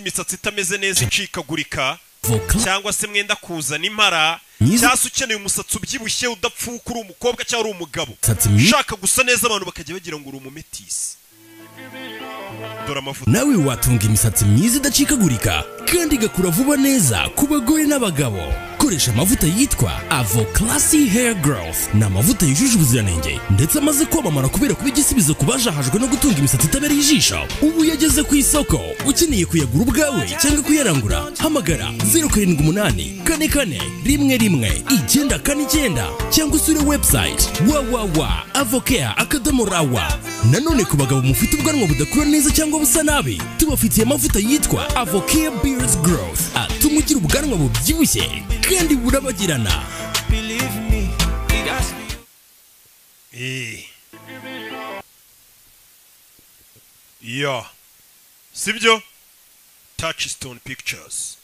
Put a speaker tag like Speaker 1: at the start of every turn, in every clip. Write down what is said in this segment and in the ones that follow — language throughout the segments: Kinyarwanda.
Speaker 1: Imisatsi itameze neza, icikagurika,
Speaker 2: Avoclass
Speaker 1: cyangwa se mwenda kuzana impara,
Speaker 2: Myiza.
Speaker 1: cyangwa se ukeneye umusatsi ubyibushye udapfuka, uri umukobwa cyangwa uri umugabo
Speaker 2: Umusatsi mwiza.
Speaker 1: ushaka gusa neza, abantu bakajya bagira ngo uri umumetisi, dore amavuta.
Speaker 2: Nawe watunga imisatsi myiza idacikagurika kandi igakura vuba neza. Ku bagore n'abagabo, koresha amavuta yitwa Avo Classy Hair Growth. Ni amavuta yujuje ubuziranenge ndetse amaze kwamamara kubera kuba igisubizo ku bajahajwe no gutunga imisatsi itabereye ijisho. Ubu yageze ku isoko. Ukeneye kuyagura ubwawe cyangwa kuyarangura, hamagara 0784411949 cyangwa usure website www.avocare.rw. Nanone ku bagabo mufite ubwanwa budakura neza cyangwa busa nabi, tubafitiye amavuta yitwa Avocare Beards Growth, atuma ugira ubwanwa bubyibushye kandi burabagirana.
Speaker 3: Believe me, it has to be.
Speaker 1: Ya, sibyo? Touchstone Pictures,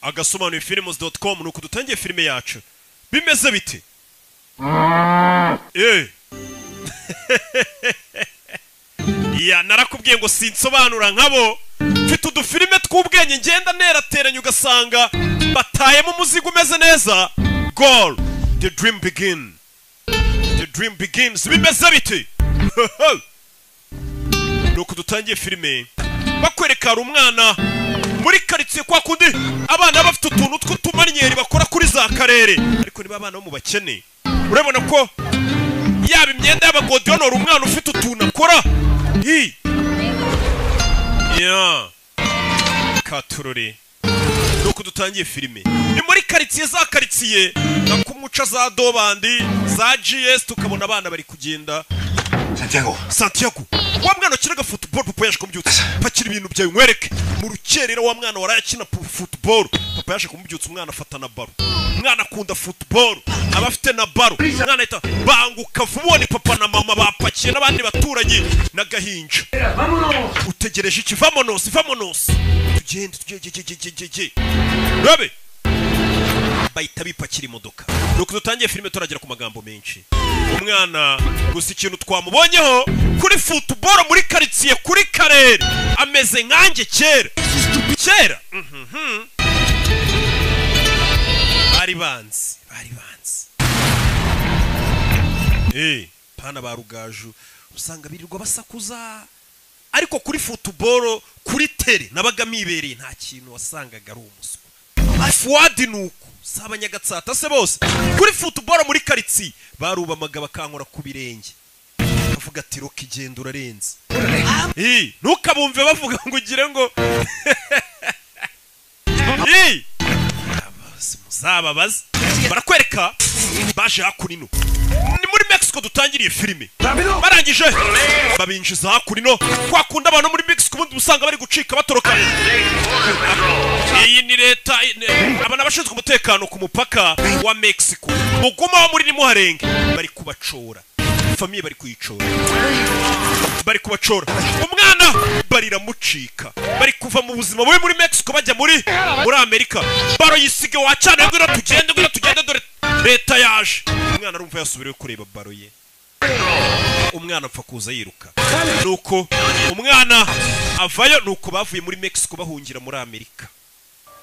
Speaker 1: agasobanuye films.com. Nuko dutangiye filime yacu. Bimeze bite? Ya, narakubwiye ngo sinsobanura nkabo. Mfite udufilime tw'ubwenge ngenda nerateranya, ugasanga batayemo umuzigo umeze neza. Goal, the dream begin, the dream begins. Bimeze bite? Nuko dutangiye filime, bakwereka hari umwana muri karitsiye, kwa kundi abana bafite utuntu tw'utumanyeri bakora kuri za karere, ariko niba abana bo mu bakene, urabona ko yaba imyenda y'abagodiyonora, umwana ufite utuntu akora hi ya katurore. Nuko dutangiye filime, ni muri karitsiye, za karitsiye nka kumuca za dobandi za GS, tukabona abana bari kugenda.
Speaker 4: Santiago.
Speaker 1: Santiago, wa mwana ukinaga football, papa yaje kumubyutsa. "Pakira ibintu byawe nkwereke." Mu rukerera, wa mwana waraye akina football, papa yaje kumubyutsa. Umwana afata na ballon. Umwana akunda football, aba afite na ballon. Umwana ahita banguka vuba, ubone papa na mama bapakiye n'abandi baturanyi n'agahinja. "Utegereje iki? Vamonos, vamonos, tugende, tugende." Rabe bahita bipakira imodoka. Nuko dutangiye filime, turagera ku magambo menshi. Umwana gusa, ikintu twamubonyeho kuri football muri karitsiye, kuri karere, ameze nkanjye kera kera. Bari banzi, bari banzi. Pana ba rugaju, usanga birirwa basakuza, ariko kuri football, kuri terrain nabaga mibereye, nta kintu wasangaga ari umuswa. Fuadi nuko si abanyagatsata se bose, kuri football muri karitsiye barubamaga, bakankora ku birenge, bavuga ati: "Roka, igenda urarenze." Ntukabumve bavuga ngo ugire ngo muzababaze. Barakwereka baje hakuno, ni muri Mexico dutangiriye filime. Barangije babinjiza hakuno, kwa kundi abantu muri Mexico ubundi usanga bari gucika batoroka. Iyi ni leta, aba ni abashinzwe umutekano ku mupaka wa Mexico. Muguma wo muri nimuharenge, bari kubacora. Famille bari kuyicora, bari kubacora. Umwana bariramucika, bari kuva mu buzima bubi muri Mexico bajya muri Amerika. Ballon yisige wacana, "Ngwino tugende, ngwino tugende, dore leta yaje." Umwana arumva yasubiriwe kureba ballon ye. Umwana apfa kuza yiruka, nuko umwana avayo. Nuko bavuye muri Mexico bahungira muri Amerika,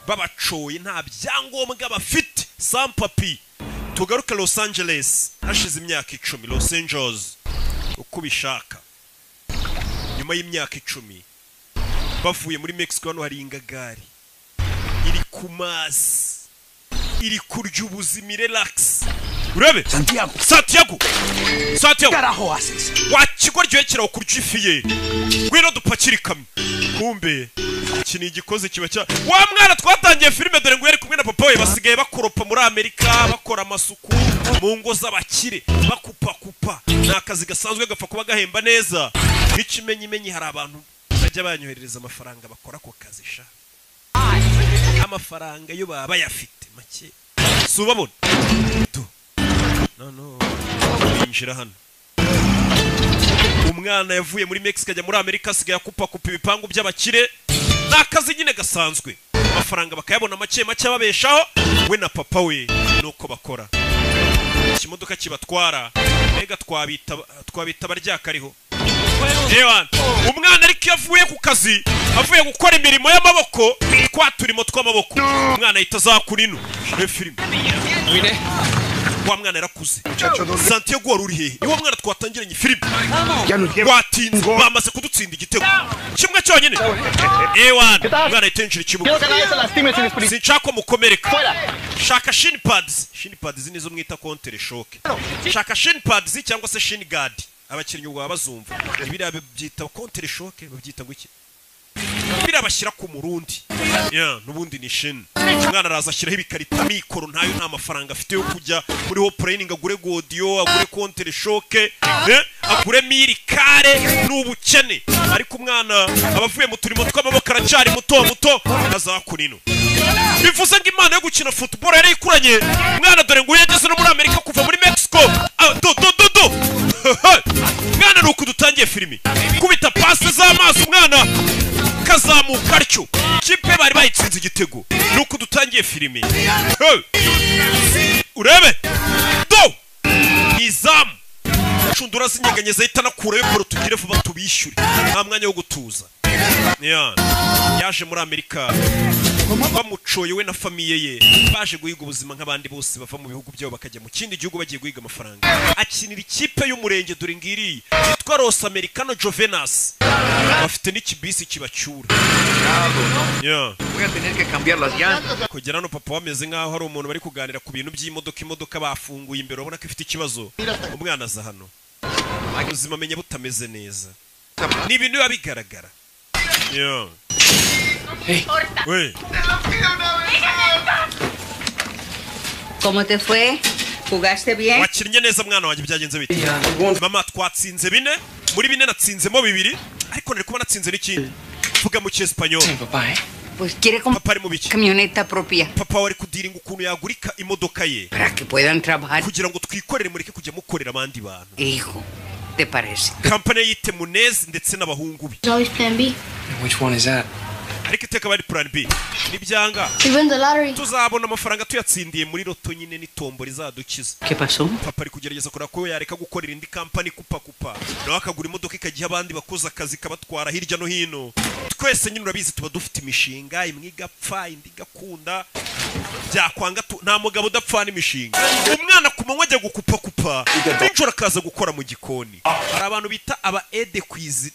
Speaker 1: babacoye, nta byangombwa bafite, sans papiers. Tugaruke Los Angeles hashize imyaka 10, Los Angeles uko ubishaka. Nyuma y'imyaka 10 bavuye muri Mexico, hano hari ingagari iri ku mazi, iri kurya ubuzima, relax. Urebe.
Speaker 4: Santiago.
Speaker 1: Santiago, Santiago.
Speaker 4: Carajo haces?
Speaker 1: Wa kigoryi kiraho kurya ifi ye! Ngwino dupakire ikamyo. Kumbe iki ni igikozi kiba cya wa mwana twatangiye filime. Dore ngo yari kumwe na papa we, basigaye bakoropa muri Amerika, bakora amasuku mu ngo z'abakire, bakupakupa. Ni akazi gasanzwe, gapfa kuba gahemba neza. N'ikimenyimenyi, hari abantu bajya banyoherereza amafaranga bakora ako kazi sha. Amafaranga yo baba bayafite make, si ubabona tu no no. Binjira hano. Umwana yavuye muri Mexico ajya muri Amerika, asigaye akupakupa ibipangu by'abakire. Ni akazi nyine gasanzwe, amafaranga bakayabona make make, ababeshaho we na papa we. Nuko bakora ikimodoka kibatwara. Mbega twabita, twabita abaryakariho. Ewan, umwana ariko iyo avuye ku kazi, avuye gukora imirimo y'amaboko, twa turimo tw'amaboko, umwana ahita azakura ino. Reba filime. Wa mwana yarakuze. Santiago, wari uri hehe? Niwo mwana twatangiranye filime. Watinze, bamaze kudutsinda igitego kimwe cyonyine. Ewan, umwana ahita yinjira ikibuga. Sinshaka ko mukomereka. Shaka shin pads. Shin pads nizo mwita contre-choc. Shaka shin pads cyangwa se shin guard. Abakinnyi ubwo baba bazumva. Ibiriya babyita contre-choc, babyita ngo iki? Biriya bashyira ku murundi. Yeah, n'ubundi ni shin. Umwana araza ashyiraho ibikarita. Mikoro ntayo, nta mafaranga afite yo kujya muri ho training, agure godiyo, agure contre-choc, agure mirikare, ni ubukene. Ariko umwana aba avuye mu turimo tw'amaboko, aracyari muto muto, azakura ino. Bivuze ngo imana yo gukina football yari ikuranye umwana. Dore ngo yageze no muri Amerika kuva muri Mexico. Ah, do do do do, mwana, ni uku dutangiye filimi. Kubita pasi z'amazi, umwana kazamuka atyo, kipe bari bayitsinze igitego. Ni uku dutangiye filimi. Hey! Urebe do izamu, inshundura zinyeganyeza, ahita anakurayo ball. Tugire vuba tubishyure, nta mwanya wo gutuza. Yeah. Yaje muri Amerika bamucoye, we na famille ye baje guhiga ubuzima nk'abandi bose bava mu bihugu byabo bakajya mu kindi gihugu bagiye guhiga amafaranga. Akinira ikipe y'umurenge, dore ngiri, yitwa Los Americano Jovenas, bafite n'ikibisi kibacyura. Yeah.
Speaker 4: Voy a tener que cambiar las llantas.
Speaker 1: Kugera hano, papa bameze nk'aho hari umuntu bari kuganira ku bintu by'imodoka. Imodoka bafunguye imbere, urabona ko ifite ikibazo. Umwana aza hano, ubuzima amenya butameze neza, ni ibintu biba bigaragara. Yeah. We.
Speaker 5: ¿Cómo te fue? ¿Jugaste bien?
Speaker 1: Wakinnye neza, mwana wanjye? Byagenze bite, mama? Twatsinze 4 muri 4, natsinzemo 2, ariko nari kuba natsinze n'ikindi. Vuga mu cyesipanyol.
Speaker 5: Pues quiere comprar
Speaker 1: Papa ari mu biki?
Speaker 5: camioneta propia
Speaker 1: Papa wari kudiringa ukuntu yagurika imodoka ye
Speaker 5: para que puedan trabajar.
Speaker 1: kugira ngo twikorere, mureke kujya mukorera abandi bantu.
Speaker 5: Hijo, ¿te parece?
Speaker 1: Kampani yite Munezi ndetse n'abahungu be.
Speaker 6: There's always plan B.
Speaker 3: Which one is that?
Speaker 1: Ariko iteka bari plan B, nibyanga
Speaker 6: We win the lottery.
Speaker 1: tuzabona amafaranga tuyatsindiye muri loto nyine, n'itombo rizadukiza.
Speaker 5: ¿Qué pasó?
Speaker 1: Papa ari kugerageza kureba ko yareka gukorera indi kampani kupa kupa, nawe akagura imodoka ikagiha abandi bakoze akazi kabatwara hirya no hino. Twese nyine urabizi tuba dufite imishinga, imwe igapfa, indi igakunda, byakwanga nta mugabo udapfana imishinga. Umwana ku manywa ajya gukupa kupa, nijoro akaza gukora mu gikoni. Hari abantu bita aba aide cuisi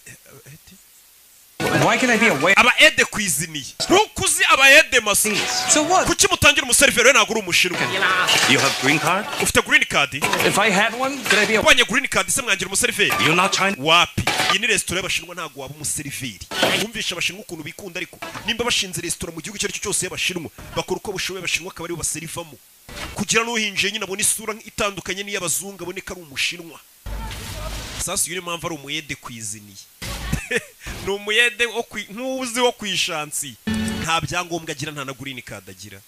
Speaker 3: Why can I be a waiter?
Speaker 1: Aba aide cuisinier, ntukuzi aba aide maso.
Speaker 3: So what?
Speaker 1: Kuki mutangira umuseriveri? We ntabwo uri umushinwa.
Speaker 4: You have green card?
Speaker 1: Ufite green card?
Speaker 3: If I had one, could I be a
Speaker 1: Ubonye green card se mwangira umuseriveri?
Speaker 4: You're not Chinese.
Speaker 1: Wapi, iyi ni resitora y'abashinwa, ntabwo waba umuseriveri. Wumvisha abashinwa ukuntu bikunda, ariko nimba bashinze resitora mu gihugu icyo ari cyo cyose y'abashinwa, bakora uko bushoboye abashinwa akaba aribo baserivamo, kugira n'uhinjiye nyine abone isura itandukanye n'iy'abazungu, abone ko ari umushinwa. Sasa uyu niyo mpamvu ari umu aide cuisinier, ni umu aide nk'uzi wo ku ishansi. Nta byangombwa agira, nta na green card agira.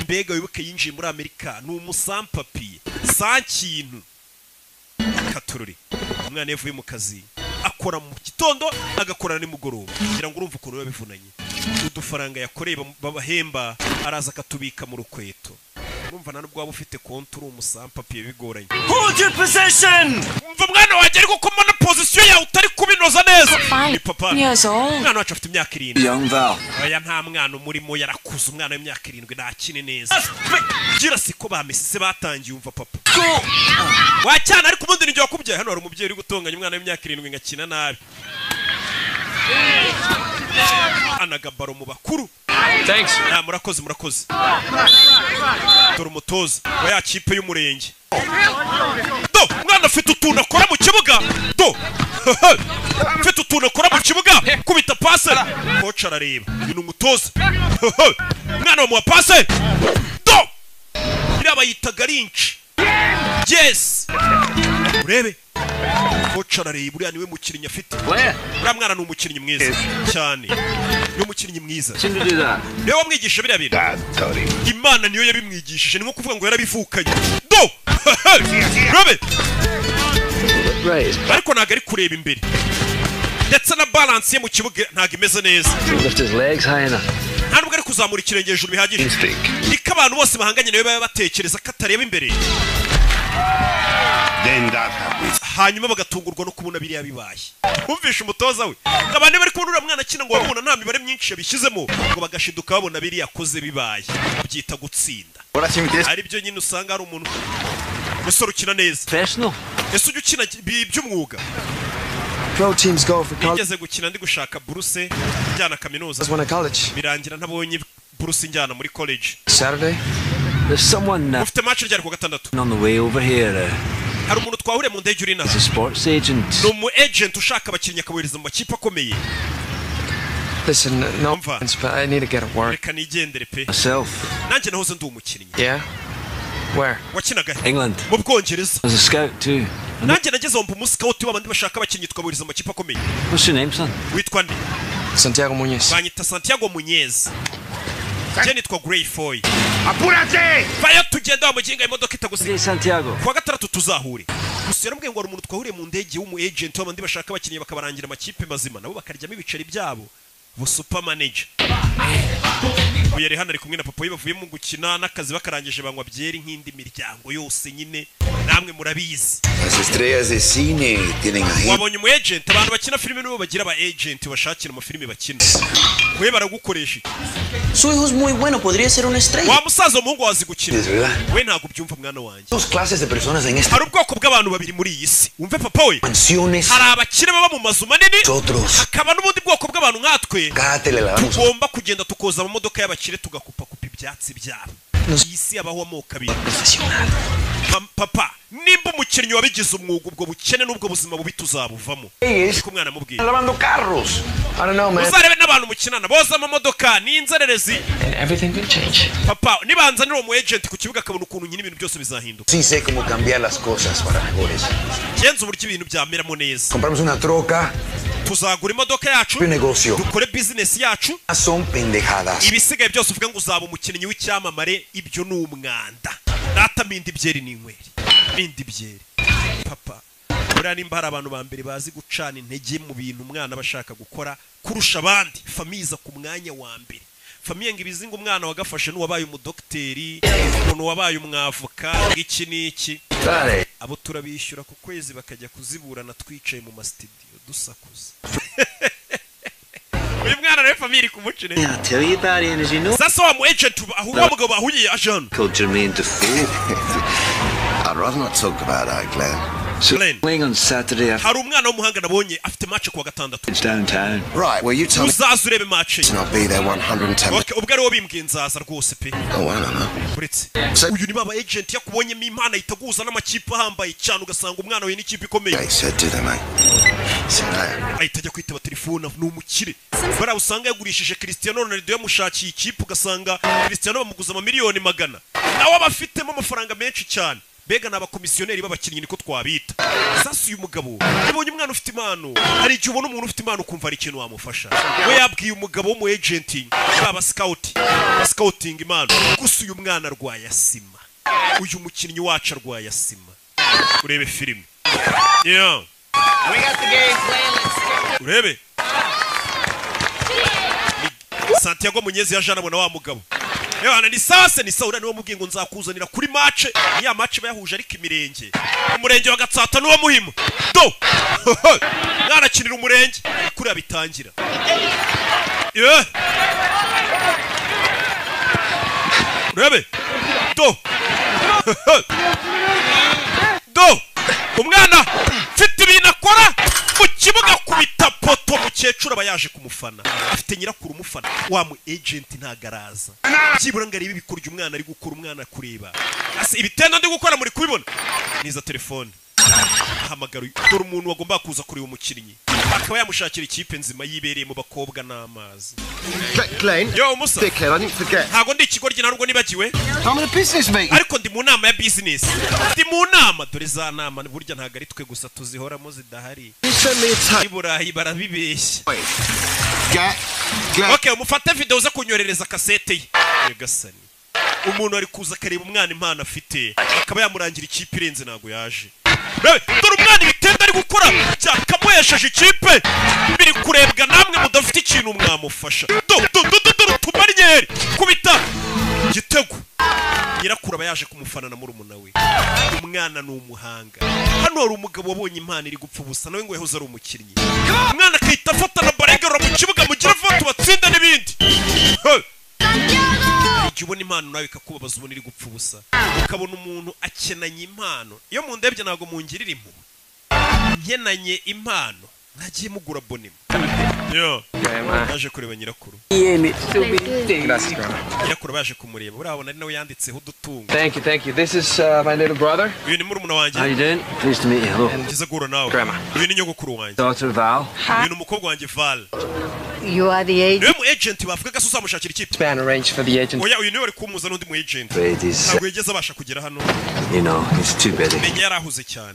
Speaker 1: Mbega wibuke yinjiye muri Amerika ni umu sans-papiers, sa kintu katururi. Umwana iyo avuye mu kazi, akora mu gitondo, agakora nimugoroba, kugira ngo urumve ukuntu biba bivunanye. Udufaranga yakoreye babahemba, araza akatubika mu rukweto. Urumva nta nubwo waba ufite konti uri umu sans-papiers, bigoranye.
Speaker 3: Hold your position!
Speaker 1: Umva mwana wanjye, ariko ko mbona position yawe utari kubinoza neza? Ni papa.
Speaker 7: Years old.
Speaker 1: Umwana wacu afite imyaka 7.
Speaker 4: Young Val.
Speaker 1: Oya, nta mwana umurimo, yarakuze. Umwana w'imyaka 7 ntakine neza, gira siko bamesise batangiye. Umva papa wacyana, ariko ubundi nijye wakubyaye. Hano hari umubyeyi uri gutonganya umwana w'imyaka 7 ngo akina nabi, anaga ball mu bakuru.
Speaker 3: Thanks.
Speaker 1: Ah, murakoze, murakoze. Dore umutoza wa ya kipe y'umurenge. Do umwana afite utuntu akora mu kibuga, do afite utuntu akora mu kibuga. Kubita pase, coach arareba. Uyu ni umutoza. Umwana bamuha pase, do iriya bayita garinci. Yes, urebe coach arareba, uriya niwe mukinnyi afite. Uriya mwana ni umukinnyi mwiza cyane, ni umukinnyi mwiza. Niwe wamwigisha biriya bintu? Imana niyo yabimwigishije, ni nko kuvuga ngo yarabivukanye. Do rebe, ariko ntabwo ari kureba imbere, ndetse na balance ye mu kibuga ntabwo imeze neza.
Speaker 8: Lift his legs high enough.
Speaker 1: Nta nubwo ari kuzamura ikirenge hejuru bihagije.
Speaker 8: Instinct.
Speaker 1: Niko abantu bose bahanganye nawe baba batekereza ko atareba imbere.
Speaker 6: Then that happens.
Speaker 1: Hanyuma bagatungurwa no kubona biriya bibaye. Umvishe umutoza we, abantu bari kubona uriya mwana akina ngo babona nta mibare myinshi yabishyizemo, ngo bagashiduka babona biriya akoze bibaye, byita gutsinda. Ari byo nyine usanga hari umuntu umusore ukina neza.
Speaker 3: Professional.
Speaker 1: Ese ujya ukina by'umwuga?
Speaker 7: Pro teams go for college.
Speaker 1: Nigeze gukina ndi gushaka buruse njyana kaminuza.
Speaker 7: Went to college.
Speaker 1: Birangira ntabonye buruse njyana muri college.
Speaker 7: Saturday.
Speaker 3: There's someone
Speaker 1: Ufite match ryari ku wa gatandatu?
Speaker 3: on the way over here.
Speaker 1: Hari umuntu twahuriye mu ndege uri inaha.
Speaker 3: He's a sports agent.
Speaker 1: Ni umu agent ushaka abakinnyi akabohereza mu makipe akomeye.
Speaker 7: Listen, no
Speaker 1: Umva.
Speaker 7: offense, but I need to get to work.
Speaker 1: Reka nigendere pe.
Speaker 3: Myself.
Speaker 1: Nanjye nahoze ndi umukinnyi.
Speaker 7: Yeah? Where?
Speaker 1: Wakinaga he?
Speaker 3: England.
Speaker 1: Mu Bwongereza.
Speaker 3: I was a scout too.
Speaker 1: Nanjye nageze mba umuscout w'abandi bashaka abakinnyi tukabohereza mu makipe akomeye.
Speaker 3: What's your name, son?
Speaker 1: Witwa nde?
Speaker 7: Santiago Muñez.
Speaker 1: Banyita Santiago Muñez. Njye nitwa Grey Foy.
Speaker 6: ¡Apúrate!
Speaker 1: Vayo tugenda wa muginga, imodoka itagusiga.
Speaker 3: Hey, Santiago.
Speaker 1: Kuwa gatandatu tuzahure. Gusa yaramubwiye ngo hari umuntu twahuriye mu ndege w'umu agent w'abandi bashaka abakinnyi bakabarangira amakipe mazima, nabo bakaryamo ibiceri byabo, bu super manager. Uyu yari hano ari kumwe na papa we, bavuye mu gukina n'akazi bakarangije, banywa byeri nk'indi miryango yose nyine, namwe murabizi.
Speaker 8: Las estrellas de cine tienen agentes.
Speaker 1: Wabonye umu agent? Abantu bakina filime nibo bagira aba agent bashakira amafilime bakina. We baragukoresha iki?
Speaker 9: Su hijo es muy bueno, podría ser una estrella.
Speaker 1: Wa musaza, umuhungu wazi gukina.
Speaker 8: Es verdad.
Speaker 1: We ntabwo ubyumva, mwana wanjye.
Speaker 8: Dos clases de personas en esta
Speaker 1: Hari ubwoko bw'abantu babiri muri iyi si, wumve papa we.
Speaker 8: Mansiones.
Speaker 1: Hari abakire baba mu mazu manini,
Speaker 8: Nosotros.
Speaker 1: hakaba n'ubundi bwoko bw'abantu nkatwe
Speaker 8: Cada tele la damos.
Speaker 1: tugomba kugenda tukoza amamodoka y'abakire, tugakupakupa ibyatsi byabo. Iyi si habaho amoko abiri. Papa, nimba umukinnyi wabigize umwuga, ubwo bukene n'ubwo buzima bubi tuzabuvamo. Niko umwana amubwiye.
Speaker 8: Lavando carros.
Speaker 7: I don't know, man.
Speaker 1: Uzarebe n'abantu mukinana boza amamodoka n'inzererezi.
Speaker 7: And everything could change.
Speaker 1: Papa, nibanzanira uwo mu agent ku kibuga akabona ukuntu nyine, ibintu byose bizahinduka.
Speaker 8: Sí sé cómo cambiar las cosas para mejores.
Speaker 1: Genza uburyo ibintu byameramo neza.
Speaker 8: Compramos una troca
Speaker 1: Tuzagura imodoka yacu,
Speaker 8: y un negocio.
Speaker 1: dukore bizinesi yacu.
Speaker 8: Son pendejadas.
Speaker 1: Ibisigaye byose uvuga ngo uzaba umukinnyi w'icyamamare, ibyo ni umwanda. Data, mpinda ibyeri n'inyweri, mpinda ibyeri. Papa, buriya nimba hari abantu ba mbere bazi gucana intege mu bintu umwana aba ashaka gukora kurusha abandi, famille iza ku mwanya wa mbere. Famille ngo ibizi ngo umwana wagafashe n'uwabaye umudogiteri, umuntu wabaye umwavoka, iki n'iki.
Speaker 8: Dale.
Speaker 1: Abo turabishyura ku kwezi bakajya kuziburana twicaye mu masitidiyo dusakuza. Uyu mwana rero famille iri kumuca intege.
Speaker 4: I'll tell you about it, as you know.
Speaker 1: Sasa wa mu agent aho wa mugabo bahuye aje hano.
Speaker 4: Called Jermaine Defoe.
Speaker 6: I'd rather not talk about that, Glenn.
Speaker 4: So
Speaker 1: Glenn.
Speaker 4: playing on Saturday after
Speaker 1: Hari umwana w'umuhanga nabonye afite match kuwa gatandatu.
Speaker 4: it's downtown.
Speaker 6: Right, well, you tell me
Speaker 1: Uzaza urebe match ye.
Speaker 6: and I'll be there 110.
Speaker 1: Okay, ubwo ari wo bimbwiye nzaza rwose pe.
Speaker 6: Oh, I don't know.
Speaker 1: Uretse uyu ni baba agent, yakubonyemo impano ahita aguhuza n'amakipe ahambaye cyane, ugasanga umwana we n'ikipe ikomeye.
Speaker 6: They said, do they, mate? See you later.
Speaker 1: Ahita ajya kwitaba telefone. Ni umukire bariya usanga yagurishije Cristiano Ronaldo, yamushakiye ikipe, ugasanga Cristiano bamuguza amamiliyoni magana, nawe aba afitemo amafaranga menshi cyane. Mbega ni abakomisiyoneri b'abakinnyi, niko twabita. Sasa uyu mugabo yabonye umwana ufite impano. Hari igihe ubona umuntu ufite impano ukumva hari ikintu wamufasha. We yabwiye umugabo w'umu agent, baba scout scouting impano. Gusa uyu mwana arwaye asima, uyu mukinnyi wacu arwaye asima. Urebe filime, yeah. Urebe Santiago Munyezi yaje anabona wa mugabo. Ewana, ni sase ni sawa, niwe mubwiye ngo nzakuzanira kuri match. Ya match bayahuje ariko imirenge, umurenge wa Gatsata n'uwa Muhima. Do mwanakinira umurenge kuriya bitangira. Yeah. Urebe do do umwana mfite ibintu akora mu kibuga, kubita poto. Mukecuru aba yaje kumufana, afite nyirakuru umufana. Wa mu agent ntago araza byibura ngo arebe ibikorwa umwana ari gukora. Umwana kureba ase ibitendo ndi gukora, muri kubibona niza telefone ahamagara uyu. Dore umuntu wagomba kuza kureba umukinnyi akaba yamushakira ikipe nzima, yibereye mu bakobwa n'amazi.
Speaker 6: Glenn,
Speaker 1: Yo musa.
Speaker 6: Dickhead, I didn't forget.
Speaker 1: Ntabwo ndi ikigoryi, ntabwo nibagiwe.
Speaker 6: I'm in a business meeting.
Speaker 1: Ariko ndi mu nama ya business, ndi mu nama. Dore za nama burya ntabwo ari twe gusa tuzihoramo zidahari.
Speaker 6: You send me a tape.
Speaker 1: I Burayi barabibeshya.
Speaker 6: Get Glenn.
Speaker 1: Okay, umufate video uza kunyoherereza kasete ye. Nyagasani, umuntu ari kuza akareba umwana impano afite akaba yamurangira ikipe irenze, ntabwo yaje. Rebe, dore umwana ibitendo ari gukora byakamuhesheje ikipe, biri kurebwa namwe mudafite ikintu mwamufasha. Do do do do, dore utumaryeri kubita igitego, nyirakuru aba Yaje kumufana na murumuna we. Umwana ni umuhanga. Hano hari umugabo wabonye impano iri gupfa ubusa, nawe ngo yahoze ari umukinnyi. Umwana akahita afata na baregarura mu kibuga, mugira vuba tubatsinda n'ibindi. Hey! Igihe ubona impano nawe ikakubabaza, ubona iri gupfa ubusa, ukabona umuntu akenanye impano. Iyo mundebye ntabwo mungirira impuhwe, nkenanye impano mwagiye mugura bonima yo. Yaje kureba nyirakuru.
Speaker 7: Gracias, Grandma.
Speaker 1: Nyirakuru baje kumureba, urabona ari nawe yanditseho udutungo.
Speaker 7: Thank you, thank you. This is my little brother.
Speaker 1: Uyu ni murumuna wanjye.
Speaker 3: How you doing? Pleased to meet you. Hello.
Speaker 1: Byiza guhura nawe.
Speaker 7: Grandma.
Speaker 1: Uyu ni nyogokuru wanjye.
Speaker 3: Daughter Val.
Speaker 1: Uyu ni umukobwa wanjye Val.
Speaker 5: You are the agent.
Speaker 1: Niwe mu agent bavugaga se uzamushakira ikipe?
Speaker 7: Man arranged for the agent.
Speaker 1: Oya, uyu niwe wari kumuza n'undi mu agent.
Speaker 3: Afraid he's,
Speaker 1: Ntabwo yigeze abasha kugera hano.
Speaker 3: He's too busy.
Speaker 1: Menya yari ahuze cyane.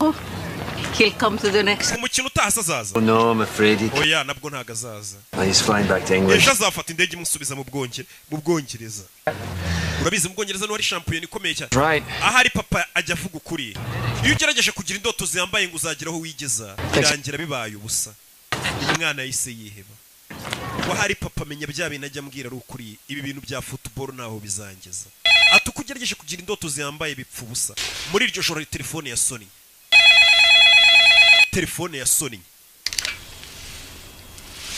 Speaker 5: He'll come to the next.
Speaker 1: Umukino utaha se azaza?
Speaker 3: Oh no, I'm afraid he.
Speaker 1: Oya, nabwo ntabwo azaza.
Speaker 3: He's flying back to England.
Speaker 1: Ejo azafata indege imusubiza mu Bwongereza. Urabizi, mu Bwongereza niho hari shampiyona ikomeye cyane.
Speaker 7: Right.
Speaker 1: Ahari papa ajya avuga ukuri: iyo ugerageje kugira indoto ziyambaye ngo uzagera aho wigeza, birangira bibaye ubusa. Umwana yahise yiheba. Wahari papa amenya bya bintu ajya ambwira ari ukuri, ibi bintu bya football ntaho bizangeza. Ati uko ugerageje kugira indoto zihambaye bipfa ubusa. Muri iryo joro telefone ya Sony, telefone ya Sony,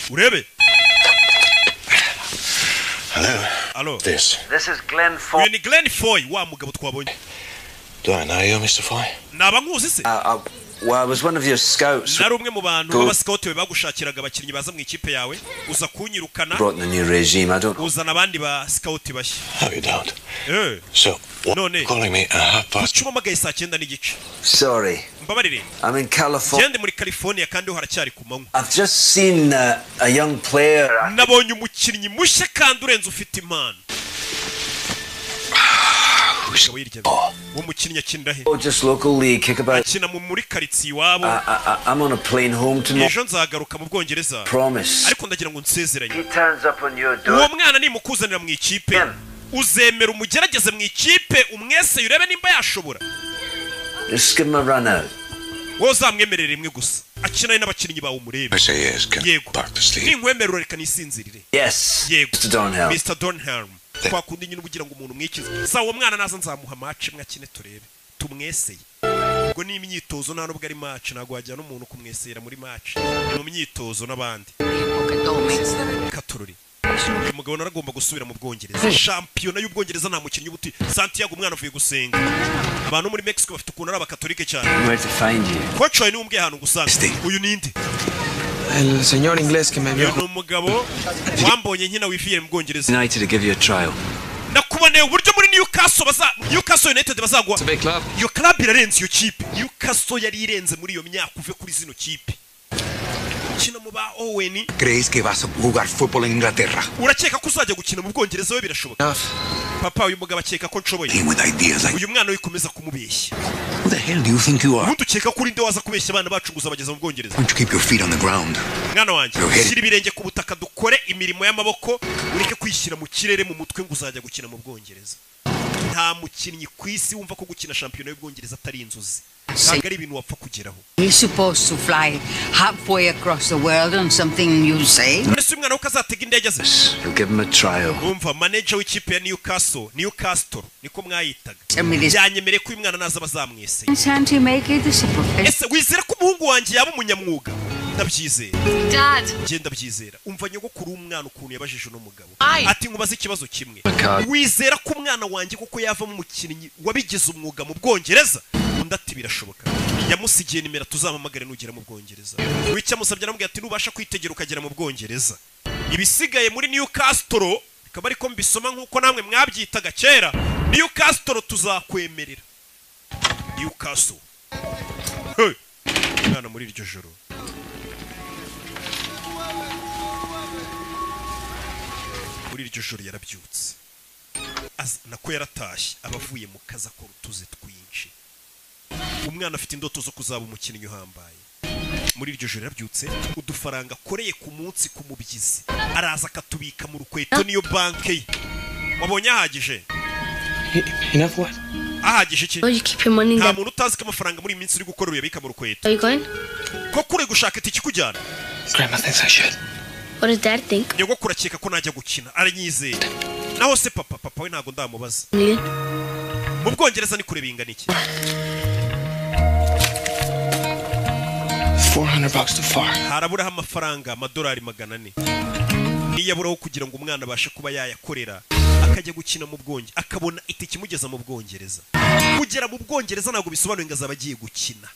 Speaker 1: urebe.
Speaker 6: Hello.
Speaker 1: Alo.
Speaker 6: This.
Speaker 4: This is Glenn Foy.
Speaker 1: Uyu ni Glenn Foy, wa mugabo twabonye.
Speaker 6: Do I know you, Mr. Foy?
Speaker 1: Naba nkuzi se?
Speaker 3: Well, I was one of your scouts.
Speaker 1: Nari umwe mu bantu
Speaker 3: Go.
Speaker 1: b'abasikawuti bagushakiraga abakinnyi baza mu ikipe yawe, uza kunyirukana.
Speaker 3: Brought in the new regime. I don't.
Speaker 1: Uzana abandi ba sikawuti bashya.
Speaker 6: No, you don't.
Speaker 1: Eh.
Speaker 6: So, what?
Speaker 1: None.
Speaker 6: Calling me at half past.
Speaker 1: Kuki umpamagaye saa 9:30?
Speaker 3: Sorry.
Speaker 1: Mbabarire.
Speaker 3: I'm in California.
Speaker 1: Ngende muri California kandi ho haracyari ku manywa.
Speaker 3: I've just seen a young player.
Speaker 1: Nabonye umukinnyi mushya kandi urenze, ufite impano. Umugabo yirya, uwo mukinnyi akinira he?
Speaker 3: Oh, just local league kickabout.
Speaker 1: Akina muri karitsiye iwabo.
Speaker 3: I'm on a plane home tomorrow.
Speaker 1: Ejo nzagaruka mu Bwongereza.
Speaker 3: Promise.
Speaker 1: Ariko ndagira ngo nsezeranye.
Speaker 4: He turns up on your
Speaker 1: Uwo
Speaker 4: door.
Speaker 1: mwana nimukuzanira mu ikipe, uzemera umugerageze mu ikipe, umwese urebe nimba yashobora?
Speaker 3: Just give him a run out.
Speaker 1: Wowe uzamwemerere rimwe gusa akinane n'abakinnyi bawe, umurebe.
Speaker 6: I say yes. Can
Speaker 1: Yego.
Speaker 6: back to sleep.
Speaker 1: Ninkwemerera, reka nisinzirire.
Speaker 3: Yes.
Speaker 1: Yego.
Speaker 3: Mr. Dornhelm.
Speaker 1: Mr Dornhelm, twakundi nyine ubugira ngo umuntu umwikize. Sa uwo mwana naza nzamuha match imwe akine turebe, tumweseye. Ubwo ni imyitozo, nta nubwo ari match. Ntabwo wajyana umuntu kumwesera muri match, ni mu myitozo n'abandi. Katururi, uyu mugabo naragomba gusubira mu Bwongereza, shampiyona y'Ubwongereza nta mukinnyi ubuti. Santiago, umwana avuye gusenga. Abantu muri Mexico bafite ukuntu ari abakatolike cyane.
Speaker 3: Where to find you?
Speaker 1: Coach wawe niwe umbwiye ahantu gusanga. Uyu ninde?
Speaker 7: El señor inglés que me
Speaker 1: Uyu
Speaker 7: vio.
Speaker 1: ni umugabo wambonye nkina wifiye mu Bwongereza.
Speaker 3: United to give you a trial.
Speaker 1: Nakuboneye uburyo muri Newcastle, baza Newcastle United bazagwa.
Speaker 7: It's a big club.
Speaker 1: Iyo club irarenze, iyo kipe Newcastle yari irenze muri iyo myaka. Uve kuri zino kipe kina mu ba Owen.
Speaker 8: ¿Crees que vas a jugar fútbol en Inglaterra?
Speaker 1: Urakeka ko uzajya gukina mu Bwongereza we? Birashoboka
Speaker 7: Enough.
Speaker 1: papa. Uyu mugabo akeka ko nshoboye.
Speaker 8: Team with ideas like
Speaker 1: Uyu mwana wikomeza kumubeshya.
Speaker 8: Who the hell do you think you are?
Speaker 1: Ubundi ukeka ko urinde waza kubeshya abana bacu ngo uzabageza mu Bwongereza?
Speaker 8: Why don't you keep your feet on the ground?
Speaker 1: Mwana wanjye,
Speaker 8: Yo, hit it.
Speaker 1: shyira ibirenge ku butaka, dukore imirimo y'amaboko, ureke kwishyira mu kirere mu mutwe ngo uzajya gukina mu Bwongereza. Nta mukinnyi ku isi wumva ko gukina shampiyona y'Ubwongereza atari inzozi, ntabwo ari ibintu wapfa kugeraho.
Speaker 5: He's supposed to fly halfway across the world on something you say?
Speaker 1: None se uyu mwana we ko azatega indege aze?
Speaker 3: He'll give him a trial.
Speaker 1: Umva, manager w'ikipe ya Newcastle, Newcastle niko mwayitaga,
Speaker 5: Tell me this.
Speaker 1: byanyemereye ko uyu mwana naza bazamweseye.
Speaker 5: Can't you make it as a profession?
Speaker 1: Ese wizera ko umuhungu wanjye yaba umunyamwuga? Ndabyizera.
Speaker 10: Dad.
Speaker 1: Njye ndabyizera. Umva nyogokuru w'umwana ukuntu yabajije uno mugabo.
Speaker 10: Aye.
Speaker 1: Ati nkubaze ikibazo kimwe.
Speaker 3: God.
Speaker 1: Wizera ko umwana wanjye kuko yavamo umukinnyi wabigize umwuga mu Bwongereza? Undi ati birashoboka. Yamusigiye nimero, tuzampamagare nugera mu Bwongereza. Wicyo amusabye, aramubwira ati nubasha kwitegera ukagera mu Bwongereza, ibisigaye muri Newcastle, bikaba ariko mbisoma nk'uko namwe mwabyitaga kera, Newcastle, tuzakwemerera Newcastle. Hey! Umwana muri iryo joro, yarabyutse. Nako yaratashye, aba avuye mu kazi, akora utuzi twinshi. Umwana afite indoto zo kuzaba umukinnyi uhambaye. Muri iryo joro yarabyutse, udufaranga akoreye ku munsi ku mubyizi araza akatubika mu rukweto, niyo banke ye. Wabonye ahagije?
Speaker 7: Enough what?
Speaker 1: Ahagije iki?
Speaker 10: Oh, you keep your money in
Speaker 1: Nta
Speaker 10: there.
Speaker 1: muntu utazi ko amafaranga muri iyi minsi uri gukora uyabika mu rukweto.
Speaker 10: Are you going?
Speaker 1: Koko uri gushaka itike ikujyana?
Speaker 7: Grandma thinks I should.
Speaker 10: What does Dad think?
Speaker 1: Nyogokuru akeka ko najya gukina, aranyizeye. Naho se papa? Papa we ntabwo ndamubaza. Mu Bwongereza ni kure bingana iki?
Speaker 7: $400 too far.
Speaker 1: Haraburaho amafaranga amadolari 400, niyaburaho kugira ngo umwana abashe kuba yayakorera akajya gukina mu Bwongereza, akabona itike imugeza mu Bwongereza. Kugera mu Bwongereza ntabwo bisobanuye ngo azaba agiye gukina,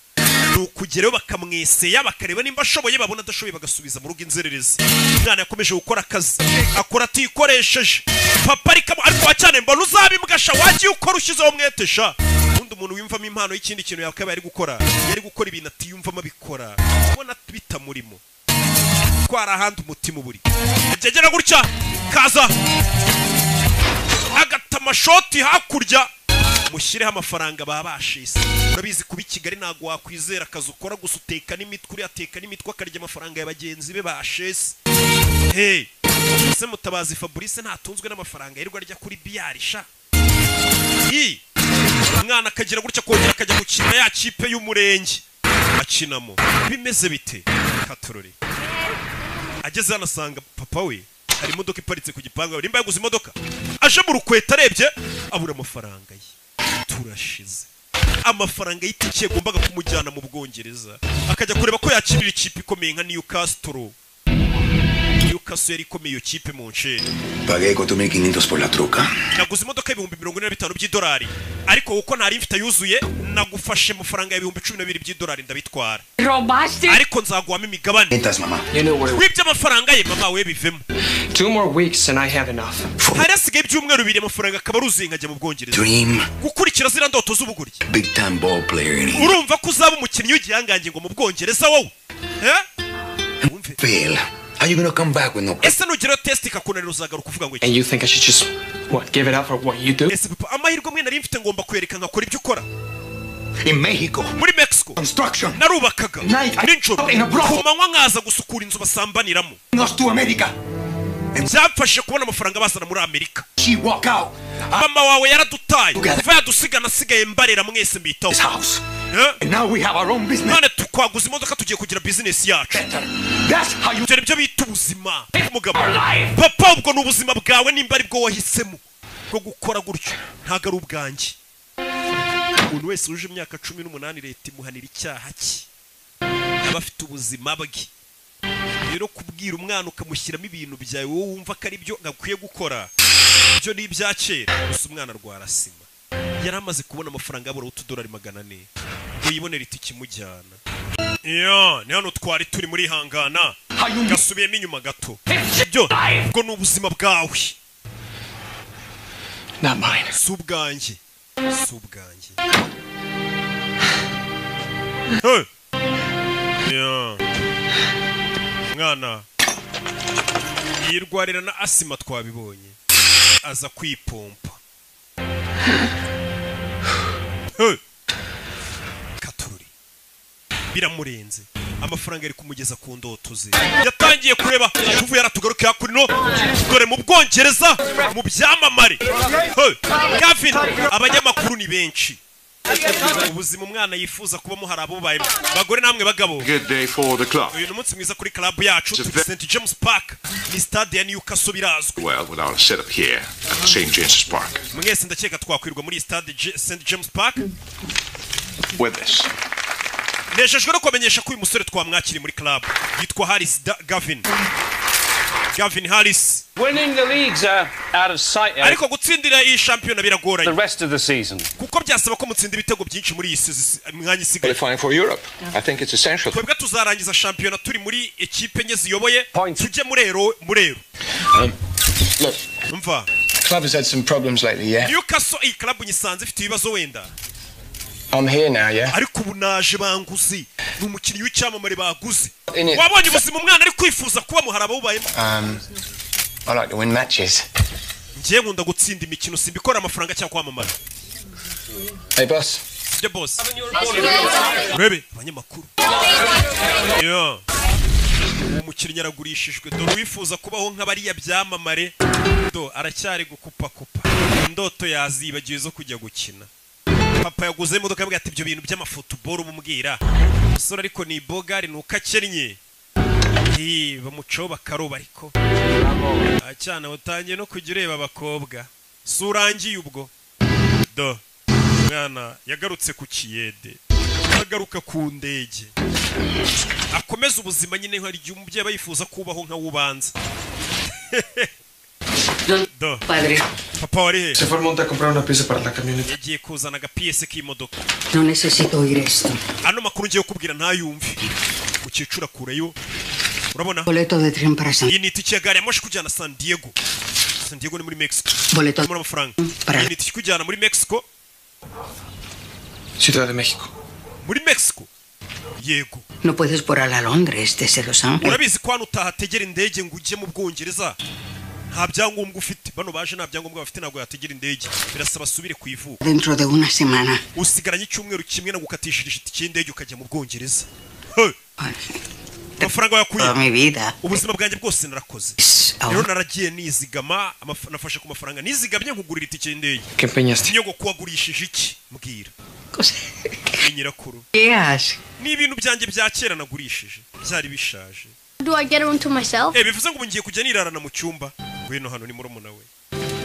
Speaker 1: ni ukugerayo bakamweseya, bakareba nimba ashoboye, babona adashoboye bagasubiza mu rugo inzererezi. Umwana yakomeje gukora akazi akora atikoresheje. Papa ariko ariko cyane, mbona uzabimbwa sha, wagiye ukora ushyizeho umwete sha. Ubundi umuntu wiyumvamo impano y'ikindi kintu yakabaye ari gukora, yari gukora ibintu atiyumvamo abikora ubona bitamurimo, twara ahandi umutima uburi. Byegera gutya kaza agata amashoti hakurya, mushyireho amafaranga babashise. Urabizi, kuba i Kigali ntabwo wakwizera akazi ukora gusa, uteka n'imitwe, uriya ateka n'imitwe akarya amafaranga ya bagenzi be bashese. Hey, ese Mutabazi Fabrice ntatunzwe n'amafaranga yirirwa arya kuri biyari sha? I umwana akagira gutya kongera akajya gukina ya kipe y'umurenge akinamo. Bimeze bite katorore? Ageze hano asanga papa we hari imodoka iparitse ku gipangu. Nimba yaguze imodoka, aje mu rukweta, arebye abura amafaranga ye. Turashize. Amafaranga y'itike yagombaga kumujyana mu Bwongereza akajya kureba ko yakinira ikipe ikomeye nka Newcastle. Newcastle yari ikomeye iyo kipe mu ncere.
Speaker 8: Pagué 4.500 por la troca.
Speaker 1: Naguze imodoka y'ibihumbi 45 by'idolari, ariko kuko ntari mfite yuzuye nagufashe amafaranga y'ibihumbi 12 by'idolari ndabitwara.
Speaker 5: Robaste.
Speaker 1: Ariko nzaguhamo imigabane.
Speaker 8: Entas, mamá.
Speaker 7: You know what?
Speaker 1: Wibye amafaranga ye mama we, bivemo.
Speaker 7: 2 more weeks and I have enough.
Speaker 1: Hari hasigaye ibyumweru 2 amafaranga akaba aruzuye nkajya mu Bwongereza.
Speaker 8: Dream.
Speaker 1: Gukurikira ziriya ndoto z'ubugoryi.
Speaker 8: Big time ball player in England.
Speaker 1: Urumva ko uzaba umukinnyi w'igihangange ngo mu Bwongereza wowe, eh? Wumve.
Speaker 8: Fail. How you gonna come back with no?
Speaker 1: Ese nugerayo test ikakunanira uzagaruka uvuga ngo iki?
Speaker 7: And you think I should just, what, give it up for what you do?
Speaker 1: Ese papa, amahirwe amwe nari mfite ngomba kwereka nkakora ibyo ukora?
Speaker 8: In Mexico.
Speaker 1: Muri Mexico.
Speaker 8: Construction.
Speaker 1: Narubakaga nijoro,
Speaker 8: in a brothel.
Speaker 1: ku manywa nkaza gusukura inzu basambaniramo.
Speaker 8: Us to America.
Speaker 1: Byamfashije kubona amafaranga bazana muri Amerika.
Speaker 8: She walk out.
Speaker 1: Mama wawe yaradutaye, kuva yadusiga nasigaye mbarera mwese, mbitaho.
Speaker 8: This house.
Speaker 1: Eh?
Speaker 8: And now we have our own business.
Speaker 1: None tukwaguza imodoka, tugiye kugira bizinesi yacu.
Speaker 8: That's how you
Speaker 1: Ibyo nibyo bita ubuzima umugabo. Papa, ubwo ni ubuzima bwawe nimba ari bwo wahisemo bwo gukora gutyo, ntabwo ari ubwanjye. Umuntu wese wuje imyaka 18 leta imuhanira icyaha cye, aba afite ubuzima bwe. Rero kubwira umwana ukamushyiramo ibintu byawe wowe wumva ko ari byo akwiye gukora, ibyo ni ibya kera. Gusa umwana arwara sima, yari amaze kubona amafaranga yabura utudolari 400 ngo yibonere itike imujyana. Iyo ni hano twari turi muri hangana, gasubiyemo inyuma gato. Ibyo ubwo ni ubuzima bwawe.
Speaker 7: Not mine.
Speaker 1: Si ubwanjye, si ubwanjye. Hey! Yeah. Mwana yirwarira na asima twabibonye, aza kwipompa. Hey! Katururi biramurenze, amafaranga ari kumugeza ku ndoto ze yatangiye kureba. Tuvuye yaratugaruke hakuno, dore mu Bwongereza mu byamamare. Hey! Gavin, abanyamakuru ni benshi. Ubuzima umwana yifuza kubamo hari abubayemo. Bagore namwe bagabo,
Speaker 10: Good day for the club.
Speaker 1: uyu ni umunsi mwiza kuri club yacu. Turi St James Park, ni stade ya Newcastle, birazwi.
Speaker 10: Well, with our setup here at St. James's Park.
Speaker 1: Mwese ndakeka twakwirwa muri iyi stade St James Park.
Speaker 10: With this.
Speaker 1: Nejejwe no kubamenyesha ko uyu musore twamwakiriye muri club, yitwa Harris Gavin, Gavin Harris.
Speaker 11: Winning the leagues are out of sight, Eric.
Speaker 1: Ariko gutsindira iyi shampiyona biragoranye.
Speaker 11: The rest of the season.
Speaker 1: Kuko byasaba ko mutsinda ibitego byinshi muri iyi mwanya isigaye.
Speaker 12: Qualifying for Europe. I think it's essential.
Speaker 1: Twebwe tuzarangiza shampiyona turi muri ekipe enye ziyoboye, tujye muri Euro, muri Euro.
Speaker 7: Look,
Speaker 1: Umva.
Speaker 7: the club has had some problems lately, yeah?
Speaker 1: Newcastle, iyi club nyisanze ifite ibibazo wenda.
Speaker 7: I'm here now, yeah?
Speaker 1: Ariko ubu naje banguze, ni umukinnyi w'icyamamare baguze.
Speaker 7: In it.
Speaker 1: Wabonye ubuzima umwana ari kwifuza kubamo, hari abawubayemo.
Speaker 7: I like to win matches.
Speaker 1: Ngiye nkunda gutsinda imikino, simbikora amafaranga cyangwa kwamamara.
Speaker 7: Hey, boss.
Speaker 1: Sibyo boss? Urebe abanyamakuru. Yeah. Uwo mukinnyi aragurishijwe. Dore uwifuza kubaho nk'abariya byamamare, do aracyari gukupakupa indoto yazibagiwe zo kujya gukina. Papa yaguze imodoka, yambwira ati ibyo bintu by'amafutuboro ubumubwira umusore, ariko ni bogari ni uko akennye. Bamucaho bakaroba, ariko cyane utangiye no kujya ureba abakobwa, si urangiye ubwo. Do mwana yagarutse ku kiyede, agaruka ku ndege, akomeza ubuzima nyine. Hari igihe umubyeyi aba yifuza kubaho nka wubanza. Do
Speaker 5: Padre,
Speaker 1: papa wari he?
Speaker 7: Se fue al monte a comprar una pieza para la camioneta.
Speaker 1: Yagiye kuzana agapiyese k'imodoka.
Speaker 5: No necesito oír esto.
Speaker 1: Ano makuru ngiye kukubwira ntayumve. Mukecuru akurayo, urabona.
Speaker 5: Boleto de tren para San
Speaker 1: Iyi ni itike ya gari ya moshi kujyana San Diego. San Diego ni muri Mexico.
Speaker 5: Boleto
Speaker 1: muri amafaranga.
Speaker 5: Para
Speaker 1: Iyi ni itike ikujyana muri Mexico.
Speaker 7: Ciudad de México.
Speaker 1: Muri Mexico, yego.
Speaker 5: No puedes volar a Londres desde Los Ángeles.
Speaker 1: Urabizi ko hano utahategera indege ngo ujye mu Bwongereza nta byangombwa ufite. Bano baje nta byangombwa bafite, ntabwo yategera indege, birasaba asubire ku ivuko.
Speaker 5: Dentro de una semana.
Speaker 1: Usigaranye icyumweru kimwe nagukatishirije itike y'indege ukajya mu Bwongereza. Hey! Amafaranga wayakuye?
Speaker 5: Toda mi vida.
Speaker 1: Ubuzima bwanjye bwose narakoze rero, naragiye nizigama, nafashe ku mafaranga nizigamye nkugurira itike y'indege.
Speaker 7: ¿Qué empeñaste?
Speaker 1: Nyogoko, wagurishije iki? Mbwira. Ni nyirakuru.
Speaker 5: ¿Qué haces?
Speaker 1: Ni ibintu byanjye bya kera nagurishije, byari bishaje.
Speaker 13: Do I get a room to myself?
Speaker 1: Bivuze ngo ubu ngiye kujya nirarana mu cyumba. Ngwino hano, ni murumuna we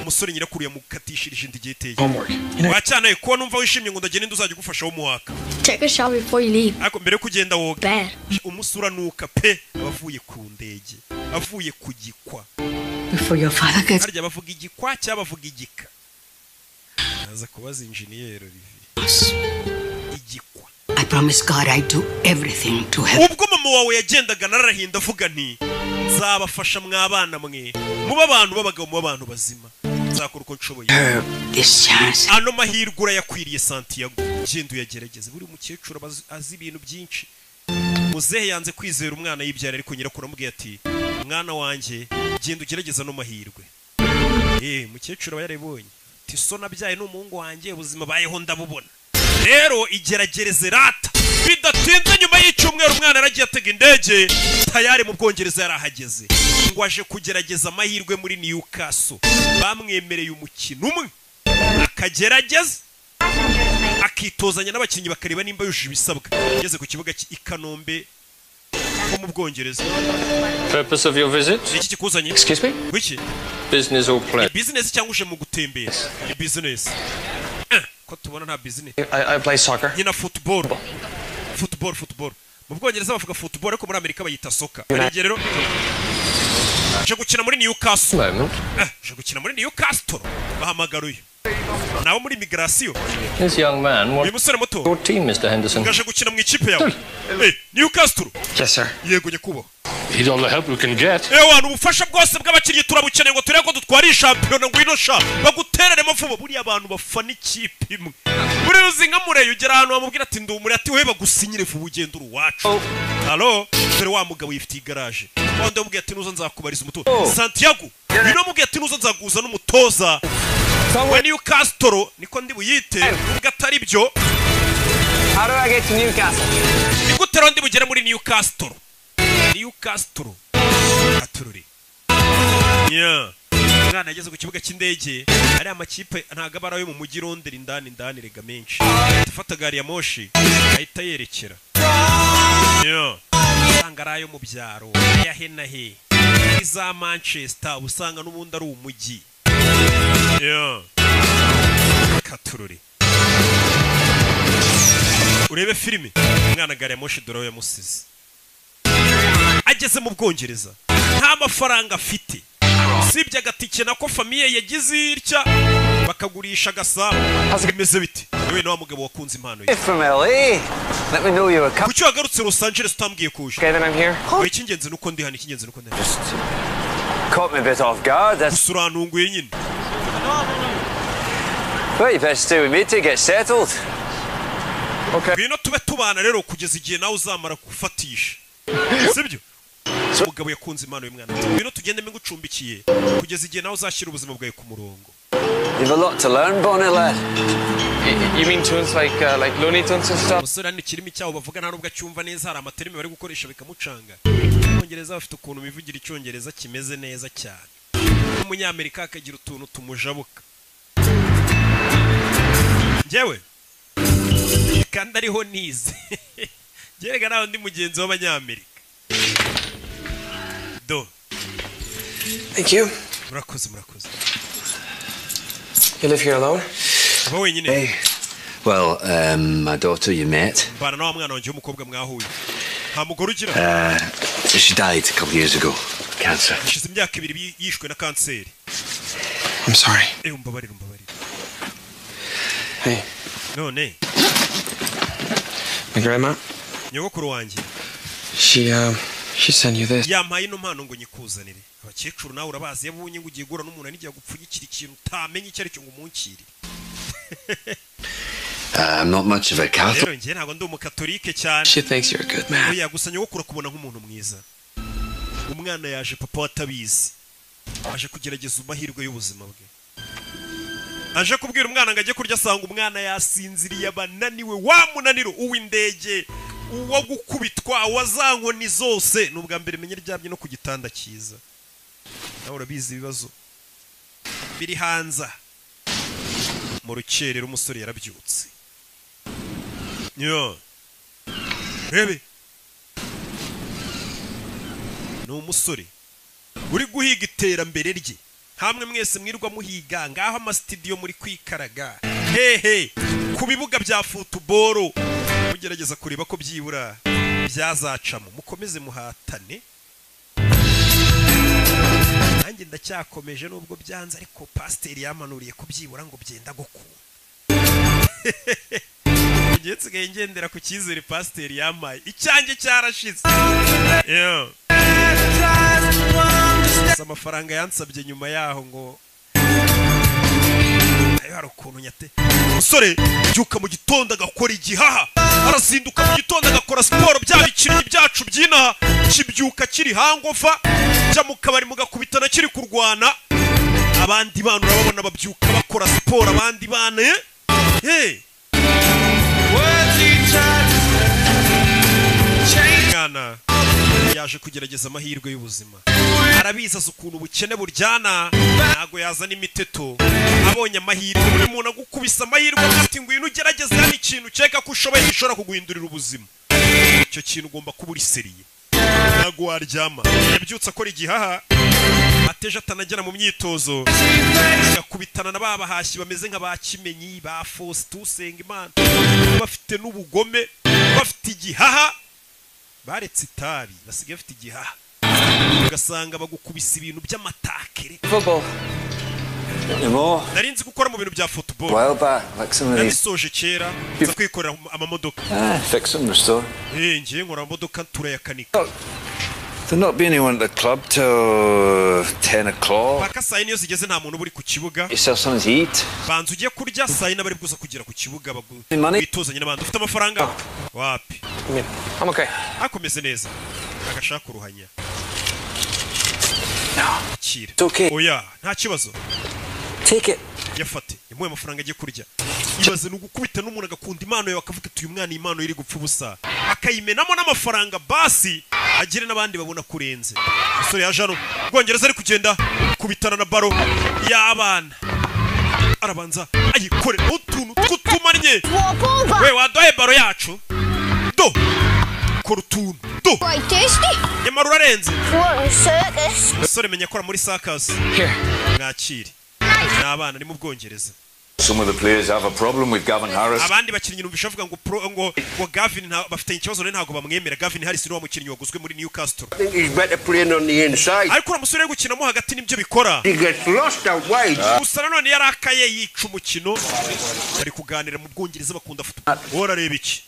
Speaker 1: umusore. Nyirakuru yamukatishirije indi iteye.
Speaker 7: Homework.
Speaker 1: Wacyanaye kuba numva wishimye ngo ndagenda, uzajya ugufasha wo.
Speaker 13: Take a shower before you leave.
Speaker 1: Ariko mbere yo kugenda woga.
Speaker 13: Bad.
Speaker 1: Umusura nuka pe, aba avuye ku ndege, avuye ku gikwa.
Speaker 5: Before your father gets
Speaker 1: Harya bavuga igikwa cyangwa bavuga igika? Naza kubaza injeniyeri Olivier. Igikwa.
Speaker 5: I promise God I'd do everything to help.
Speaker 1: Ubwo mama wawe yagendaga nararahinda, avuga nti nzabafasha mwabana mwe, muba abantu b'abagabo, muba abantu bazima, nzakora uko nshoboye.
Speaker 5: This chance.
Speaker 1: Ano mahirwe urayakwiriye, Santiago, genda uyagerageze. Buri mukecuru aba azi ibintu byinshi. Muzehe yanze kwizera umwana yibyara, ariko nyirakuru amubwiye ati mwana wanjye, genda ugerageze ano mahirwe. Mukecuru aba yarabibonye, ati so nabyaye n'umuhungu wanjye, ubuzima bayeho ndabubona, rero igeragereze rata. Bidatinze nyuma y'icyumweru umwana yaragiye atega indege, tayari mu Bwongereza yarahageze, ngo aje kugerageza amahirwe muri Newcastle. Bamwemereye umukino umwe akagerageza, akitozanya n'abakinnyi, bakareba nimba yujuje ibisabwa. Ageze ku kibuga i Kanombe ho mu Bwongereza.
Speaker 11: Purpose of your visit?
Speaker 1: Ni iki kikuzanye?
Speaker 11: Excuse me?
Speaker 1: Wiki?
Speaker 11: Business or pleasure?
Speaker 1: Business cyangwa uje mu gutembera? Ni business. Ko tubona nta business.
Speaker 7: I play soccer.
Speaker 1: Nyina football, football, football. Mu Bwongereza bavuga football, ariko muri Amerika bayita soccer. Hari igihe rero uje gukina muri Newcastle.
Speaker 11: Moment.
Speaker 1: Uje gukina muri Newcastle, bahamagara uyu nawe muri migration.
Speaker 11: This young man
Speaker 1: Uyu
Speaker 11: wants
Speaker 1: musore muto
Speaker 11: your team, Mr. Henderson.
Speaker 1: ngaje gukina mu ikipe yawe, Newcastle.
Speaker 7: Yes, sir.
Speaker 1: Yego nyakubahwa.
Speaker 10: He's all the help we can get.
Speaker 1: Ewa, ubufasha bwose bw'abakinnyi turabukeneye ngo turebe ko dutwara iyi shampiyona. Ngwino sha bagutereremo vuba. Buriya abantu bafana ikipe imwe, buriya uzi nka Mureyo, ugera ahantu bamubwira ati ndi umure, ati we bagusinyire vuba ugenda uri uwacu. Halo, dore wa mugabo yifitiye igaraje, wa wundi wamubwiye ati nuza nzakubariza umutoza Santiago. Uyu namubwiye ati nuza nzaguza n'umutoza wa Newcastle, niko ndi buyite nubwo atari byo.
Speaker 9: How do I get to Newcastle?
Speaker 1: Ni gute rero ndi bugere muri Newcastle? Newcastle atururi. Yeah. Umwana yageze ku kibuga cy'indege, ari amakipe ntabwo aba ari ayo mu mujyi Londres indani indani rega menshi. Ahita afata gari ya moshi ahita yerekera. Yeah. Usanga ari ayo mu byaro, aya he na he. Iza Manchester usanga n'ubundi ari umujyi. Yeah. Katururi. Urebe filime, umwana gari ya moshi dore aho yamusize. Ageze mu Bwongereza nta mafaranga afite, usibye agatike nako famille yagize itya bakagurisha agasabo. Bimeze bite yewe na wa mugabo wakunze impano ye?
Speaker 3: From LA. Let me know you were coming.
Speaker 1: Kuki wagarutse Los Angeles utambwiye kuje?
Speaker 7: Okay, then I'm here.
Speaker 1: Oya, icy'ingenzi nuko ndi hano, icy'ingenzi nuko ndi hano.
Speaker 3: Caught me a bit off guard. That's
Speaker 1: Gusa urantunguye nyine.
Speaker 3: Well, you better stay with me to get settled.
Speaker 1: Ngwino tube tubana rero kugeza igihe nawe uzamara gufatisha, sibyo? Umugabo yakunze impano y'umwana ati ngwino tugende ngucumbikiye kugeza igihe nawe uzashyira ubuzima bwawe ku murongo.
Speaker 3: You've a lot to learn, Bonnie lad.
Speaker 7: You mean tunes like Looney Tunes and stuff?
Speaker 1: Umusore hano ikirimi cyabo bavuga nta nubwo acyumva neza, hari amaterimi bari gukoresha bikamucanga. Icyongereza bafite ukuntu bivugira icyongereza kimeze neza cyane, n'umunyamerika akagira utuntu tumujabuka. Njyewe kandi ariho nize, njyewe nawe ndi mugenzi w'abanyamerika.
Speaker 7: Thank you.
Speaker 1: Murakoze, murakoze.
Speaker 7: You live here alone?
Speaker 1: Uba wenyine?
Speaker 3: Well, my daughter you met.
Speaker 1: Mbana na wa mwana wanjye w'umukobwa mwahuye. Nta mugore ugira?
Speaker 3: She died a couple years ago. Cancer.
Speaker 1: Hashize imyaka 2 yishwe na kanseri.
Speaker 7: I'm sorry.
Speaker 1: Eh, umbabarire, umbabarire.
Speaker 7: Hey,
Speaker 1: None
Speaker 7: my grandma,
Speaker 1: nyogokuru wanjye
Speaker 7: she sent you this.
Speaker 1: yampaye ino mpano ngo nyikuzanire. Abakecuru nawe urabazi, yabonye ngo ugiye guhura n'umuntu anigiye gupfunyikira ikintu utamenya icyo ari cyo ngo umunkire.
Speaker 3: I'm not much of a Catholic.
Speaker 1: Rero njye ntabwo ndi umukatolike cyane.
Speaker 7: She thinks you're a good man.
Speaker 1: Oya, gusa nyogokuru akubona nk'umuntu mwiza. Umwana yaje papa we atabizi, aje kugerageza amahirwe y'ubuzima bwe. Aje kubwira umwana ngo ajye kurya, asanga umwana yasinziriye, abananiwe wa munaniro uw'indege, uwo gukubitwa, uwa za nkoni zose. Ni ubwa mbere menye aryamye no ku gitanda cyiza. Nawe urabizi ibibazo biri hanze. Mu rukerera umusore yarabyutse. Yo, rebe, ni umusore uri guhiga iterambere rye. Hamwe mwese mwirwa muhiga ngaho amasitidiyo, muri kwikaraga hehe ku bibuga bya football, mugerageza kureba ko byibura byazacamo. Mukomeze muhatane, nanjye ndacyakomeje nubwo byanze, ariko pasiteri yamanuriye kubyibura ngo byenda gukunda. Ngiye nsigaye ngendera ku cyizere pasiteri yampaye, icyanjye cyarashize. Yeah. Gusa amafaranga yansabye nyuma yaho ngo ayo hari ukuntu nyate. Umusore byuka mu gitondo agakora igihaha, arazinduka mu gitondo agakora siporo, bya bikinnyi byacu by'inaha kibyuka kiri hangover, jya mu kabari mugakubitana kiri kurwana. Abandi bana urababona babyuka bakora siporo, abandi bana eh mwana yaje kugerageza amahirwe y'ubuzima. Arabizi, azi ukuntu ubukene buryana, ntago yazana imiteto. Abonye amahirwe, buri muntu agukubisa amahirwe ati ngwino ugerageze hano ikintu ukeka ko ushoboye gishobora kuguhindurira ubuzima, icyo kintu ugomba kuba uri sérieux, ntago waryama. Yabyutse akora igihaha, ateje atanagera mu myitozo, agakubitana na ba bahashyi bameze nka ba Kimenyi, ba Faustin Usengimana, bafite n'ubugome, bafite igihaha, baretse itabi basigaye bafite igihaha, ugasanga bagukubisa ibintu by'amatakere.
Speaker 7: Football.
Speaker 3: Anymore.
Speaker 1: Nari nzi gukora mu bintu bya football.
Speaker 3: While back, like some of these.
Speaker 1: Nabisoje kera, nza kwikorera amamodoka.
Speaker 3: Ah, fix them, restore.
Speaker 1: Eh, ngiye nkora amamodoka, turayakanika.
Speaker 3: There'll not be anyone at the club till 10 o'clock.
Speaker 1: Paka saa 4 iyo zigeze nta muntu uba uri ku kibuga.
Speaker 3: Yourself something to eat.
Speaker 1: Banza ujye kurya, saa 4 bari buza kugera ku kibuga
Speaker 3: Money?
Speaker 1: witozanye n'abandi. Ufite amafaranga? Wapi.
Speaker 7: I'm okay.
Speaker 1: Akomeze neza, agashaka uruhanya. Akira.
Speaker 3: It's okay.
Speaker 1: Oya, nta kibazo.
Speaker 3: Take it.
Speaker 1: Yafate, yamuhaye amafaranga ajye kurya. Ibaze, ni ugukubita n'umuntu agakunda impano yawe, akavuga ati uyu mwana iyi impano iri gupfa ubusa, akayimenamo n'amafaranga, basi agire n'abandi babona kurenze. Umusore yaje hano Bwongereza, ari kugenda kubitana na baro y'abana, arabanza ayikore utuntu tw'utumanye. We waduhaye baro yacu, do kora utuntu do.
Speaker 13: Quite tasty.
Speaker 1: Nyamara urarenze.
Speaker 13: What a circus.
Speaker 1: Umusore menya akora muri circus.
Speaker 7: Here.
Speaker 1: Mwakire, ni abana, ni mu Bwongereza.
Speaker 12: Some of the players have a problem with Gavin Harris.
Speaker 1: Abandi bakinnyi numvisha bavuga ngo pro, ngo Gavin bafitanye ikibazo rero, ntabwo bamwemera. Gavin Harris ni wa mukinnyi waguzwe muri Newcastle.
Speaker 14: I think he's better playing on the inside.
Speaker 1: Ariko uriya musore uri gukinamo hagati nibyo bikora.
Speaker 14: He gets lost out wide.
Speaker 1: Gusa nanone yarakaye yica umukino. Bari kuganira mu Bwongereza, bakunda football. Wowe urareba iki?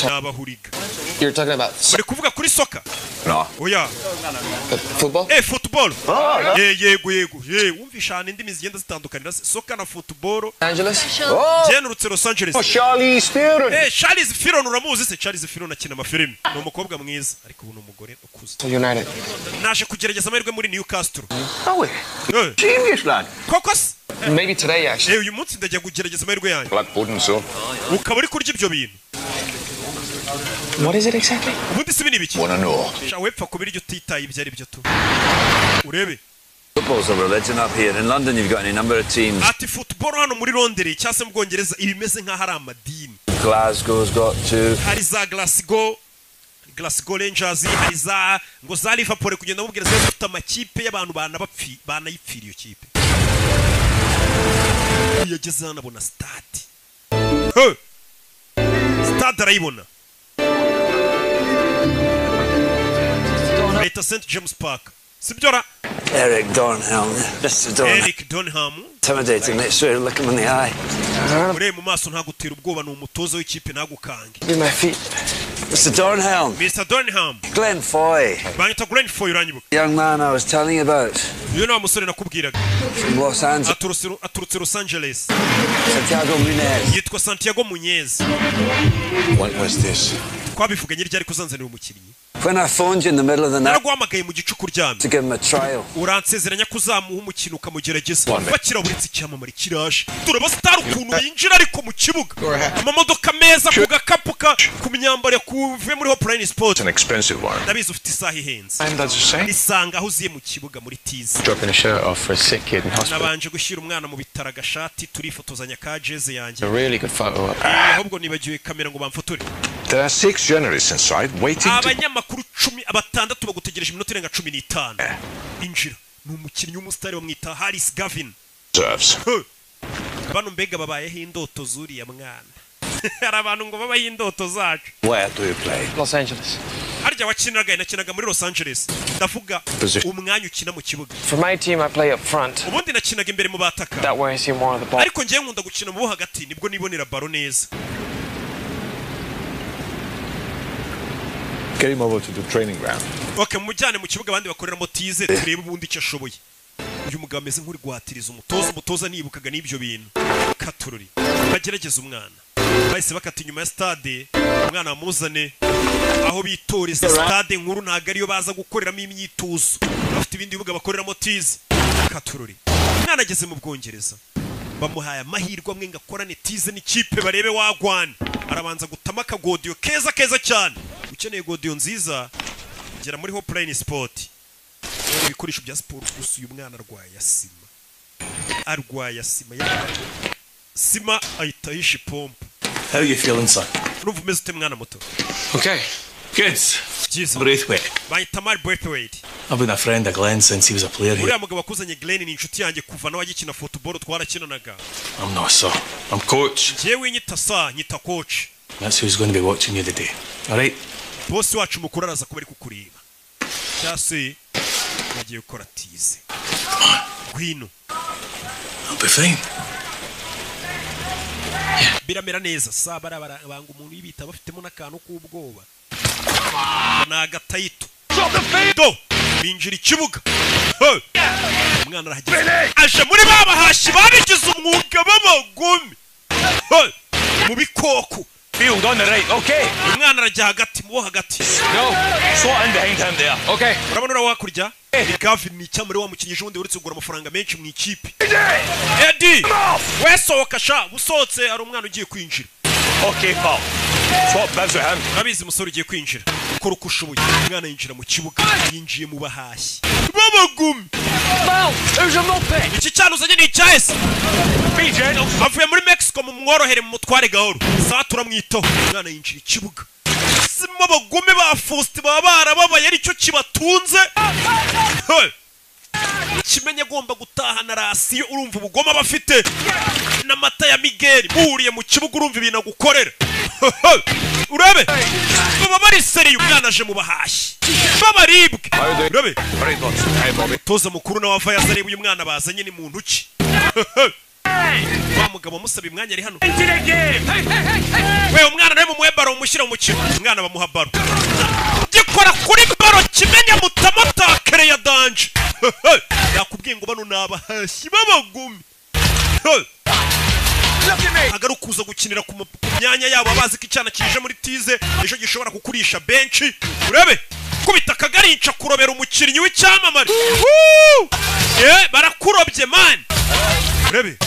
Speaker 1: Ni abahuriga.
Speaker 7: You're talking about
Speaker 1: Bari kuvuga kuri soccer.
Speaker 12: No.
Speaker 1: Oya.
Speaker 7: football?
Speaker 1: Eh, football. Ye, yego yego. Ye, wumvisha ahantu indimi zigenda zitandukanira se, soccer na football.
Speaker 7: Angeles?
Speaker 1: Ngenurutse Los Angeles.
Speaker 14: Oh, Charlize Theron.
Speaker 1: Eh, Charlize Theron uramuzi se? Charlize Theron akina amafilimi. Ni umukobwa mwiza, ariko ubu ni umugore ukuze.
Speaker 7: United.
Speaker 1: Naje kugerageza amahirwe muri Newcastle.
Speaker 14: Oh,
Speaker 1: Eh,
Speaker 14: genius lad.
Speaker 1: Koko se?
Speaker 7: Maybe today, actually.
Speaker 1: Eh, uyu munsi ndajya kugerageza amahirwe yanjye.
Speaker 12: Black pudding, so.
Speaker 1: Ukaba uri kurya ibyo bintu.
Speaker 7: What is it exactly?
Speaker 1: Ubundi si ibi ni ibiki?
Speaker 12: Wanna know?
Speaker 1: Sha, wepfa kubirya utitaye ibyo ari byo tu. Urebe.
Speaker 3: Football's a religion up here. In London, you've got any number of teams.
Speaker 1: Ati football hano muri Londres cyangwa se mu Bwongereza ibimeze nk'aho ari amadini.
Speaker 3: Glasgow's got two.
Speaker 1: Hari za Glasgow, Glasgow Rangers, hari za ngo za Liverpool, kugenda mubwira ziba zifite amakipe y'abantu banabapfi banayipfira iyo kipe. Yageze hano abona stade. He! Stade arayibona, bayita St James Park, sibyo ra?
Speaker 3: Eric Dornhelm. Mr. Dornhelm.
Speaker 1: Eric Donham.
Speaker 3: Intimidating. Make sure you look him in the eye.
Speaker 1: Urebe mu maso, ntagutera ubwoba, ni umutoza w'ikipe, ntagukange.
Speaker 7: Be my feet.
Speaker 3: Mr. Dornhelm.
Speaker 1: Mr Dornham.
Speaker 3: Glenn Foy.
Speaker 1: Banyita Glenn Foy, uranyibuka?
Speaker 3: Young man I was telling you about.
Speaker 1: Uyu ni wa musore nakubwiraga.
Speaker 3: From Los Angeles.
Speaker 1: Aturutse Los Angeles.
Speaker 3: Santiago Munez.
Speaker 1: Yitwa Santiago Muñez.
Speaker 12: What was this?
Speaker 1: Twabivuganye ryari kuzanzanira umukinnyi?
Speaker 3: When I phoned you in the middle of the night
Speaker 1: Naraguhamagaye mu gicuku uryamye
Speaker 3: to give him a trial.
Speaker 1: uransezeranya ko uzamuha umukino ukamugerageza. Bakiraburitse, icyamamare kiraje. Turaba star ukuntu yinjira ariko mu kibuga, amamodoka meza, ku gakapu ka ku myambaro yakuvuye muri Hopeline Sport.
Speaker 12: It's an expensive one.
Speaker 1: Ndabizi ufite isaha ihenze.
Speaker 7: And does the same.
Speaker 1: Isanga aho uziye mu kibuga muri tize.
Speaker 7: Dropping a shirt off for a sick kid in hospital.
Speaker 1: Nabanje gushyira umwana mu bitaro agashati, turifotozanya ka jeze yanjye.
Speaker 7: A really good photo op.
Speaker 1: Ahubwo nibagiwe kamera ngo bamfotore.
Speaker 12: There are six journalists inside waiting to.
Speaker 1: Abanyamakuru cumi batandatu bagutegereje iminota irenga 15. Injira. Ni umukinnyi w'umusitari, bamwita Harris Gavin.
Speaker 12: Serves.
Speaker 1: Huh. Bano mbega babayeho indoto zuriya mwana. Hari abantu ngo babaho indoto zacu.
Speaker 3: Where do you play?
Speaker 7: Los Angeles.
Speaker 1: Harya wakiniraga? Nakinaga muri Los Angeles. Ndavuga
Speaker 12: Position.
Speaker 1: umwanya ukina mu kibuga.
Speaker 7: For my team, I play up front.
Speaker 1: Ubundi nakinaga imbere mu bataka,
Speaker 7: That way I see more of the ball.
Speaker 1: ariko ngewe nkunda gukina mu bo hagati, nibwo nibonera baro neza.
Speaker 12: Get him over to the training ground.
Speaker 1: Okay, mujyane mu kibuga abandi bakoreramo tize, turebe ubundi icyo ashoboye. Uyu mugabo ameze nk'uri guhatiriza umutoza. Umutoza nibukaga n'ibyo bintu katururi. Bagerageza umwana, bahise bakata inyuma ya stade, umwana bamuzane aho bitoreza. Stade nkuru ntabwo ariyo baza gukoreramo imyitozo, bafite ibindi bibuga bakoreramo tize. Katururi, umwana ageze mu Bwongereza, bamuhaye amahirwe amwe ngo akorane tize n'ikipe barebe wagwana. Arabanza gutama akagodiyo keza keza cyane. Ukeneye godiyo nziza, gera muri Hopeline Sport, ibikoresho bya siporo gusa. Uyu mwana arwaye asima, arwaye asima sima ahita yisha ipompo.
Speaker 10: How are you feeling, son?
Speaker 1: Urumva umeze ute, mwana muto?
Speaker 7: Okay.
Speaker 10: Good.
Speaker 1: Byiza.
Speaker 10: Braithwaite.
Speaker 1: Bahita Mari Braithwaite.
Speaker 10: I've been a friend of Glenn since he was a player here.
Speaker 1: Uriya mugabo wakuzanye Glenn ni inshuti yanjye, kuva nawe agikina football twarakinanaga.
Speaker 10: I'm not sir. I'm coach.
Speaker 1: Njyewe nyita sa, nyita coach.
Speaker 10: That's who's going to be watching you today. All right?
Speaker 1: Bosi wacu mukuru araza kuba ari kukureba, cyangwa se yagiye gukora tize. Ngwino.
Speaker 10: I'll be fine.
Speaker 1: Biramera neza sa. Barabara banga umuntu yibita, bafitemo n'akantu k'ubwoba, ni agatayito do. Binjira ikibuga. Hey! Umwana arahageze, aje muri ba bahashi babigize umwuga b'abagome. Hey! Mu bikoko.
Speaker 10: Field on the right. Okay.
Speaker 1: Umwana arajya hagati, mu bo hagati.
Speaker 10: No. Slot in behind him there. Okay.
Speaker 1: Urabona uriya hakurya ni Gavin, ni icyamure wa mukinnyi ejo bundi uretse kugura amafaranga menshi mu ikipe. Eddie we, sohoka sha. Usohotse, hari umwana ugiye kwinjira.
Speaker 10: Okay, pal. Swap bibs with him.
Speaker 1: Urabizi, umusore ugiye kwinjira, ukora uko ushoboye. Umwana yinjira mu kibuga, yinjiye mu bahashyi b'abagumi. Iki cyana uzanye ni icyahese?
Speaker 10: Be gentle.
Speaker 1: Avuye muri Mexico, mu mworohere, mu mutware gahoro. Sawa, turamwitaho. Umwana yinjira ikibuga, simo abagome ba Faustin baba barababaye, aricyo kibatunze. Hey! Kimenye agomba gutahana rasiyo. Urumva ubugome aba afite n'amata ya Miguel muhuriye mu kibuga, urumva ibintu agukorera. Urabe baba bari seriye. Umwana aje mu bahashyi b'abaribwe, urabe.
Speaker 12: Very good. Hey, Bobby.
Speaker 1: Toza mukuru nawe ava yaza areba uyu mwana bazanye ni muntu ki. Wa mugabo amusaba imwanya ari hano. We, umwana nawe mumuhe baro, mumushyire mu mukino. Umwana bamuha baro, gikora kuri baro, kimenya mutamotakere ya danger. Yakubwiye ngo bano ni abahashyi b'abagome agaruka kuza gukinira ku myanya yabo, abazi ko icyana kije muri tize ejo gishobora kukurisha benshi. Urebe kubita akagarinca kurobera umukinnyi w'icyamamare. Woo! Barakurobye man. Urebe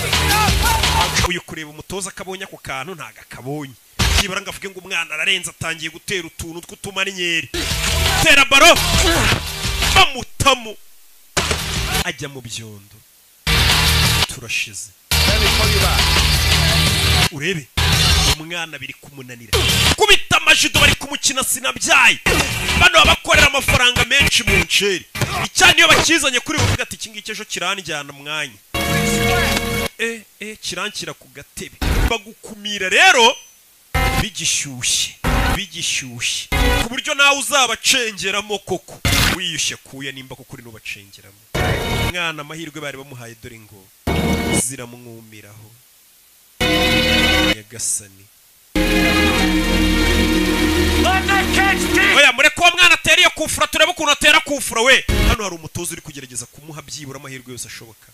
Speaker 1: uyu kureba umutoza akabonye ako kantu, ntago akabonye. Byibura ngo avuge ngo umwana ararenze, atangiye gutera utuntu tw'utumaniyeri. Tera baro, bamutamu, ajya mu byondo. Turashize. Urebe Umwana biri kumunanira kubita amajido, bari kumukina sinabyaye. Bano babakorera amafaranga menshi mu nceri icyane, iyo bakizanye kuri buvuga ati iki ngiki ejo kiranjyana mwanya kiranshyira ku gatebe. Bagukumira rero bigishyushye, bigishyushye, ku buryo nawe uzabacengeramo koko wiyushye kuya, nimba koko uri n'ubacengeramo. Umwana amahirwe bari bamuhaye dore ngo ziramwumiraho. Nyagasani, oya mureke uwo mwana atera iyo kufura, turebe ukuntu atera kufura we. Hano hari umutoza uri kugerageza kumuha byibura amahirwe yose ashoboka.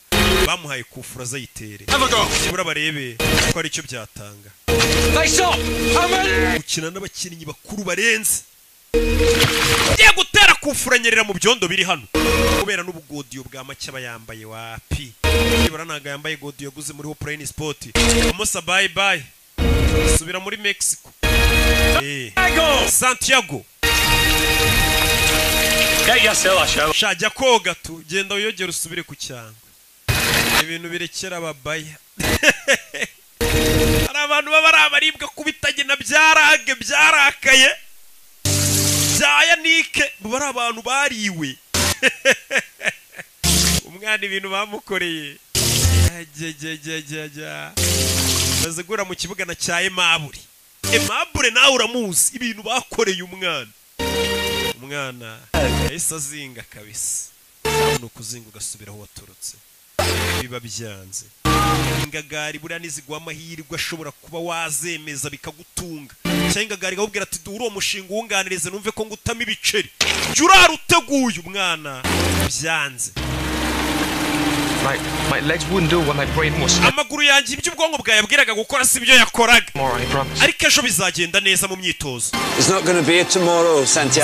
Speaker 1: Bamuhaye kufura azayitere, byibura barebe ko hari icyo byatanga. Gukina n'abakinnyi bakuru barenze, ngiye gutera kufura nyerera mu byondo biri hano kubera n'ubugodiyo bwa make aba yambaye. Wapi, byibura ntabwo yambaye godiyo yaguze muri Hoprine Sport. Umusa bye bye, subira muri Mexico. Santiago, shajya koga tu, genda wiyogere usubire ku cyangwe. Ibintu birekera ababaya. Hari abantu baba ari abaribwa kubitagena byarage byarakaye bya Yanike, baba ari abantu bariwe. Umwana ibintu bamukoreye bazigura mu kibuga na cya Aimable. Aimable nawe uramuzi ibintu bakoreye umwana. Umwana yahise azinga kabisa. Ni ukuzinga ugasubira aho waturutse, biba byanze. Ingagari buriya niziguha amahirwe ashobora kuba wazemeza bikagutunga, cyangwa ingagari ikakubwira ati duhure uwo mushinga uwunganirize numve ko ngutama ibiceri, jya urara uteguye. Umwana byanze. Amaguru yanjye ibyo ubwonko bwayabwiraga gukora si byo yakoraga, ariko ejo bizagenda neza mu myitozo.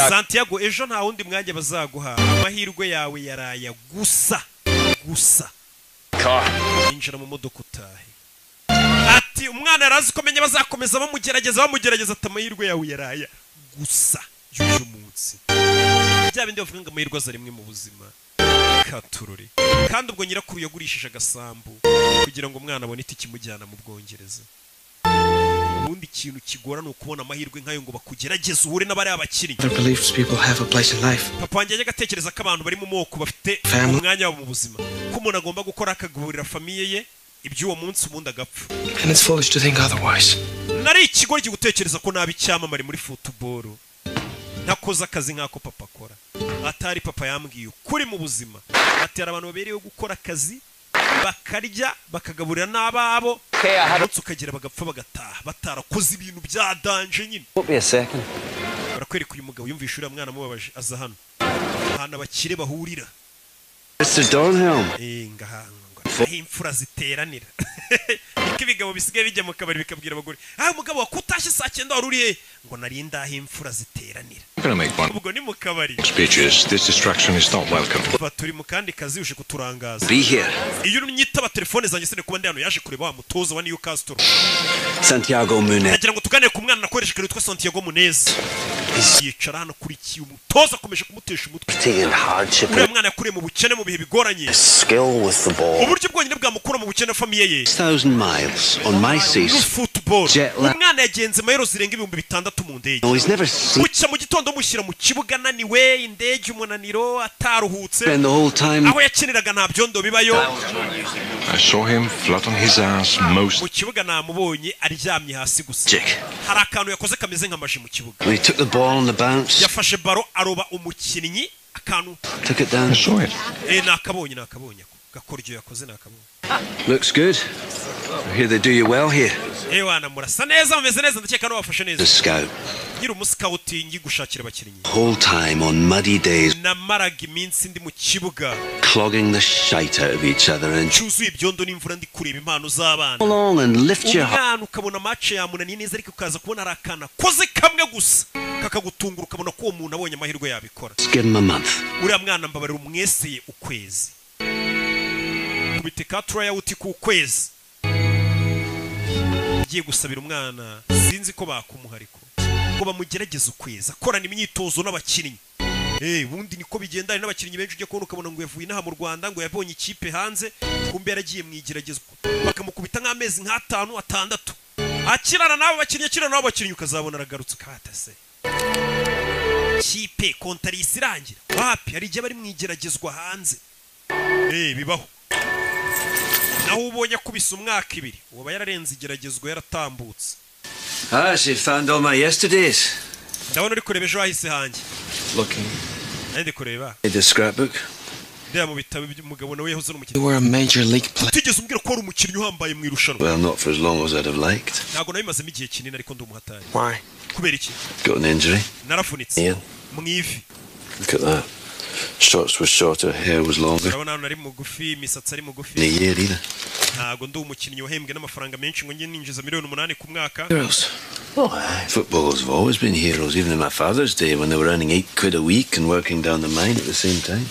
Speaker 1: Santiago, ejo nta wundi mwanya bazaguha, amahirwe yawe yaraya gusa gusa. Injira mu modoka utahe. Ati umwana yarazi ko menya bazakomeza bamugerageza bamugerageza, ati amahirwe yawe yaraya gusa y'uyu munsi. Bya bindi bavuga ngo amahirwe aza rimwe mu buzima, katurore. Kandi ubwo nyirakuru yagurishije agasambu kugira ngo umwana abone itike imujyana mu Bwongereza. Ubundi ikintu kigora ni ukubona amahirwe nk'ayo ngo bakugerageze uhure n'abari abakinnyi. Papa wanjye yajyaga atekereza ko abantu bari mu moko bafite umwanya wabo mu buzima, ko umuntu agomba gukora akagaburira famiye ye iby'uwo munsi ubundi agapfa. Nari ikigoryi gutekereza ko naba icyamamare muri football ntakoze akazi nk'ako papa akora. Atari papa yambwiye ukuri mu buzima, ati hari abantu babereyeho gukora akazi bakarya bakagaburira n'ababo, umunsi ukagera bagapfa bagataha batarakoze ibintu bya danje nyine. Barakwereka uyu mugabo yumvishe uriya mwana amubabaje, aza hano ahantu abakire bahurira. Aho imfura ziteranira. Niko ibigabo bisigaye bijya mu kabari bikabwira abagore, ah mugabo wakutashye saa 9 wari uri he? Ngo nari ndaho imfura ziteranira. Ubwo ni mu kabari. Turi mu kandi kazi uje kuturangaza. Iyo unyitaba telefone zanjye sine kuba ndi hano. Yaje kureba wa mutoza wa Newcastle,
Speaker 3: Santiago Munez.
Speaker 1: Nagira ngo tuganire ku mwana nakoresha witwa Santiago Munez. Yicara hano kuri iki umutoza akomeje kumutesha umutwe. Uriya mwana yakuriye mu bukene mu bihe bigoranye. Uburyo bwonyine bwamukura mu bukene famiye ye football. Umwana yagenze mayero zirenga 6000 mu ndege. Bucya mu gitondo mushyira mu kibuga ananiwe, indege umunaniro, ataruhutse. Aho yakiniraga nta byondo bibayo. Mu kibuga namubonye aryamye hasi gusa. Hari akantu yakoze kameze nk'amaji mu kibuga. Yafashe baro aroba umukinnyi akantu. Nakabonye nakabonye gakoryo yakoze nakabonye.
Speaker 3: Looks good. I hear they do you well here.
Speaker 1: Ewana murasa neza mumeze neza, ndakeka no bafashe neza.
Speaker 3: The scout.
Speaker 1: Nkiri umuscout ngi gushakira abakinnyi.
Speaker 3: Whole time on muddy days.
Speaker 1: Namaraga iminsi ndi mu kibuga.
Speaker 3: Clogging the shite out of each other and
Speaker 1: cyuzuye ibyondo n'imvura ndi kureba impano z'abana.
Speaker 3: Along and lift your
Speaker 1: umwana ukabona match yamunaniye neza, ariko ukaza kubona arakana koze kamwe gusa kakagutungura, ukabona ko uwo muntu abonye amahirwe yabikora.
Speaker 3: Give him a month.
Speaker 1: Uriya mwana mbabarira umweseye ukwezi. Kubiteka tryout ku kwezi. Ngiye gusabira umwana sinzi ko bakumuha ariko ngo bamugerageze ukwezi akorana imyitozo n'abakinnyi. Ubundi niko bigenda n'abakinnyi benshi ujya kubona ukabona ngo yavuye inaha mu Rwanda ngo yabonye ikipe hanze, kumbe yaragiye mu igeragezwa bakamukubita nk'amezi nk'atanu atandatu Akirana n'abo bakinnyi, akirana n'abo bakinnyi, ukazabona aragarutse ukatase kipe kontarisi irangira. Wapi, hari igihe bari mu igeragezwa hanze, bibaho. Naho ubonye akubise umwaka ibiri, uba yararenze igeragezwa, yaratambutse.
Speaker 3: Ah, she found all my yesterdays.
Speaker 1: Ndabona uri kureba ejo hahise hanjye.
Speaker 7: Looking.
Speaker 1: Nari ndi kureba
Speaker 3: The scrapbook.
Speaker 1: Ndeba mu bitabo by'umugabo nawe yahoze ari umukinnyi.
Speaker 7: You were a major league player.
Speaker 1: Utigeze umbwira ko wari umukinnyi uhambaye mu irushanwa.
Speaker 3: Well, not for as long as I'd have liked.
Speaker 1: Ntabwo nabimazemo igihe kinini, ariko ndi umuhatari.
Speaker 7: Why?
Speaker 1: Kubera iki?
Speaker 3: Got an injury.
Speaker 1: Narafunitse
Speaker 3: Ian,
Speaker 1: mu ivi.
Speaker 3: look at that. Shorts was shorter, hair was longer.
Speaker 1: Urabona hano ari mugufi, imisatsi ari mugufi.
Speaker 3: In a year either.
Speaker 1: Ntabwo ndi umukinnyi wahembwe n'amafaranga menshi ngo njye ninjiza miliyoni 8 ku mwaka.
Speaker 7: Heroes.
Speaker 3: Oh, aye. Footballers have always been heroes, even in my father's day when they were earning £8 a week and working down the mine at the same time.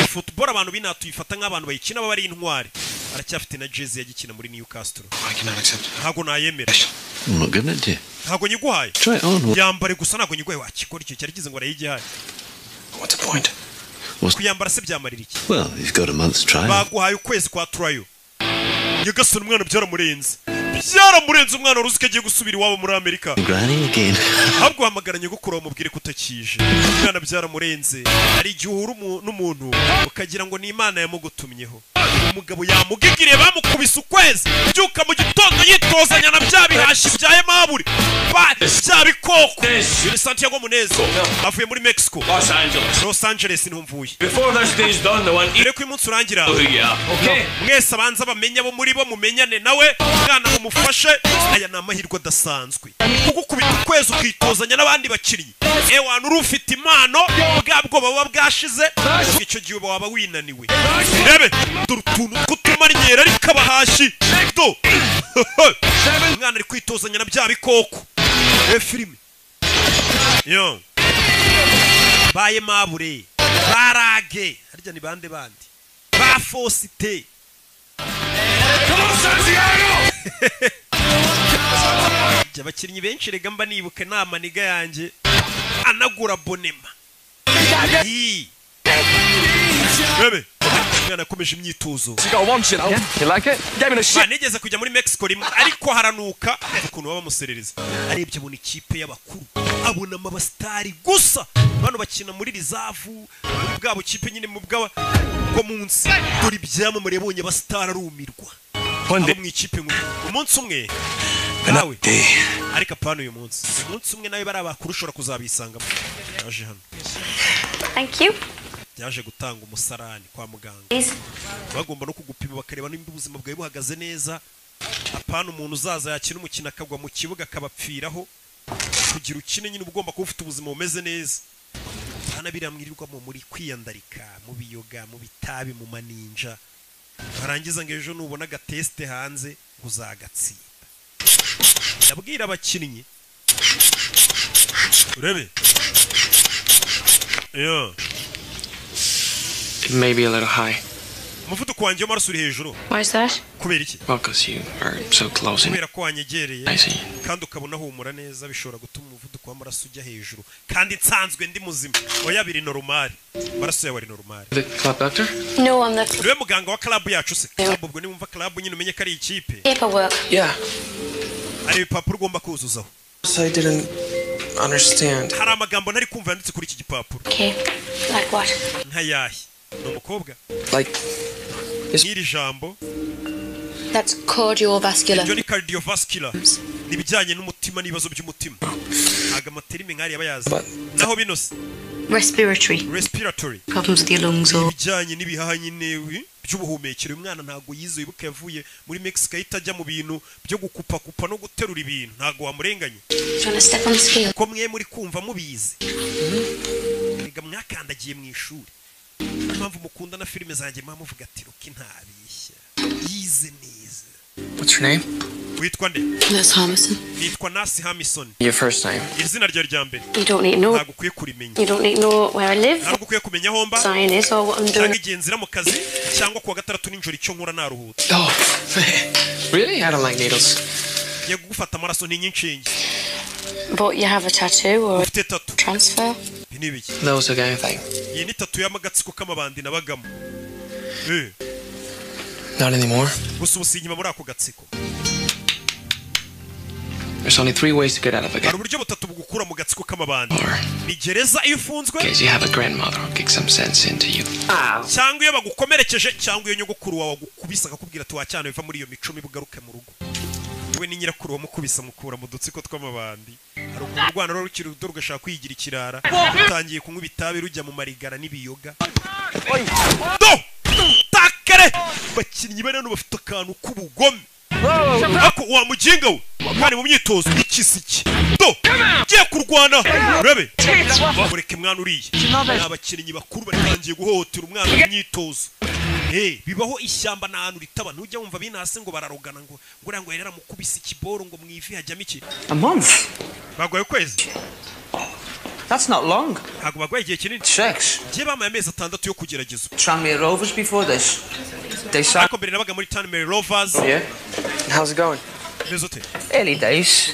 Speaker 1: Football abantu b'inaha tuyifata nk'abantu bayikina baba ari intwari. Aracyafite na jezi yagikina muri Newcastle.
Speaker 7: I cannot accept.
Speaker 1: Ntabwo nayemera.
Speaker 3: I'm not giving it to you.
Speaker 1: Ntabwo nyiguhaye.
Speaker 3: Try it on.
Speaker 1: Yambare gusa, ntabwo nyiguhaye. Wakikora icyo cyari kize ngo arayigihaye.
Speaker 7: What's the point?
Speaker 1: Kuyambara se byamarira iki?
Speaker 3: Well, you've got a month's trial.
Speaker 1: Baguhaye ukwezi kwa trial. Nyagasani, umwana byaramurenze, byaramurenze. Umwana wari uzi ko agiye gusubira iwabo muri Amerika.
Speaker 3: Granny again.
Speaker 1: Ahubwo uhamagara nyogokuru bamubwire ko utakije. Umwana byaramurenze. Hari igihe uhura n'umuntu ukagira ngo ni Imana yamugutumyeho. Umugabo yamugigiriye, bamukubise ukwezi. Byuka mu gitondo yitozanya na bya bihashi bya Aimable, bya bikoko. Uyu ni Santiago Munez, avuye muri Mexico.
Speaker 10: Los Angeles.
Speaker 1: Los Angeles niho mvuye.
Speaker 10: Before this day's done, the one
Speaker 1: Mbere ko uyu munsi urangira,
Speaker 10: who you are. Okay?
Speaker 1: mwese abanza bamenye abo muri bo, mumenyane nawe. Mwana mumufashe, aya ni amahirwe adasanzwe, kugukubita ukwezi ukitozanya n'abandi bakinnyi. Ewana, uri ufite impano, bwa bwoba buba bwashize. Icyo gihe uba waba winaniwe. Rebe dore utuntu tw'utumaryera ariko abahashi do. Umwana ari kwitozanya na bya bikoko. Rebe filime yo baye mabure barage harya ni bande bandi ba Fosite.
Speaker 10: Come on, Santiago!
Speaker 1: Jya abakinnyi benshi rega mba nibuka inama niga yanjye anagura bonema. Ii. Bebe umwana yakomeje imyitozo.
Speaker 7: You got one, you know. You like it? Gave me the shit.
Speaker 1: Ba, nigeze kujya muri Mexico rimwe ariko haranuka ukuntu baba bamuserereza. Arebye abona ikipe y'abakuru, abonamo abasitari gusa. Bano bakina muri reserve, muri bwa bukipe nyine mu bwa bwo munsi. Dore ibyamamare yabonye, abasitari, arumirwa. Abo mu ikipe nkuru umunsi umwe nawe, ariko apana uyu munsi, umunsi umwe nawe bari abakuru ushobora kuzabisangamo. Yaje hano.
Speaker 13: Thank you.
Speaker 1: Yaje gutanga umusarani kwa muganga.
Speaker 13: Please.
Speaker 1: Bagomba no kugupima bakareba nimba ubuzima bwawe buhagaze neza, apana umuntu uzaza yakina umukino akagwa mu kibuga akabapfiraho. Kugira ukine nyine uba ugomba kuba ufite ubuzima bumeze neza, apana biriya mwirirwamo muri kwiyandarika mu biyoga, mu bitabi, mu maninja, warangiza ngo ejo nubona agatesite hanze ngo uzagatsinda. Ndabwira abakinnyi, urebe yeah.
Speaker 7: It may be a little high.
Speaker 1: Umuvuduko wanjye w'amaraso uri hejuru.
Speaker 13: Why is that?
Speaker 1: Kubera iki?
Speaker 7: Well, because you are so close and
Speaker 1: Kubera ko wanyegereye
Speaker 7: I see.
Speaker 1: kandi ukabona humura neza, bishobora gutuma umuvuduko w'amaraso ujya hejuru kandi nsanzwe ndi muzima. Oya, biri normal, amaraso yawe ari normal.
Speaker 7: The club doctor?
Speaker 13: No, I'm the
Speaker 1: Niwe muganga wa club yacu se? Club, ubwo niwumva club nyine umenye ko ari ikipe.
Speaker 13: paperwork.
Speaker 7: Yeah.
Speaker 1: Hari ibipapuro ugomba kuzuzaho.
Speaker 7: I didn't understand.
Speaker 1: Hari amagambo ntari kumva yanditse kuri iki gipapuro.
Speaker 13: Okay. Like what?
Speaker 1: Nkayahe? Ni umukobwa.
Speaker 7: Like
Speaker 1: n'iri jambo.
Speaker 13: That's cardiovascular.
Speaker 1: Ibyo ni cardiovascular, ni ibijyanye n'umutima n'ibibazo by'umutima. Ntabwo amaterime nk'ariya aba yazi. Naho bino se?
Speaker 13: Respiratory.
Speaker 1: Respiratory.
Speaker 13: Problems with your lungs or
Speaker 1: Ibijyanye n'ibihaha nyine by'ubuhumekero. Uyu mwana ntabwo yize, wibuke yavuye muri Mexico ahita ajya mu bintu byo gukupakupa no guterura ibintu. Ntabwo wamurenganye.
Speaker 13: Do you want to step on the scale?
Speaker 1: Ko mwe muri kumva mubizi rega, mwakandagiye mu ishuri. Niyo mpamvu mukunda na filime zanjye, muba muvuga ati Rocky ntabishya, yize neza.
Speaker 7: What's your name?
Speaker 1: Witwa nde?
Speaker 13: Nurse Harmison.
Speaker 1: Nitwa Nurse Hamison.
Speaker 7: Your first name.
Speaker 1: Izina ryawe rya mbere?
Speaker 13: You don't need to know.
Speaker 1: Ntabwo ukwiye kurimenya.
Speaker 13: You don't need to know where I live,
Speaker 1: Ntabwo ukwiye kumenya aho mba
Speaker 13: sign is, or what I'm
Speaker 1: cyangwa
Speaker 13: doing.
Speaker 1: igihe nzira mu kazi, cyangwa kuwa gatandatu nijoro icyo nkora naruhutse.
Speaker 7: Oh, really? I don't like needles.
Speaker 1: Ngiye kugufata amaraso, ntinya inshinge.
Speaker 13: But you have a tattoo or a
Speaker 1: Ufite tattoo.
Speaker 13: transfer.
Speaker 1: Ibi ni ibiki?
Speaker 7: That was a gang thing.
Speaker 1: Iyi ni tattoo y'amagatsiko k'amabandi nabagamo.
Speaker 7: Not anymore.
Speaker 1: Gusa ubu sinkima muri ako gatsiko.
Speaker 7: There's only 3 ways to get out of a
Speaker 1: Hari uburyo butatu bugukura mu gatsiko k'amabandi: ni gereza iyo ufunzwe,
Speaker 7: case. You have a grandmother who'll kick some sense into you.
Speaker 1: cyangwa iyo bagukomerekeje, cyangwa iyo nyogokuru wawe agukubise akakubwira ati: "Wacyana, biva muri iyo mico mibi, ugaruke mu rugo." We ni nyirakuru wamukubise, amukura mu dutsiko tw'amabandi. Hari ukuntu urwana ruba rukiri ruto rugashaka kwigira ikirara, rutangiye kunywa itabi, rujya mu marigara n'ibiyoga. Do takare bakinnyi bari hano bafite akantu k'ubugome. Ako wa muginga we, kandi mu myitozo ikisiki do ugiye kurwana, urebe mureke mwana uriya. Ni abakinnyi bakuru batangiye guhohotera umwana mu myitozo. Hey, bibaho, ishyamba nta hantu ritaba. Ntujya wumva binase ngo bararogana, ngo uriya ngo yari yaramukubise ikiboro, ngo mu ivi hajyamo iki.
Speaker 9: A month?
Speaker 1: Bagoye ukwezi.
Speaker 9: That's not long.
Speaker 1: Ntabwo bagoye igihe kinini.
Speaker 9: Six.
Speaker 1: Njye bamaye amezi 6 yo kugerageza.
Speaker 9: Tranmere Rovers before this. They signed.
Speaker 1: Ariko mbere nabaga muri Tranmere Rovers.
Speaker 7: Yeah? How's it going?
Speaker 1: Meze ute?
Speaker 9: Early days.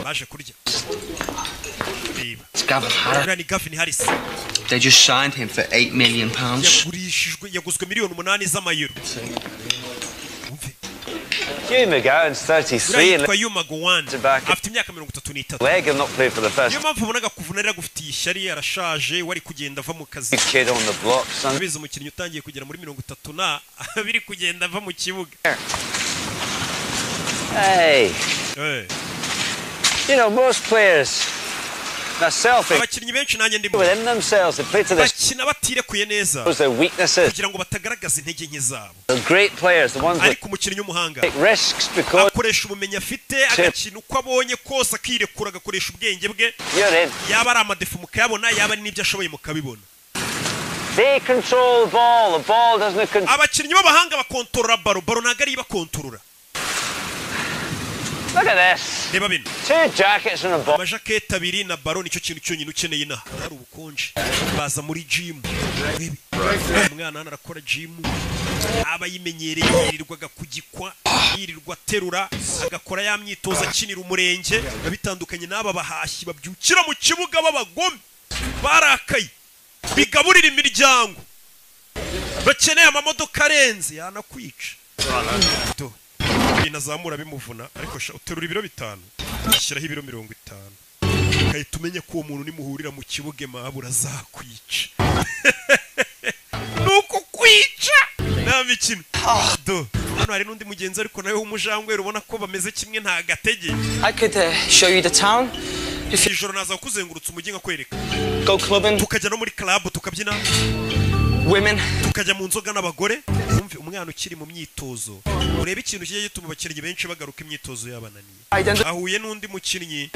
Speaker 1: Baje kurya, reba.
Speaker 9: It's Gavin Harris.
Speaker 1: Uriya ni Gavin Harris.
Speaker 9: They just signed him for £8 million.
Speaker 1: Yagurishijwe, yaguzwe miliyoni 8 z'amayero.
Speaker 4: Hugh McGowan's 33
Speaker 1: Uriya
Speaker 4: and
Speaker 1: yitwa Hugh McGowan, afite imyaka 33.
Speaker 4: leg and not played for the first
Speaker 1: Niyo mpamvu ubonaga kuvuna rero agufitiye ishyari, arashaje, wari kugenda ava mu kazi.
Speaker 4: kid on the block, son.
Speaker 1: Urabizi, umukinnyi utangiye kugera muri 30 na biri kugenda ava mu kibuga.
Speaker 4: Hey,
Speaker 1: Eh.
Speaker 4: most players, myself,
Speaker 1: Abakinnyi benshi, nanjye ndimo,
Speaker 4: within themselves, they play to their
Speaker 1: bakina batirekuye neza
Speaker 4: their weaknesses.
Speaker 1: kugira ngo batagaragaza intege nke zabo.
Speaker 4: The great players, the ones that
Speaker 1: Ariko umukinnyi w'umuhanga
Speaker 4: take risks because
Speaker 1: akoresha ubumenyi afite, agakina uko abonye kose, akirekura, agakoresha ubwenge bwe.
Speaker 4: you're in.
Speaker 1: Yaba ari amadéfauts mukayabona, yaba ari n'ibyo ashoboye mukabibona.
Speaker 4: They control the ball. The ball doesn't control.
Speaker 1: Abakinnyi b'abahanga bakontorora ballon, ballon ntabwo ariyo ibakontorora.
Speaker 4: Look at this.
Speaker 1: Reba bino.
Speaker 4: Two jackets and a ball.
Speaker 1: Amajaketi abiri na ballon, nicyo kintu cyonyine ukeneye inaha hari ubukonje. Baza muri jimu. Urebe umwana hano arakora jimu, aba yimenyereye, yirirwaga kugikwa, yirirwa aterura, agakora ya myitozo akinira umurenge. Biba bitandukanye n'aba bahashyi babyukira mu kibuga b'abagome, barakaye, bigaburira imiryango, bakeneye amamodoka arenze, yanakwica. Do. Ibintu azamura bimuvuna, ariko sha uterura ibiro 5, ushyiraho ibiro 50, ugahita umenya ko uwo muntu nimuhurira mu kibuga mabura azakwica. Ni ukukwica, nta mikino. Do hano hari n'undi mugenzi, ariko nawe w'umujangweri, ubona ko bameze kimwe, nta gatege.
Speaker 9: I could show you the town.
Speaker 1: Ijoro naza kuzengurutsa umujyi nkakwereka.
Speaker 9: Go clubbing.
Speaker 1: Tukajya no muri club tukabyina.
Speaker 9: Women.
Speaker 1: Tukajya mu nzoga n'abagore. Wumve umwana ukiri mu myitozo, urebe ikintu kijya gituma abakinnyi benshi bagaruka imyitozo yabananiye. Ahuye n'undi mukinnyi.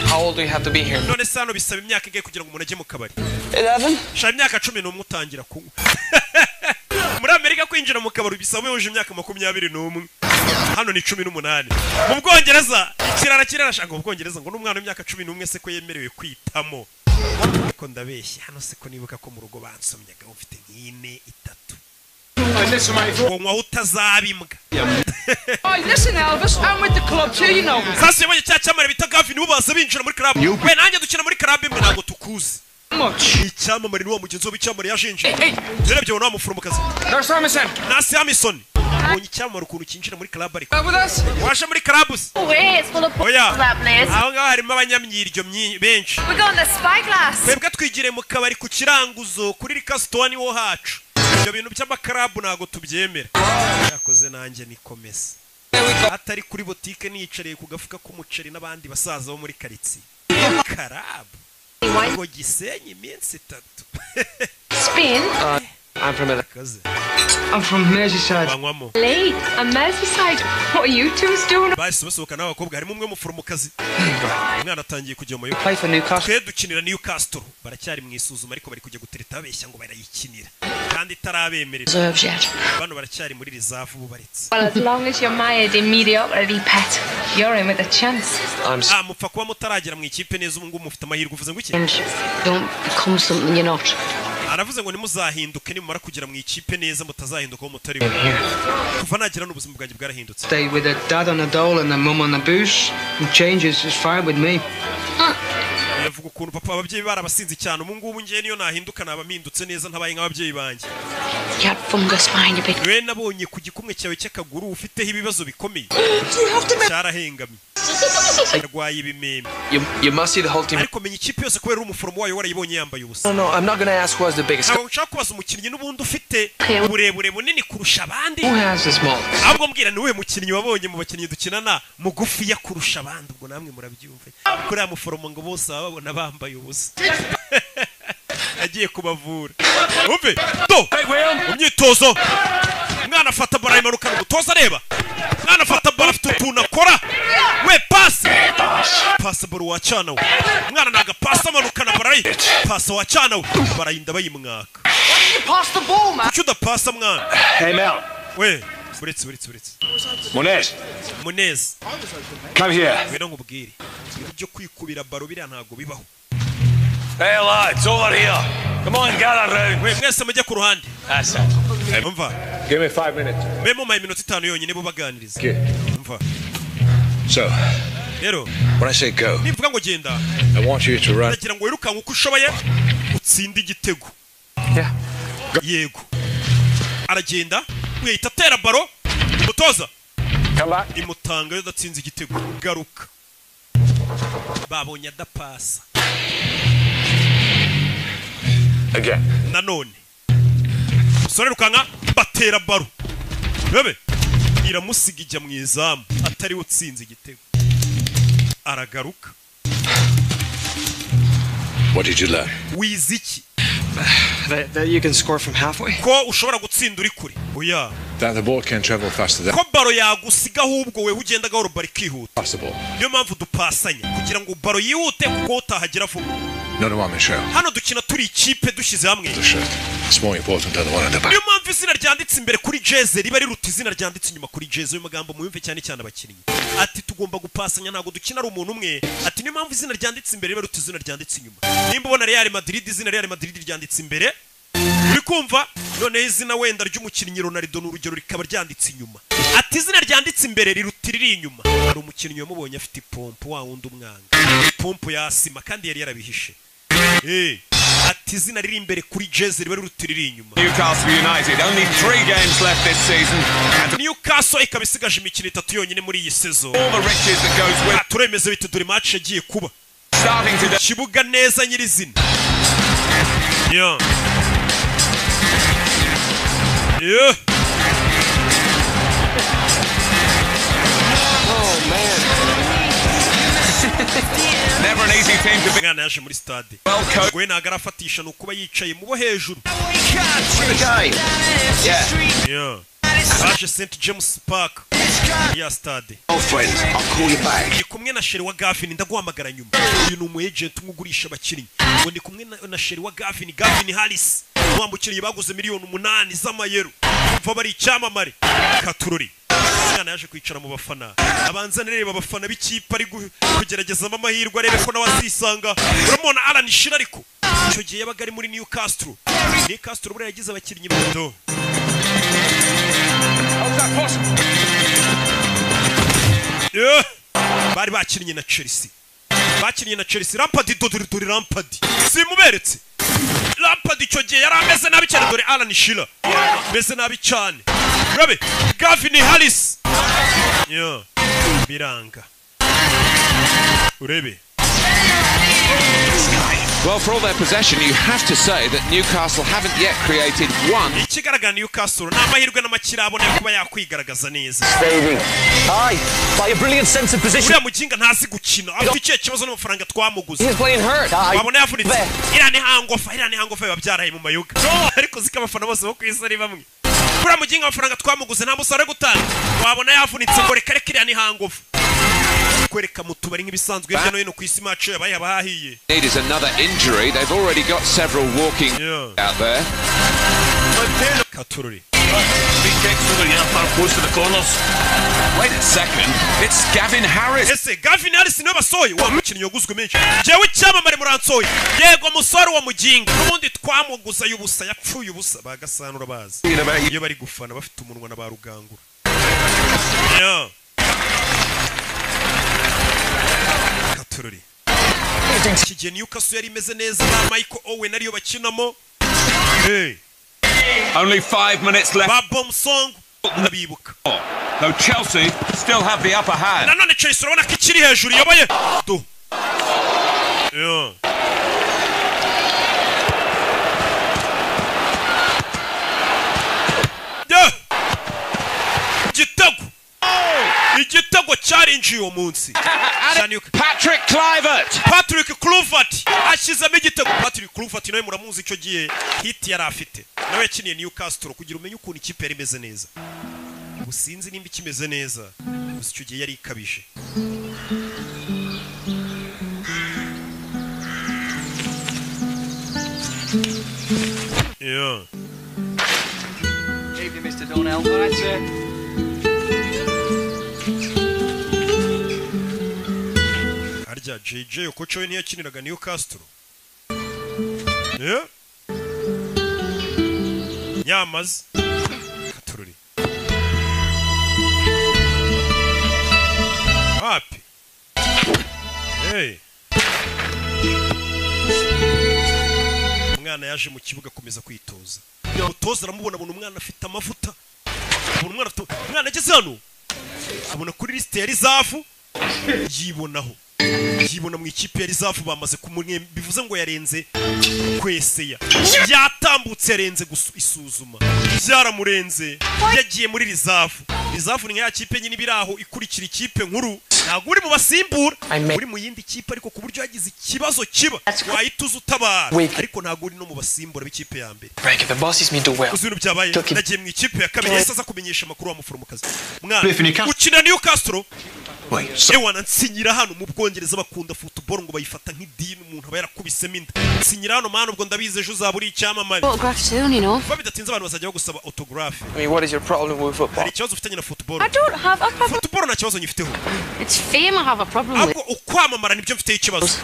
Speaker 7: How old do you have to be here?
Speaker 1: None se hano bisaba imyaka ingahe kugira ngo umuntu ajye mu kabari?
Speaker 9: 11.
Speaker 1: Shaka imyaka 11 utangira kunywa. Muri Amerika kwinjira mu kabari bisaba wujuje imyaka 21, hano ni 18. Mu Bwongereza ikirara kirarashaka, mu Bwongereza ngo n'umwana w'imyaka 11 se ko yemerewe kwitamo. Ariko ndabeshya, hano se ko nibuka ko mu rugo bansomyaga ufite nk'ine, itatu, ngo nywaho utazaba imbwa.
Speaker 9: Oh, listen, Elvis, I'm with the club too, you know.
Speaker 1: Sasa yabonye cya cyamamare bita Gavin, bo baza binjira muri club. We nanjye dukina muri club imwe, ntabwo tukuzi. Icyamamare ni wa mugenzi we w'icyamamare yashinje. Urebye ubona wa muforomokazi.
Speaker 7: Nurse Hamilton.
Speaker 1: Nurse Hamilton ubonye icyamamare ukuntu cyinjira muri club. Ariko
Speaker 7: With us?
Speaker 1: waje muri club se?
Speaker 13: Way, it's full of
Speaker 1: Oya,
Speaker 13: that place.
Speaker 1: aho ngaho harimo abanyamyiryo benshi.
Speaker 13: We're going to Spyglass.
Speaker 1: Twebwe twigiriye mu kabari ku kiranguzo kuri rikasitowa, niwo hacu. Ibyo bintu by'amakarabu ntabwo tubyemera. Yakoze nanjye nikomeza atari kuri botike, niyicariye ku gafuka k'umuceri n'abandi basaza bo muri karitsiye. Karabu ngo Gisenyi iminsi 3.
Speaker 13: Spain.
Speaker 7: I'm from LA.
Speaker 1: Kaze.
Speaker 9: I'm from Merseyside.
Speaker 1: Banywamo.
Speaker 13: Lee and Merseyside. What are you two doing?
Speaker 1: Bahise basohoka n'abakobwa, harimo umwe w'umuforomokazi. Umwana atangiye kujya mu
Speaker 9: Play for Newcastle.
Speaker 1: Twe dukinira Newcastle. Baracyari mu isuzuma, ariko bari kujya gutereta babeshya ngo barayikinira kandi itarabemerera.
Speaker 13: Reserves yet.
Speaker 1: Bano baracyari muri reserve ubu baretse.
Speaker 13: Well, as long as you're mired in mediocrity, pet, you're in with a chance.
Speaker 1: Ah, mupfa kuba mutaragera mu ikipe neza, ubu ngubu mufite amahirwe. Uvuze ngo iki?
Speaker 5: And don't become something you're not.
Speaker 1: Aravuze ngo ntimuzahinduke, nimumara kugera mu ikipe neza mutazahinduka aho mutari bo. Kuva nagera n'ubuzima bwanjye bwarahindutse.
Speaker 9: Stay with a dad on a dole and a mum on a booze. And changes is fine with me.
Speaker 1: Yavuga ukuntu papa ababyeyi barabasinze cyane. Ubu ngubu ngewe niyo nahinduka naba mpindutse neza, ntabaye nk'ababyeyi banjye.
Speaker 13: You had fungus behind your big.
Speaker 1: We nabonye ku gikumwe cyawe cy'akaguru ufiteho ibibazo bikomeye, cyarahengamye, arwaye ibimeme.
Speaker 7: You must see the whole team.
Speaker 1: Ariko menya ikipe yose kubera uri umuforomo wayo, warayibonye yambaye ubusa.
Speaker 7: No, I'm not gonna ask who has the biggest.
Speaker 1: Ntabwo nshaka kubaza umukinnyi n'ubundi ufite uburebure bunini kurusha abandi.
Speaker 7: Who has the small?
Speaker 1: Ahubwo mbwira, ni uwuhe mukinnyi wabonye mu bakinnyi dukinana mugufiya kurusha abandi? Ubwo namwe murabyumva, kuri aya muforomo ngo bose baba babona bambaye ubusa, agiye kubavura. Umve do mu myitozo, umwana afata baro ayimanukana, umutoza areba. Umwana afata baro, afite utuntu akora we, pasi pasi baro wacana we. Umwana ntago pasi, amanukana baro, ayi pasi wacana we, barayinda bayimwaka.
Speaker 9: You pass the ball, man.
Speaker 1: Kuki udapasa, mwana?
Speaker 12: Hey, Mel.
Speaker 1: We, uretse, uretse, uretse.
Speaker 12: Munez.
Speaker 1: Munez.
Speaker 12: Come here.
Speaker 1: Ngwino nkubwire, ibintu byo kwikubira baro biriya ntago bibaho.
Speaker 10: Hey lads, over here. Come on, gather round.
Speaker 1: We, mwese mujye ku ruhande.
Speaker 10: That's it.
Speaker 1: Umva.
Speaker 12: Give me 5 minutes.
Speaker 1: Mbe mumpaye iminota 5 yonyine, bo baganiriza.
Speaker 12: Okay.
Speaker 1: Umva.
Speaker 12: So,
Speaker 1: rero,
Speaker 12: when I say go,
Speaker 1: nivuga ngo genda,
Speaker 12: I want you to run.
Speaker 1: Ndagira ngo wirukanke uko ushoboye utsinde igitego. Yego. Aragenda, wihita atera baro, umutoza imutanga iyo adatsinze igitego. Garuka, babonye adapasa.
Speaker 12: Again.
Speaker 1: Nanone umusore rukanka, batera baro, bebe iramusiga ijya mu izamu, atariwe utsinze igitego. Aragaruka.
Speaker 12: What did you learn?
Speaker 1: Wize iki?
Speaker 9: That you can score from halfway?
Speaker 1: Ko ushobora gutsinda uri kure? Oya.
Speaker 12: That the ball can travel faster than
Speaker 1: Ko baro yagusiga, ahubwo wewe ugenda gahoro, baro ikihuta.
Speaker 12: possible.
Speaker 1: Niyo mpamvu dupasanya, kugira ngo baro yihute, kuko utahagera vuba.
Speaker 12: Not a one man show.
Speaker 1: Hano dukina turi ikipe dushyize hamwe.
Speaker 12: The shirt. It's more important than the one on the back.
Speaker 1: Niyo mpamvu izina ryanditse imbere kuri jeze riba riruta izina ryanditse inyuma kuri jeze. Ayo magambo muyumve cyane cyane abakinnyi. Ati tugomba gupasanya, ntabwo dukina ari umuntu umwe. Ati niyo mpamvu izina ryanditse imbere riba riruta izina ryanditse inyuma. Nimba ubona Real Madrid, izina Real Madrid ryanditse imbere, uri kumva? Noneho izina wenda ry'umukinnyi Ronaldo, ni urugero, rikaba ryanditse inyuma. Ati izina ryanditse imbere riruta iriri inyuma. Hari umukinnyi wamubonye afite ipompo, wa wundi umwanga, ipompo ya asima, kandi yari yarabihishe. Ati izina riri imbere kuri jeze riba riruta iriri inyuma.
Speaker 15: Newcastle United, only three games left this season. And
Speaker 1: Newcastle ikaba isigaje imikino itatu yonyine muri iyi sezo.
Speaker 15: all the riches that goes with
Speaker 1: Turemeze bite? Dore match yagiye kuba
Speaker 15: starting today.
Speaker 1: Kibuga neza nyirizina. Yeah.
Speaker 7: Oh man.
Speaker 15: Never an easy team to be.
Speaker 1: Umwana yaje muri stade, we ntabwo arafatisha, ni ukuba yicaye mu bo hejuru. Yeah. Baje St James Park ya stade.
Speaker 6: Girlfriend, I'll call you back.
Speaker 1: Ndi kumwe na chéri wa Gavin, ndaguhamagara nyuma. Uyu ni umu agent umwe ugurisha abakinnyi. Ngo ndi kumwe na chéri wa Gavin, Gavin Harris, wa mukinnyi baguze miliyoni 8 z'amayero. Umva, bari icyamamare katurori. Umwana yaje kwicara mu bafana, abanza areba abafana b'ikipe ari kugeragezamo amahirwe, arebe ko nawe azisanga. Uramubona Alan Shearer, ariko icyo gihe yabaga ari muri Newcastle. Newcastle buriya yagize abakinnyi bato.
Speaker 15: How's that possible?
Speaker 1: Yeah. Bari bakinnye na Chelsea, bakinnye na Chelsea. Lampard, dore, dore Lampard, simuberetse. Lampard icyo gihe yari ameze nabi cyane. Dore Alan Shearer ameze nabi cyane. Rabe Gavin Harris. Yeah. Biranga, urebe.
Speaker 15: Well, for all their possession, you have to say that Newcastle haven't yet created one.
Speaker 1: Ikigaragara, Newcastle ni amahirwe n'amakirabona yo kuba yakwigaragaza neza.
Speaker 4: Aye, by a brilliant sense of position.
Speaker 1: Uriya muginga ntazi gukina, afite ikihe kibazo n'amafaranga twamuguze?
Speaker 7: He's playing hurt.
Speaker 1: Wabona yavunitse. Iriya ni hangover, iriya ni hangover, biba byaraye mu mayoga. Ariko ziko abafana bose bo ku isi ari bamwe. Uriya muginga amafaranga twamuguze nta musaruro ari gutanga, wabona yavunitse, ngo reka reka, iriya ni hangover. Kwereka mu tubari nk'ibisanzwe hirya no hino ku isi, match yabaye abahahiye.
Speaker 15: Need is another injury. They've already got several walking out there.
Speaker 1: Katururi.
Speaker 10: Free kicks over here, far close to the corners.
Speaker 15: Wait a second. It's Gavin Harris.
Speaker 1: Ese Gavin Harris niwe basohoye, wa mukinnyi waguzwe menshi? Jewe icyamamare muransohoye? Yego musore, wa muginga n'ubundi twamuguza y'ubusa, yapfuye ubusa. Bagasanura bazi iyo bari gufana bafite umunwa na ba rugangura. Yeah. Katururi. Iki gihe Newcastle yari imeze neza, ba Michael Owen ariyo bakinamo. Hey.
Speaker 15: Only 5 minutes left.
Speaker 1: Ba Bomsong ndabibuka.
Speaker 15: Though Chelsea still have the upper hand.
Speaker 1: Nanone Chelsea urabona ko ikiri hejuru iyoboye. Do. Yeah. Yeah. Igitego. Igitego cyarinjiye uwo munsi.
Speaker 15: Patrick Kluivert.
Speaker 1: Patrick Kluivert ashyizemo igitego. Patrick Kluivert nawe muramuzi icyo gihe hit yari afite. Nawe yakiniye Newcastle kugira umenye ukuntu ikipe yari imeze neza. Ubusinzi nimba ikimeze neza. Gusa icyo gihe yari ikabije. Yeah.
Speaker 9: Evening, Mr. Donnell. All right, sir.
Speaker 1: Harya JJ Okocha we ntiyakiniraga Newcastle. Yeah. Nyamaze. Katururi. Wapi? Hey. Umwana yaje mu kibuga akomeza kwitoza. Umutoza aramubona abona umwana afite amavuta. Abona umwana afite umwana ageze hano. Abona kuri liste ya reserve yibonaho. Yibona mu ikipe ya reserve bamaze kumwe bivuze ngo yarenze kweseya. Yatambutse yarenze isuzuma. Byaramurenze yagiye muri reserve. Reserve ni ya kipe nyine ibiraho ikurikira ikipe nkuru. Ntabwo uri mu basimbura uri mu yindi kipe ariko ku buryo yagize ikibazo kiba wahita utabara ariko ntabwo uri no mu basimbura b'ikipe ya mbere. Uzi ibintu byabaye nagiye mu ikipe ya kabiri yahise aza kumenyesha amakuru wa muforomokazi. Mwana ukina Newcastle ewana nsinyira hano mu Bwongereza bakunda football ngo bayifata nk'idini umuntu aba yarakubisemo inda. Nsinyira hano mana ubwo ndabizi ejo uzaba uri icyamamare. Vuba bidatinze abantu bazajya bagusaba autograph.
Speaker 7: I mean, what is your problem with football?
Speaker 1: Hari ikibazo ufitanye na football?
Speaker 13: I don't have a problem.
Speaker 1: Football nta kibazo nyifiteho.
Speaker 13: It's fame I have a problem with.
Speaker 1: Ahubwo ukwamamara nibyo mfiteho ikibazo.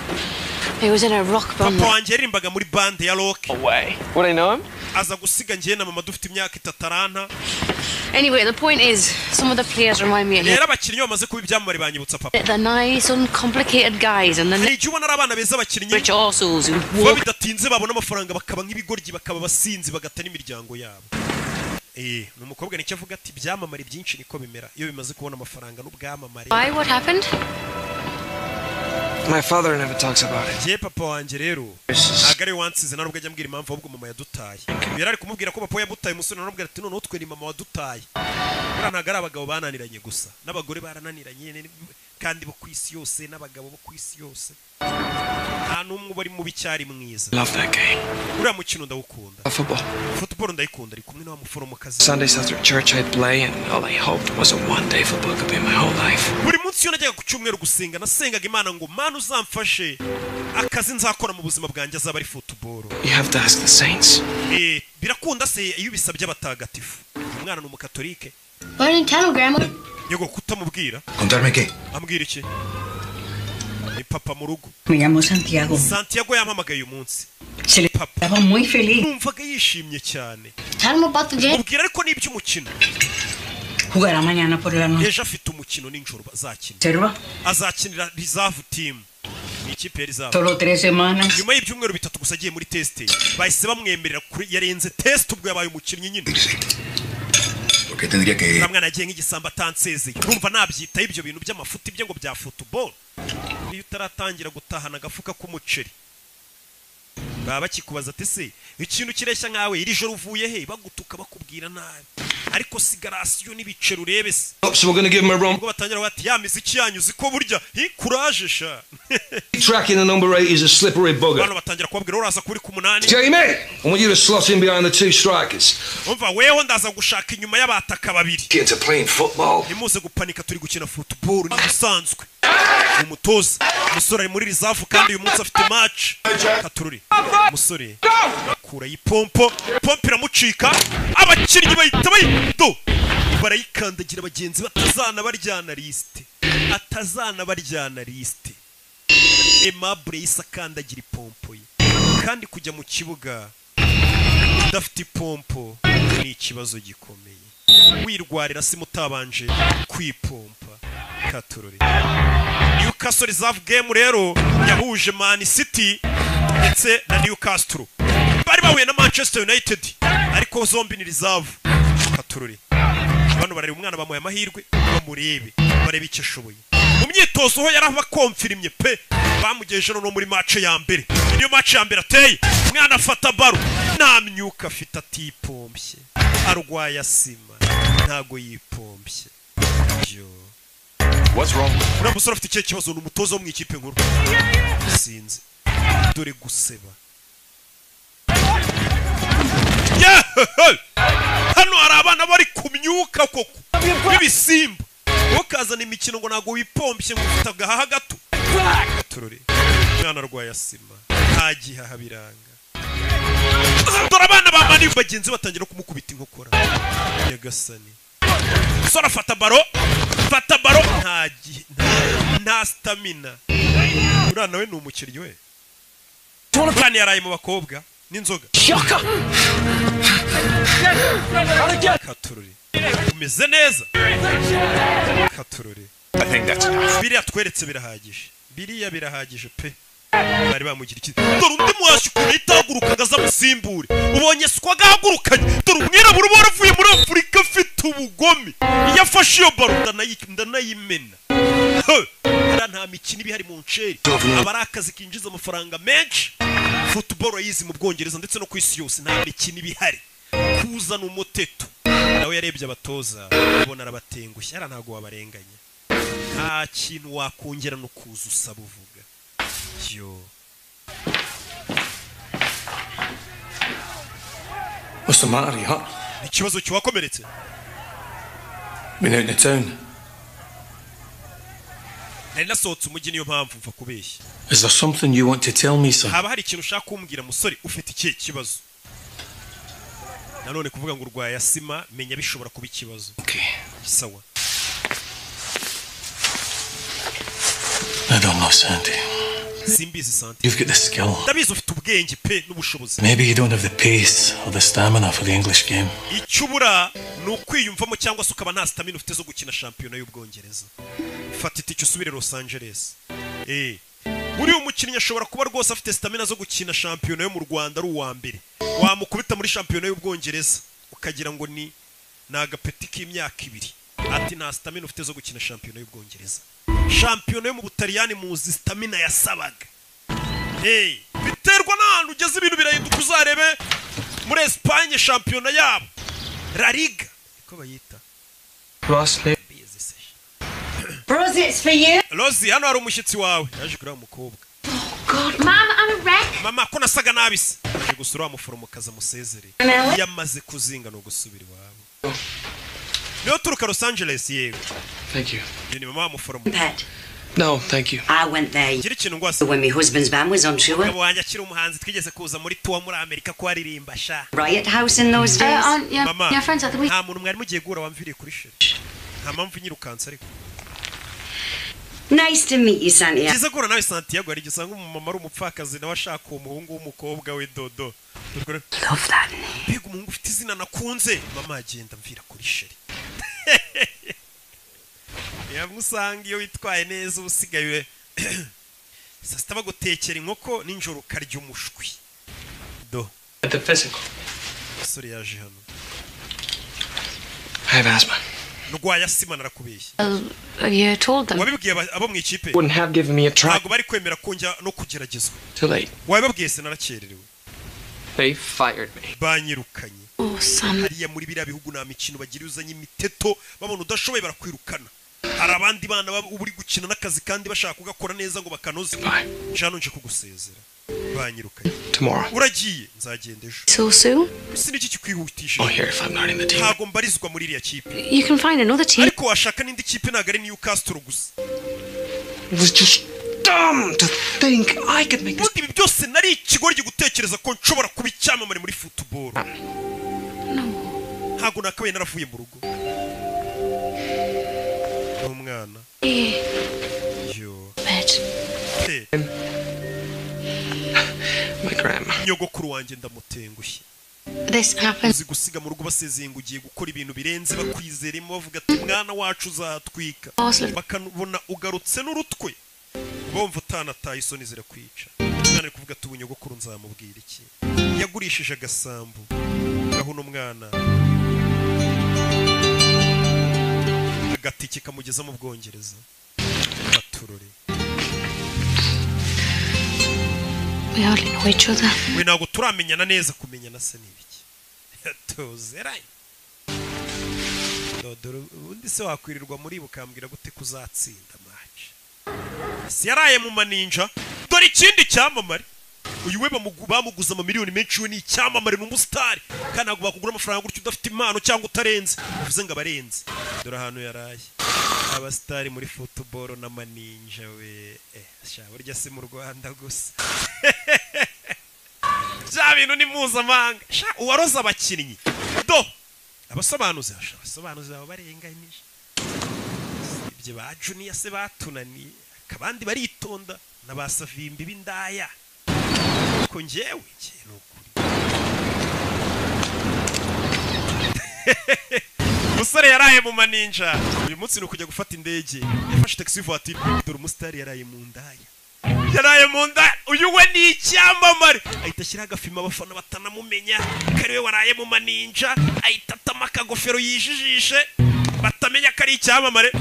Speaker 13: He was in a rock band.
Speaker 1: Papa wanjye yaririmbaga muri band ya rock.
Speaker 7: Away. Would I know him?
Speaker 1: Aza gusiga njye na mama dufite imyaka 3 aranta.
Speaker 13: Anyway, the point is, some of the players remind me of him.
Speaker 1: Rero abakinnyi bamaze kuba ibyamamare banyibutsa papa.
Speaker 13: The nice, uncomplicated guys and the
Speaker 1: Igihe ubona ari abana beza abakinnyi
Speaker 13: rich arseholes who
Speaker 1: vuba
Speaker 13: walk
Speaker 1: bidatinze babona amafaranga bakaba nk'ibigoryi bakaba abasinzi bagata n'imiryango yabo. Ni umukobwa nicyo avuga ati ibyamamare byinshi niko bimera iyo bimaze kubona amafaranga n'ubwamamare.
Speaker 13: Why? What happened?
Speaker 7: My father never talks about it.
Speaker 1: Jye papa wanjye rero ntabwo ari wansize nta nubwo ajya ambwira impamvu ahubwo mama yadutaye. Yari ari kumubwira ko papa yamutaye umusore naramubwira ati noneho twe ni mama wadutaye. Buriya ntabwo ari abagabo bananiranye gusa n'abagore barananiranye kandi bo ku isi yose n'abagabo bo ku isi yose. Nta n'umwe uba ari mubi cyari mwiza.
Speaker 7: Love that game.
Speaker 1: Uriya mukino ndawukunda.
Speaker 7: Football.
Speaker 1: Football ndayikunda ari kumwe na wa muforomokazi.
Speaker 7: Sundays after church I'd play and all I hoped was that one day football could be my whole life.
Speaker 1: Buri munsi iyo najyaga ku cyumweru gusenga nasengaga Imana ngo Mana uzamfashe akazi nzakora mu buzima bwanjye azaba ari football.
Speaker 7: You have to ask the saints.
Speaker 1: Birakunda se iyo ubisabye abatagatifu. Umwana ni umukatolike.
Speaker 13: Why didn't tell him, Grandma?
Speaker 1: Yego kutamubwira.
Speaker 12: Contarme qué?
Speaker 1: Ambwira iki? Ni papa mu rugo.
Speaker 5: Me llamo Santiago.
Speaker 1: Santiago yampamagaye uyu munsi.
Speaker 5: Se le estaba muy feliz.
Speaker 1: Numvaga yishimye cyane.
Speaker 13: Tell him about the game.
Speaker 1: Mubwira ariko n'iby'umukino.
Speaker 5: Jugará mañana por la noche.
Speaker 1: Ejo afite umukino nijoro bazakina.
Speaker 5: Reserva.
Speaker 1: Azakinira reserve team. Ni ikipe ya reserve.
Speaker 5: Solo 3 semanas.
Speaker 1: Nyuma y'ibyumweru 3 gusa agiye muri test. Bahise bamwemerera kuri yarenze test ubwo yabaye umukinnyi nyine.
Speaker 12: Porque tendría que
Speaker 1: Mwana yagiye nk'igisambo atansezeye. Urumva nabyitaho ibyo bintu by'amafuti bye ngo bya football. Iyo utaratangira gutahana agafuka k'umuceri baba bakikubaza ati se ikintu kireshya nkawe iri joro uvuye he bagutuka bakubwira nabi ariko sigarasiyo n'ibiceri urebe se.
Speaker 10: So we're going to give him a run.
Speaker 1: Ubwo batangira bati ya miziki yanyu uziko burya hi courage sha.
Speaker 10: Tracking the number 8 is a slippery bugger.
Speaker 1: Bano batangira kubabwira uraza kuri ku 8.
Speaker 10: Jamie, I want you to slot in behind the 2 strikers.
Speaker 1: Umva weho ndaza gushaka inyuma y'abataka babiri.
Speaker 10: Get to playing football.
Speaker 1: Nimuze gupanika turi gukina football ni bisanzwe. Umutoza umusore ari muri reserve kandi uyu munsi afite match. Katururi. Umusore akura ipompo, pompo iramucika, abakinnyi bahita bayido barayikandagira bagenzi batazana baryana liste. Atazana baryana liste. Aimable yise akandagira ipompo ye. Kandi kujya mu kibuga udafite ipompo ni ikibazo gikomeye. Wirwarira se mutabanje kwipompa. Katururi. Newcastle reserve game rero yahuje Man City ndetse na Newcastle. Bari bahuye na Manchester United. Ariko zombi ni reserve. Katururi. Bano barareba umwana, bamuhaye amahirwe bamurebe, barebe icyo ashoboye. Mu myitozo ho yarabakomfirimye pe. Bamugejeje no muri match ya mbere. Niyo match ya mbere ateye. Umwana afata baro, nta myuka afite, atipompye. Arwaye asima. Ntago yipompye. Yo.
Speaker 15: What's wrong?
Speaker 1: Uriya musore afite ikihe kibazo? Ni umutoza wo mu ikipe nkuru. Sinzi. Dore guseba. Yeah! Hano hari abana bari ku myuka koko b'ibisimba. Ukazana imikino ngo ntabwo wipompye, ngo ufite agahaha gato. Turore. Umwana arwaye asima. Nta gihaha, biranga. Dore abana ba Mani bagenzi batangira kumukubita inkokora. Nyagasani. Sora, fata baro. Fata baro. Nta gihe, nta stamina. Uriya nawe ni umukinnyi we. Uriya yaraye mu bakobwa n'inzoga. Katururi. Umeze neza. Katururi.
Speaker 15: I think that's enough.
Speaker 1: Biriya tweretse birahagije. Biriya birahagije pe. Bari bamugira iki? Dore undi muhashyi ukuntu ahita ahaguruka aza amusimbure. Ubonye siko agahagurukanye. Dore umwirabura uba waravuye muri Afurika afite ubugome. Iyo afashe iyo baro ndanayimena. Hariya nta mikino iba ihari mu nceri. Aba ari akazi kinjiza amafaranga menshi. Football yizi mu Bwongereza ndetse no ku isi yose, nta mikino iba ihari. Kuzana umuteto. Nawe yarebye abatoza ubona arabatengushye. Hariya ntabwo wabarenganya. Nta kintu wakongera no kuza usaba uvuga. Yo.
Speaker 7: What's the matter, you hurt?
Speaker 1: Ikibazo kiwakomeretse?
Speaker 7: Been out in the town.
Speaker 1: Nari nasohotse umujyi, niyo mpamvu mva kubeshya.
Speaker 7: Is there something you want to tell me, sir?
Speaker 1: Haba hari ikintu ushaka kumbwira, musore? Ufite ikihe kibazo? Nanone kuvuga ngo urwaye asima, menya bishobora kuba ikibazo. Sawa.
Speaker 7: I don't know, Sandy.
Speaker 1: Simbizi, Santi.
Speaker 7: You've got the skill.
Speaker 1: Ndabizi ufite ubwenge pe n'ubushobozi.
Speaker 7: Maybe you don't have the pace or the stamina for the English game.
Speaker 1: Icyo ubura ni ukwiyumvamo, cyangwa se ukaba nta stamina ufite zo gukina shampiyona y'Ubwongereza. Fata itike usubire Los Angeles. Buriya umukinnyi ashobora kuba rwose afite stamina zo gukina shampiyona yo mu Rwanda ari uwa mbere, wamukubita muri shampiyona y'Ubwongereza ukagira ngo ni agapeti k'imyaka 2. Ati nta stamina ufite zo gukina shampiyona y'Ubwongereza. Shampiyona yo mu Butaliyani muzi stamina yasabaga. Hey, biterwa n'ahantu ugeze, ibintu birahinduka. Uzarebe muri Espagne, shampiyona yabo La Liga niko bayita.
Speaker 7: Rosley.
Speaker 5: Rosie, it's for you.
Speaker 1: Rosie, hano hari umushyitsi wawe yaje kureba umukobwa.
Speaker 13: God, Mum, I'm a wreck.
Speaker 1: Mama, ko nasaga nabi se? Aje gusura wa muforomokazi amusezere. Iyo amaze kuzinga ni ugusubira iwabo. Niyo turuka Los Angeles yewe.
Speaker 7: Thank you.
Speaker 1: Uyu ni mama wa muforomo.
Speaker 5: Pet.
Speaker 7: No, thank you.
Speaker 5: I went there
Speaker 1: Gira ikintu ngwase.
Speaker 5: when my husband's band was on tour.
Speaker 1: Umugabo wanjye akiri umuhanzi twigeze kuza muri tour muri Amerika ko aririmba sha.
Speaker 5: Riot House in those days.
Speaker 13: Aunt, yeah,
Speaker 1: Mama,
Speaker 13: your friends at the week.
Speaker 1: nta muntu mwari mugiye guhura wamviriye kuri chéri. Nta mpamvu nyirukanse ariko.
Speaker 5: Nice to meet you, Santiago.
Speaker 1: Byiza guhura nawe, Santiago. Hari igihe usanga umumama ari umupfakazi, nawe ashaka uwo muhungu w'umukobwa we Dodo.
Speaker 5: Love that name.
Speaker 1: Mbega umuhungu ufite izina nakunze. Mama agenda mvira kuri chéri. Yamwe usanga iyo witwaye neza uba usigaye saa sita bagutekera inkoko, nijoro ukarya umushwi do.
Speaker 7: At the physical.
Speaker 1: Umusore yaje hano.
Speaker 7: I have asthma.
Speaker 1: Ndwaye asima, narakubeshye.
Speaker 13: You told them.
Speaker 1: Wabibwiye abo mu ikipe?
Speaker 7: Wouldn't have given me a try.
Speaker 1: Ntabwo bari kwemera ko njya no kugeragezwa.
Speaker 7: Too late.
Speaker 1: Wabibabwiye se? Narakererewe.
Speaker 7: They fired me.
Speaker 1: Banyirukanye.
Speaker 13: Oh, Sam.
Speaker 1: Hariya muri biriya bihugu nta mikino bagira. Uzanye imiteto babona udashoboye, barakwirukana. Hari abandi bana baba uba uri gukina n'akazi kandi bashaka kugakora neza ngo bakanoze. Jano, nje kugusezera, banyirukanye.
Speaker 7: Tomorrow.
Speaker 1: Uragiye? Nzagenda ejo.
Speaker 13: So soon?
Speaker 1: Ese niki kikwihutishije?
Speaker 7: Oh, here if I'm not in the team.
Speaker 1: Ntabwo mbarizwa muri iriya kipe.
Speaker 13: You can find another team.
Speaker 1: Ariko washaka n'indi kipe, ntabwo ari Newcastle gusa.
Speaker 7: It was just dumb to think I could make this.
Speaker 1: Ubundi ibi byose nari ikigoryi gutekereza ko nshobora kuba icyamamare muri football. Ntabwo nakabaye naravuye mu rugo n'umwana.
Speaker 13: Eh,
Speaker 1: Yo.
Speaker 13: Pet.
Speaker 1: Pe,
Speaker 7: My grandma.
Speaker 1: Nyogokuru wanjye ndamutengushye.
Speaker 13: This happened.
Speaker 1: Uzi gusiga mu rugo basezeye ngo ugiye gukora ibintu birenze, bakwizeremo, bavuga ati umwana wacu uzatwika, bakabona ugarutse n'urutwe, bumva utanataye, isoni zirakwica. Umwana ari kuvuga ati ubu nyogokuru nzamubwira iki? Yagurishije agasambu gaho uno mwana agatike kamugeza mu Bwongereza. Baturore.
Speaker 13: We hardly know each other.
Speaker 1: We ntabwo turamenyana neza. Kumenyana se ni ibiki? Tuzeranye. Dore ubundi se wakwirirwa muri bukambwira gute kuzatsinda match? Si yaraye mu maninja. Dore ikindi cyamamare, uyu we bamuguza amamiliyoni menshi. We ni icyamamare, ni umusitari, kandi ntabwo bakugura amafaranga gutyo udafite impano cyangwa utarenze, bivuze ngo abarenze. Dore ahantu yaraye, abasitari muri football n'amaninja we. Sha burya si mu Rwanda gusa, bya bintu ni mpuzamahanga. Sha uwaroza abakinnyi do abasobanuzi, sha abasobanuzi baba barenganyije. Ibyo ba Junior se batunaniye, akabandi baritonda na ba Savimbi b'indaya. Ko njyewe njye ni ukuri. Umusore yaraye mu maninja, uyu munsi ni ukujya gufata indege, yafashe taxi voiture. Dore umusitari yaraye mu ndaya, yaraye mu ndaya. Uyu we ni icyamamare, ahita ashyiraho agafima abafana batanamumenya ko ari we waraye mu maninja. Ahita atama akagofero yijijishe batamenya ko ari icyamamare.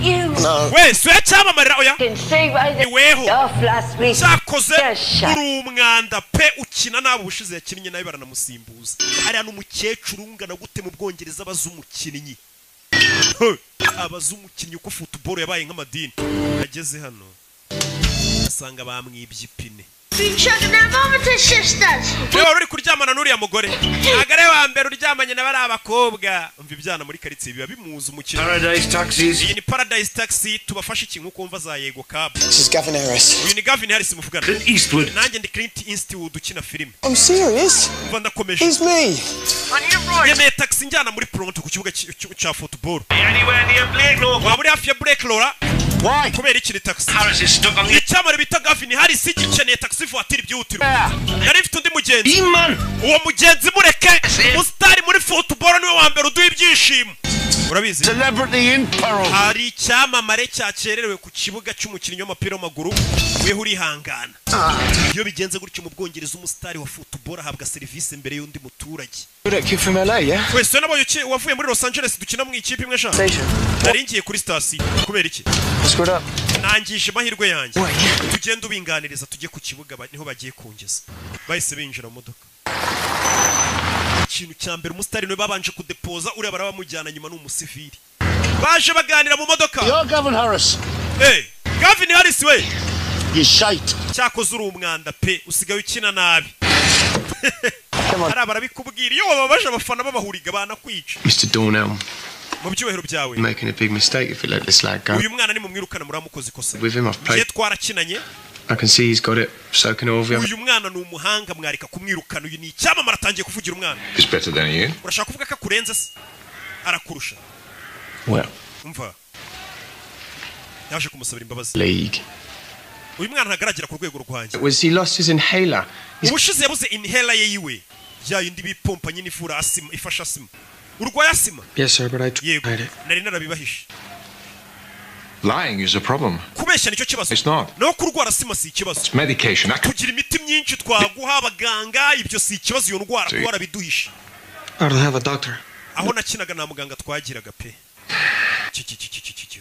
Speaker 1: We si we cyamamarira, oya ni weho. Cyakoze uri umwanda pe, ukina nabi. Ubushize yakinnye nabi baranamusimbuza. Hariya n'umukecuru ungana gute mu Bwongereza abaza umukinnyi, abaza umukinnyi uko football yabaye nk'amadini. Ageze hano asanga bamwibye ipine. Niba wari uri kuryamana n'uriya mugore, ntabwo ari wa mbere uryamanye na bariya bakobwa. Umva ibyana muri karitsiye biba bimuzi umukino.
Speaker 3: Paradise Taxis.
Speaker 1: Iyi ni Paradise Taxi, tubafashe iki nk'uko wumva za Yego Cab?
Speaker 16: This is Gavin Harris.
Speaker 1: Uyu ni Gavin Harris muvugana.
Speaker 3: Clint Eastwood.
Speaker 1: Nanjye ndi Clint Eastwood ukina filime.
Speaker 16: I'm serious.
Speaker 1: Umva ndakomeje.
Speaker 16: It's me.
Speaker 1: Yemeye taxi njyana muri Toronto ku kibuga cya football.
Speaker 10: Anywhere near Blake?
Speaker 1: Waba uri hafi ya Blake Laura?
Speaker 3: Why?
Speaker 1: Kubera iki ni taxi?
Speaker 3: Harris is stuck on the
Speaker 1: Icyamamare bita Gavin Harris gikeneye taxi voiture byihutirwa. Nari mfite undi mugenzi.
Speaker 3: man.
Speaker 1: Uwo mugenzi mureke, umusitari muri football niwe wa mbere uduha ibyishimo, urabizi.
Speaker 3: Celebrity in peril.
Speaker 1: Hari icyamamare cyakererewe ku kibuga cy'umukinnyi w'umupira w'amaguru, weho urihangana. Iyo bigenze gutyo mu Bwongereza, umusitari wa football ahabwa serivisi mbere y'undi muturage.
Speaker 7: You're that kid from LA, yeah?
Speaker 1: Wese nabonye wavuye muri Los Angeles, dukina mu ikipe imwe sha.
Speaker 7: Station.
Speaker 1: Nari ngiye kuri sitasiyo. Kubera iki?
Speaker 7: Screwed up.
Speaker 1: Nangije amahirwe yanjye.
Speaker 7: Wait.
Speaker 1: Tugende ubinganiriza tujye ku kibuga, niho bagiye kungeza. Bahise binjira mu modoka. Ikintu cya mbere, umusitari niwe babanje kudepoza, uriya barabamujyana nyuma ni umusivili. Baje baganira mu modoka.
Speaker 3: You're Gavin Harris.
Speaker 1: Hey, Gavin Harris we.
Speaker 3: You shite.
Speaker 1: Cyakoze uri umwanda pe, usigaye ukina nabi.
Speaker 7: Come on.
Speaker 1: Hariya barabikubwira, iyo wababaje abafana babahuriga banakwica.
Speaker 7: Mr. Dornell,
Speaker 1: Mu byubahiro byawe,
Speaker 7: you're making a big mistake if you let this lad go.
Speaker 1: Uyu mwana nimumwirukana muramukoze ikosa.
Speaker 7: With him, I've
Speaker 1: Njye
Speaker 7: played.
Speaker 1: twarakinanye.
Speaker 7: I can see he's got it. So can all of you.
Speaker 1: Uyu mwana ni umuhanga, mwareka kumwirukana. Uyu ni icyamamare, atangiye kuvugira umwana.
Speaker 15: He's better than you.
Speaker 1: Urashaka kuvuga ko akurenze se? Arakurusha.
Speaker 7: Well,
Speaker 1: Umva, yaje kumusabira imbabazi.
Speaker 7: league.
Speaker 1: Uyu mwana ntagaragera ku rwego rwanjye.
Speaker 7: Was he lost his inhaler? He's
Speaker 1: Ubushize yabuze inhaler ye yiwe, ya yindi bipompa nyine ivura asima, ifasha asima. Urwaye asima?
Speaker 7: Yes, sir, but I
Speaker 1: Yego,
Speaker 7: tried it.
Speaker 1: nari narabibahishe.
Speaker 15: Lying is a problem.
Speaker 1: Kubeshya nicyo kibazo.
Speaker 15: It's not.
Speaker 1: Naho kurwara asima si ikibazo.
Speaker 15: It's medication. I can
Speaker 1: Kugira imiti myinshi twaguha abaganga, ibyo si ikibazo. Iyo ndwara kuba warabiduhishe.
Speaker 7: I don't have a doctor.
Speaker 1: Aho nakinaga nta muganga twagiraga pe. Ki, ki, ki, ki, ki, ki, ki.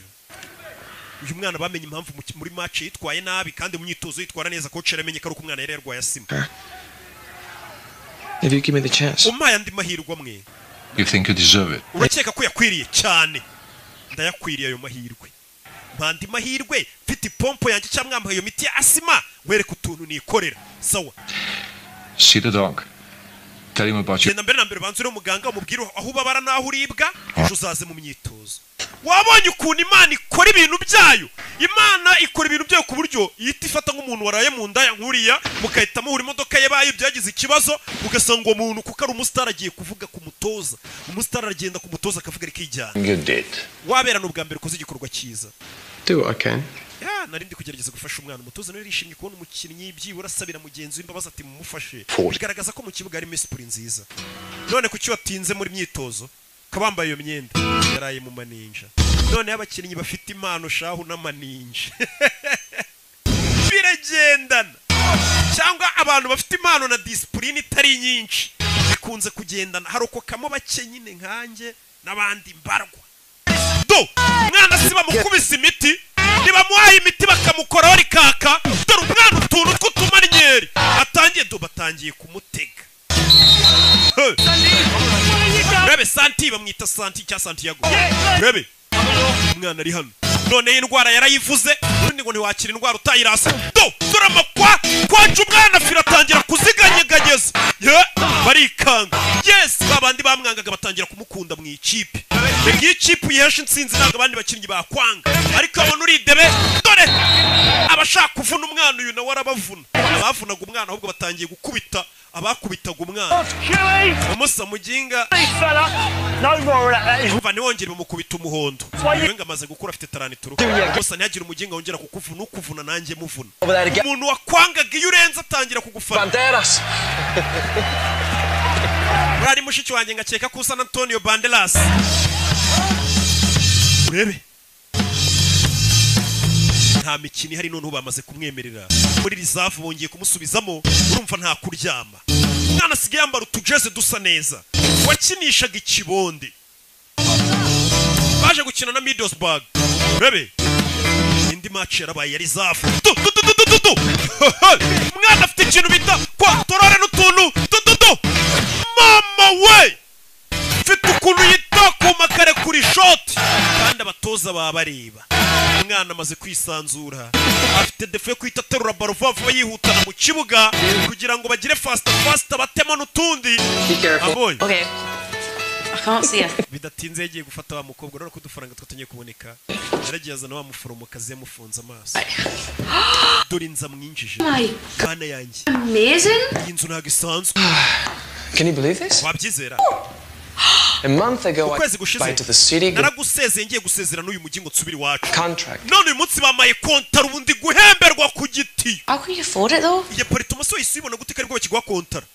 Speaker 1: Uyu mwana bamenye impamvu muri match yitwaye nabi kandi mu myitozo yitwara neza. Coach yaramenye ko ari uko umwana yari yarwaye asima.
Speaker 7: If you give me the chance.
Speaker 1: Umpaye andi mahirwe amwe.
Speaker 15: You think you deserve it?
Speaker 1: Urakeka ko yakwiriye cyane? Ndayakwiriye ayo mahirwe. Mpa andi mahirwe mfite ipompo yanjye cyangwa mwampaye iyo miti ya asima, wereke utuntu nikorera. Sawa.
Speaker 15: See the dog. Tell him about your
Speaker 1: Genda mbere na mbere banze uriho muganga, umubwire aho ubabara n'aho uribwa, ejo uzaze mu myitozo. Wabonye ukuntu Imana ikora ibintu byayo? Imana ikora ibintu byayo ku buryo ihita ifata nk'umuntu waraye mu ndaya nk'uriya, mugahita muhura imodoka ye bayo byagize ikibazo, ugasanga uwo muntu kuko ari umusitari agiye kuvuga ku mutoza, umusitari aragenda ku mutoza akavuga rikijyana.
Speaker 3: You did.
Speaker 1: Wabera ni ubwa mbere ukoze igikorwa cyiza.
Speaker 7: Do what I can.
Speaker 1: Ya, nari ndi kugerageza gufasha umwana. Umutoza nawe yarishimye kubona umukinnyi byibura asabira mugenzi we imbabazi, ati mumufashe.
Speaker 15: Forty.
Speaker 1: Bigaragaza ko mu kibuga harimo isipuri nziza. None kuki watinze muri myitozo ukaba wambaye iyo myenda? Yaraye mu maninja. Noneho abakinnyi bafite impano shahu n'amaninja biragendana, cyangwa Abantu bafite impano na discipline itari nyinshi bikunze kugendana, harokokamo bake nyine nkanjye n'abandi mbarwa. Do mwana si bamukubise imiti, ntibamuhaye imiti bakamukoraho rikaka. Dore umwana utuntu tw'utumanyeri atangiye, do batangiye kumutega. Hey. Rebe Santi, bamwita Santi cya Santiago. Rebe umwana ari hano none indwara yarayivuze, ubundi ngo ntiwakira indwara utayirasa. Do dore amakwa kwaje umwana fira atangira kuziganyeganyeza. Ye barikanga. Yes, babandi bamwangaga batangira kumukunda mu ikipe. Iyi kipe uyihesha intsinzi ntabwo abandi bakinnyi bakwanga, ariko abona uri idebe. Dore abashaka kuvuna umwana uyu nawe arabavuna. Abavunaga umwana ahubwo batangiye gukubita abakubitaga umwana. Umusa muginga umva ntiwongere bamukubita umuhondo. Uyu ngo amaze gukura afite taranituru. Gusa ntihagire umuginga wongera kukuvuna, ukuvuna nanjye muvuna. Umuntu wakwangaga iyo urenze atangira kugufana. Urari mushiki wanjye ngakeka ko usa na Antonio Banderas. Urebe nta mikino ihari none bamaze kumwemerera muri reserve bongeye kumusubizamo. Urumva nta kuryama, umwana asigaye yambara utujeze dusa neza. Wakinishaga ikibonde baje gukina na Middlesbrough. Urebe indi match yarabaye ya reserve. Du du du du du du. Umwana afite ikintu bita kwatorore n'utuntu du du du. Mama we mfite ukuntu yita ku makare kuri shot, kandi abatoza babareba. Umwana amaze kwisanzura, afite defo yo kwita aterura baro vuba vuba yihutana mu kibuga kugira ngo bagire faster faster batemo n'utundi. Abonye
Speaker 13: Okay. I can't see her.
Speaker 1: Bidatinze yagiye gufata wa mukobwa, urabona ko udufaranga twatangiye kuboneka. Yaragiye azana wa muforomokazi yamufunze amaso. Dore inzu amwinjije.
Speaker 13: My
Speaker 1: Kana yanjye,
Speaker 13: amazing.
Speaker 1: iyi nzu ntabwo isanzwe.
Speaker 7: Can you believe this?
Speaker 1: Wabyizera?
Speaker 7: A month ago, I
Speaker 1: Ukwezi gushize
Speaker 7: went to the city
Speaker 1: naragusezeye ngiye gusezera n'uyu mujyi ngo nsubire iwacu.
Speaker 7: contract.
Speaker 1: None uyu munsi bamaye kontara, ubundi guhemberwa ku giti.
Speaker 13: How can you afford it though?
Speaker 1: Iyi apartment se uyibona gute ko aribwo bakiguha kontara?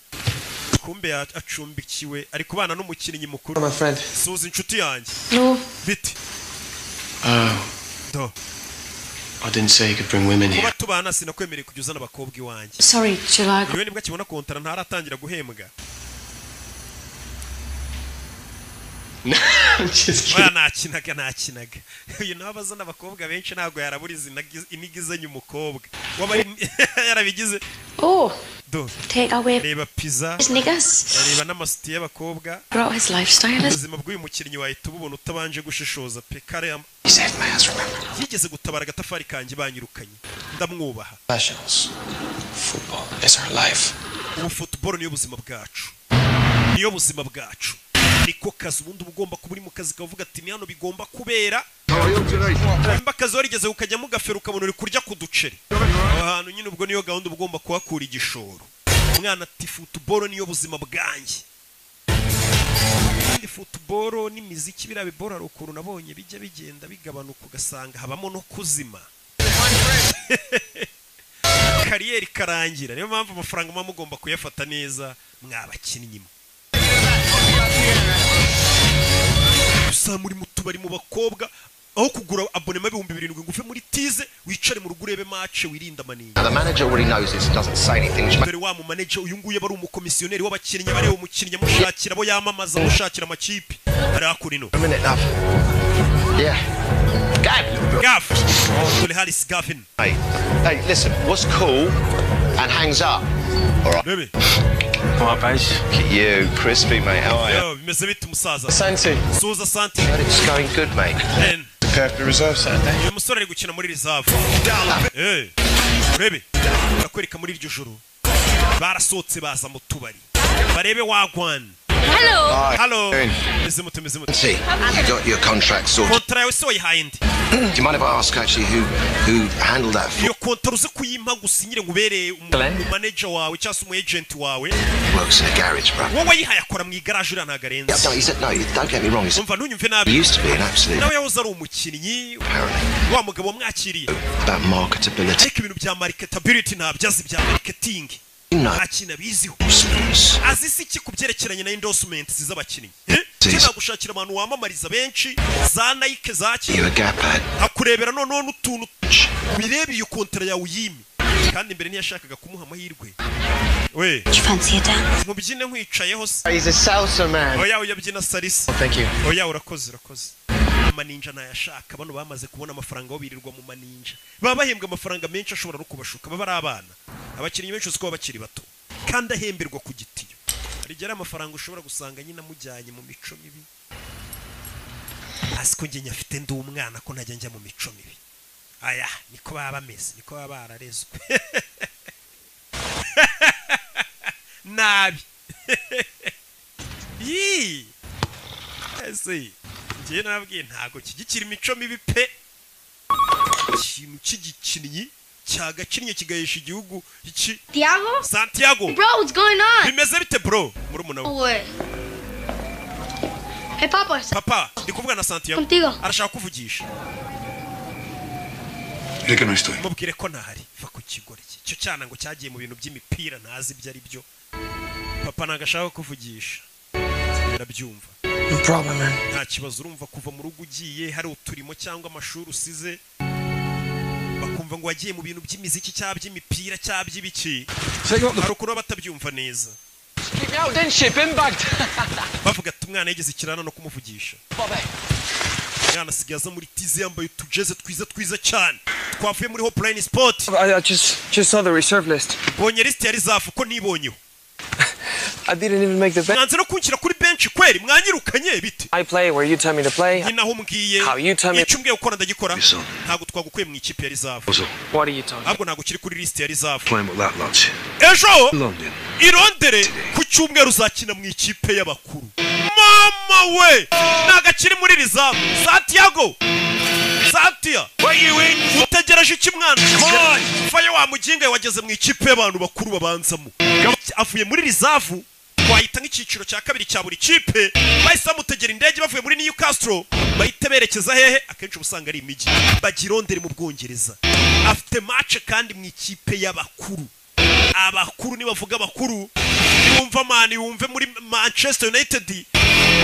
Speaker 1: Kumbe acumbikiwe ari kubana n'umukinnyi mukuru.
Speaker 7: My friend.
Speaker 1: Suza inshuti yanjye.
Speaker 13: No.
Speaker 1: Biti.
Speaker 7: Oh,
Speaker 1: Do.
Speaker 7: I didn't say you could bring women
Speaker 1: Kuba
Speaker 7: here.
Speaker 1: tubana sinakwemereye kujya uzana abakobwa iwanjye.
Speaker 13: Sorry, shall I?
Speaker 1: Yewe nibwo akibona kontara ntaratangira guhembwa.
Speaker 7: No, I'm just
Speaker 1: Oya
Speaker 7: kidding.
Speaker 1: nakinaga nakinaga. Uyu nawe abazana abakobwa benshi ntabwo yaraburiza inigizanye umukobwa. Waba yarabigize.
Speaker 13: Oh,
Speaker 1: Do.
Speaker 13: take away
Speaker 1: Reba pizza,
Speaker 13: his niggas.
Speaker 1: reba n'amasutiye y'abakobwa.
Speaker 13: Brought his lifestyle. Is
Speaker 1: Ubuzima bw'uyu mukinnyi wahita ububona utabanje gushishoza pe. Kare
Speaker 7: He saved my ass, remember?
Speaker 1: yigeze gutabara agatafari kanjye banyirukanye. Ndamwubaha.
Speaker 7: Professionals. Football is our life.
Speaker 1: Ubu football niyo buzima bwacu, niyo buzima bwacu, niko kazi. Ubundi uba ugomba kuba uri mu kazi kavuga ati ni hano bigomba kubera. Nimba akazi warigeze ukajyamo ugafera ukabona uri kurya ku duceri aho hantu nyine, ubwo niyo gahunda uba ugomba kuhakura igishoro. Umwana ati football niyo buzima bwanjye. Kandi football n'imiziki biriya bibora hari ukuntu nabonye bijya bigenda bigabanuka, ugasanga habamo no kuzima carrière ikarangira. Niyo mpamvu amafaranga muba mugomba kuyafata neza mwabakinnyi mwe. Gusa muri mu tubari mu bakobwa, aho kugura abonnement 7000 ngo uve muri tize wicare mu rugo urebe match wirinde amaninja.
Speaker 6: Now, the manager already knows this and doesn't say anything, which
Speaker 1: Dore wa mu manager uyu nguyu aba ari umukomisiyoneri w'abakinnyi, bareba umukinnyi amushakira abo yamamaza, amushakira amakipe ari hakurino.
Speaker 6: A minute, love. Yeah. Gav!
Speaker 1: Gav! Dore Harris Gavin.
Speaker 6: Hey, hey, listen, what's cool and hangs up? All right.
Speaker 1: Baby.
Speaker 6: All right, Base. Look at you, crispy, mate. How are you?
Speaker 1: Yo, bimeze bite umusaza?
Speaker 7: Santi.
Speaker 1: Suza Santi.
Speaker 6: Heard it's going good, mate.
Speaker 1: Ben.
Speaker 7: Prepare for the reserve Saturday.
Speaker 1: Uyu musore ari gukina muri reserve. Eh. Urebe. Barakwereka muri iryo joro. Barasohotse baza mu tubari. Barebe wagwan.
Speaker 13: Hello.
Speaker 1: Hello. Meze mute, meze mute.
Speaker 6: See, you got your contract sorted.
Speaker 1: Kontra yawe se wayihaye nde?
Speaker 6: Do you mind if I ask actually who handled that for
Speaker 1: Iyo kontara uze kuyimpa gusinyire ngo ubereye manager wawe cyangwa se umu agent wawe.
Speaker 6: Works in a garage, bro.
Speaker 1: Wowe wayihaye akora mu igaraje, uriya ntabwo arenze.
Speaker 6: Yeah, no, he said no. Don't get me wrong. He's,
Speaker 1: Umva ntunyumve
Speaker 6: he
Speaker 1: nabi.
Speaker 6: used to be an absolute
Speaker 1: Nawe yahoze ari umukinnyi wa mugabo wamwakiriye.
Speaker 6: about marketability.
Speaker 1: Ariko ibintu bya marketability ntabyo azi, bya marketing.
Speaker 6: No.
Speaker 1: Nta kintu abiziho.
Speaker 6: Endorsements.
Speaker 1: Azi si iki ku byerekeranye na endorsements z'abakinnyi? Eh? Cyangwa gushakira abantu wamamariza benshi za Nike za
Speaker 6: You a gap ad.
Speaker 1: hakurebera noneho n'utuntu bireba iyo kontara yawe uyime. Kandi mbere ntiyashakaga kumuha amahirwe we.
Speaker 16: Do you fancy a dance?
Speaker 1: Mubyine nkwicayeho se?
Speaker 6: He's a salsa man.
Speaker 1: Oya, uyabyina salsa.
Speaker 7: Thank you.
Speaker 1: Oya, urakoze, urakoze. Amaninja ntayashaka. Bano bamaze kubona amafaranga, aho birirwa mu maninja, baba bahembwa amafaranga menshi ashobora no kubashuka. Baba ari abana, abakinnyi benshi uzi ko baba bakiri bato kandi ahemberwa ku gitiyo. Hari igihe ari amafaranga ushobora gusanga nyine amujyanye mu mico mibi. Hasi ko njye nyafite, ndi umwana, ko ntajya njya mu mico mibi. Aya niko baba bameze, niko baba bararezwe nabi. Yii, ese njyewe narabwiye, ntabwo kigikira imico mibi pe. Ikintu cy'igikinnyi cyagakinnye kigahesha igihugu iki.
Speaker 13: Santiago?
Speaker 1: Santiago.
Speaker 13: Bro, what's going on?
Speaker 1: Bimeze bite, bro? Murumuna we.
Speaker 13: What? Hey, Papa.
Speaker 1: Papa, ndi kuvuga na Santiago.
Speaker 13: Contigo.
Speaker 1: Arashaka kuvugisha.
Speaker 12: Dile que no estoy.
Speaker 1: Mubwire ko ntahari. Va ku kigore cye, icyo cyana ngo cyagiye mu bintu by'imipira, ntazi ibyo ari byo. Papa ntabwo ashaka kuvugisha, birabyumva.
Speaker 7: No problem, man.
Speaker 1: Nta kibazo. Urumva kuva mu rugo ugiye hari uturimo cyangwa amashuri usize, bakumva ngo wagiye mu bintu by'imiziki cyangwa by'imipira cyangwa by'ibiki, hari ukuntu baba batabyumva neza.
Speaker 7: Keep me out, didn't she? Bin bagged.
Speaker 1: Bavuga ati umwana yigeze ikirana no kumuvugisha.
Speaker 7: Bobby.
Speaker 1: Umwana asigaye aza muri tize yambaye utujeze twiza twiza cyane twavuye muri Hopeline Sport.
Speaker 7: I just saw the reserve list.
Speaker 1: Mbonye lisite ya reserve ko nibonyeho.
Speaker 7: I didn't even make the bench.
Speaker 1: Mwanze no kunshyira kuri bench kweri, mwanyirukanye bite?
Speaker 7: I play where you tell me to play.
Speaker 1: Nyine aho umbwiye.
Speaker 7: How you tell me.
Speaker 1: Icyo umbwiye gukora ndagikora. Ntabwo twagukuye mu ikipe ya reserve.
Speaker 7: What are you talking?
Speaker 1: Ahubwo ntabwo ukiri kuri lisite ya reserve.
Speaker 12: Playing with that lot.
Speaker 1: Ejo
Speaker 12: London.
Speaker 1: I Londres ku cyumweru uzakina mu ikipe y'abakuru. Mama we, ntabwo akiri muri reserve. Santiago, Santia, utegereje iki mwana? Fayo wa muginga, wageze mu ikipe y'abantu bakuru babanzamo. Avuye muri reserve, twahita nk'icyiciro cya kabiri cya buri kipe. Bahise bamutegera indege bavuye muri Newcastle, bahita berekeza hehe? Akenshi uba usanga ari imijyi. Bajya i Londres mu Bwongereza. Afite match kandi mu ikipe y'abakuru. Abakuru nibavuga abakuru, niwumva Man, wumve muri Manchester United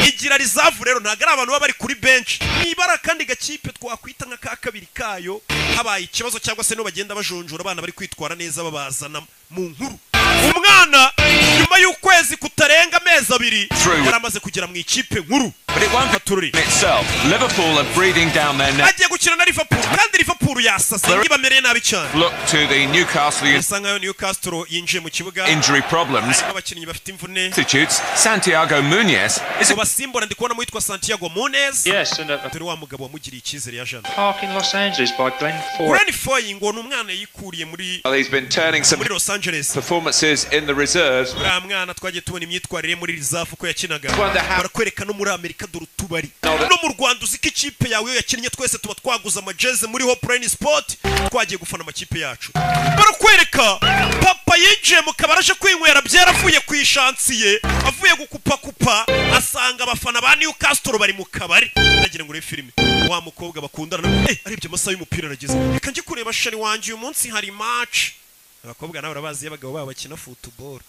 Speaker 1: igira reserve. Rero ntabwo ari abantu baba bari kuri bench, nibara kandi gakipe twakwita nka ka kabiri kayo. Habaye ikibazo cyangwa se no bagenda bajonjora abana bari kwitwara neza, babazana mu nkuru. Umwana nyuma y'ukwezi kutarenga amezi 2 yari amaze kugera mu ikipe nkuru.
Speaker 15: But it won't
Speaker 1: Tururi.
Speaker 15: itself. Liverpool are breathing down their neck.
Speaker 1: Agiye gukina na Liverpool kandi Liverpool yasase, ibamereye nabi cyane.
Speaker 15: Look to the Newcastle
Speaker 1: Bisa nkaho Newcastle yinjiye mu kibuga
Speaker 15: injury problems.
Speaker 1: harimo abakinnyi bafite imvune.
Speaker 15: Substitutes Santiago Munez is
Speaker 1: Mu basimbura ndi kubonamo witwa Santiago Munez.
Speaker 11: Yes, and a
Speaker 1: Dore wa mugabo wamugiriye icyizere ya jana.
Speaker 11: park in Los Angeles by Glenn Foy.
Speaker 1: Glenn Foy ngo ni umwana yikuriye muri
Speaker 15: well, he's been turning some
Speaker 1: muri Los Angeles.
Speaker 15: performances in the reserves.
Speaker 1: Uriya mwana twagiye tubona imyitwarire muri reserve uko yakinaga. Barakwereka no muri Amerika, dore utubari. No mu Rwanda uzi ko ikipe yawe iyo yakinnye twese tuba twaguze amajeze muri Hopeline Sport, twagiye gufana amakipe yacu. Barakwereka papa yinjiye mu kabari aje kwinywera byera, avuye ku ishansiye, avuye gukupakupa, asanga abafana ba Newcastle bari mu kabari. Ndagira ngo urebe filime. Wa mukobwa bakundana, arebye amasaha y'umupira arageze, reka njye kureba chéri wanjye, uyu munsi hari match. Abakobwa nawe urabazi iyo abagabo babo bakina football.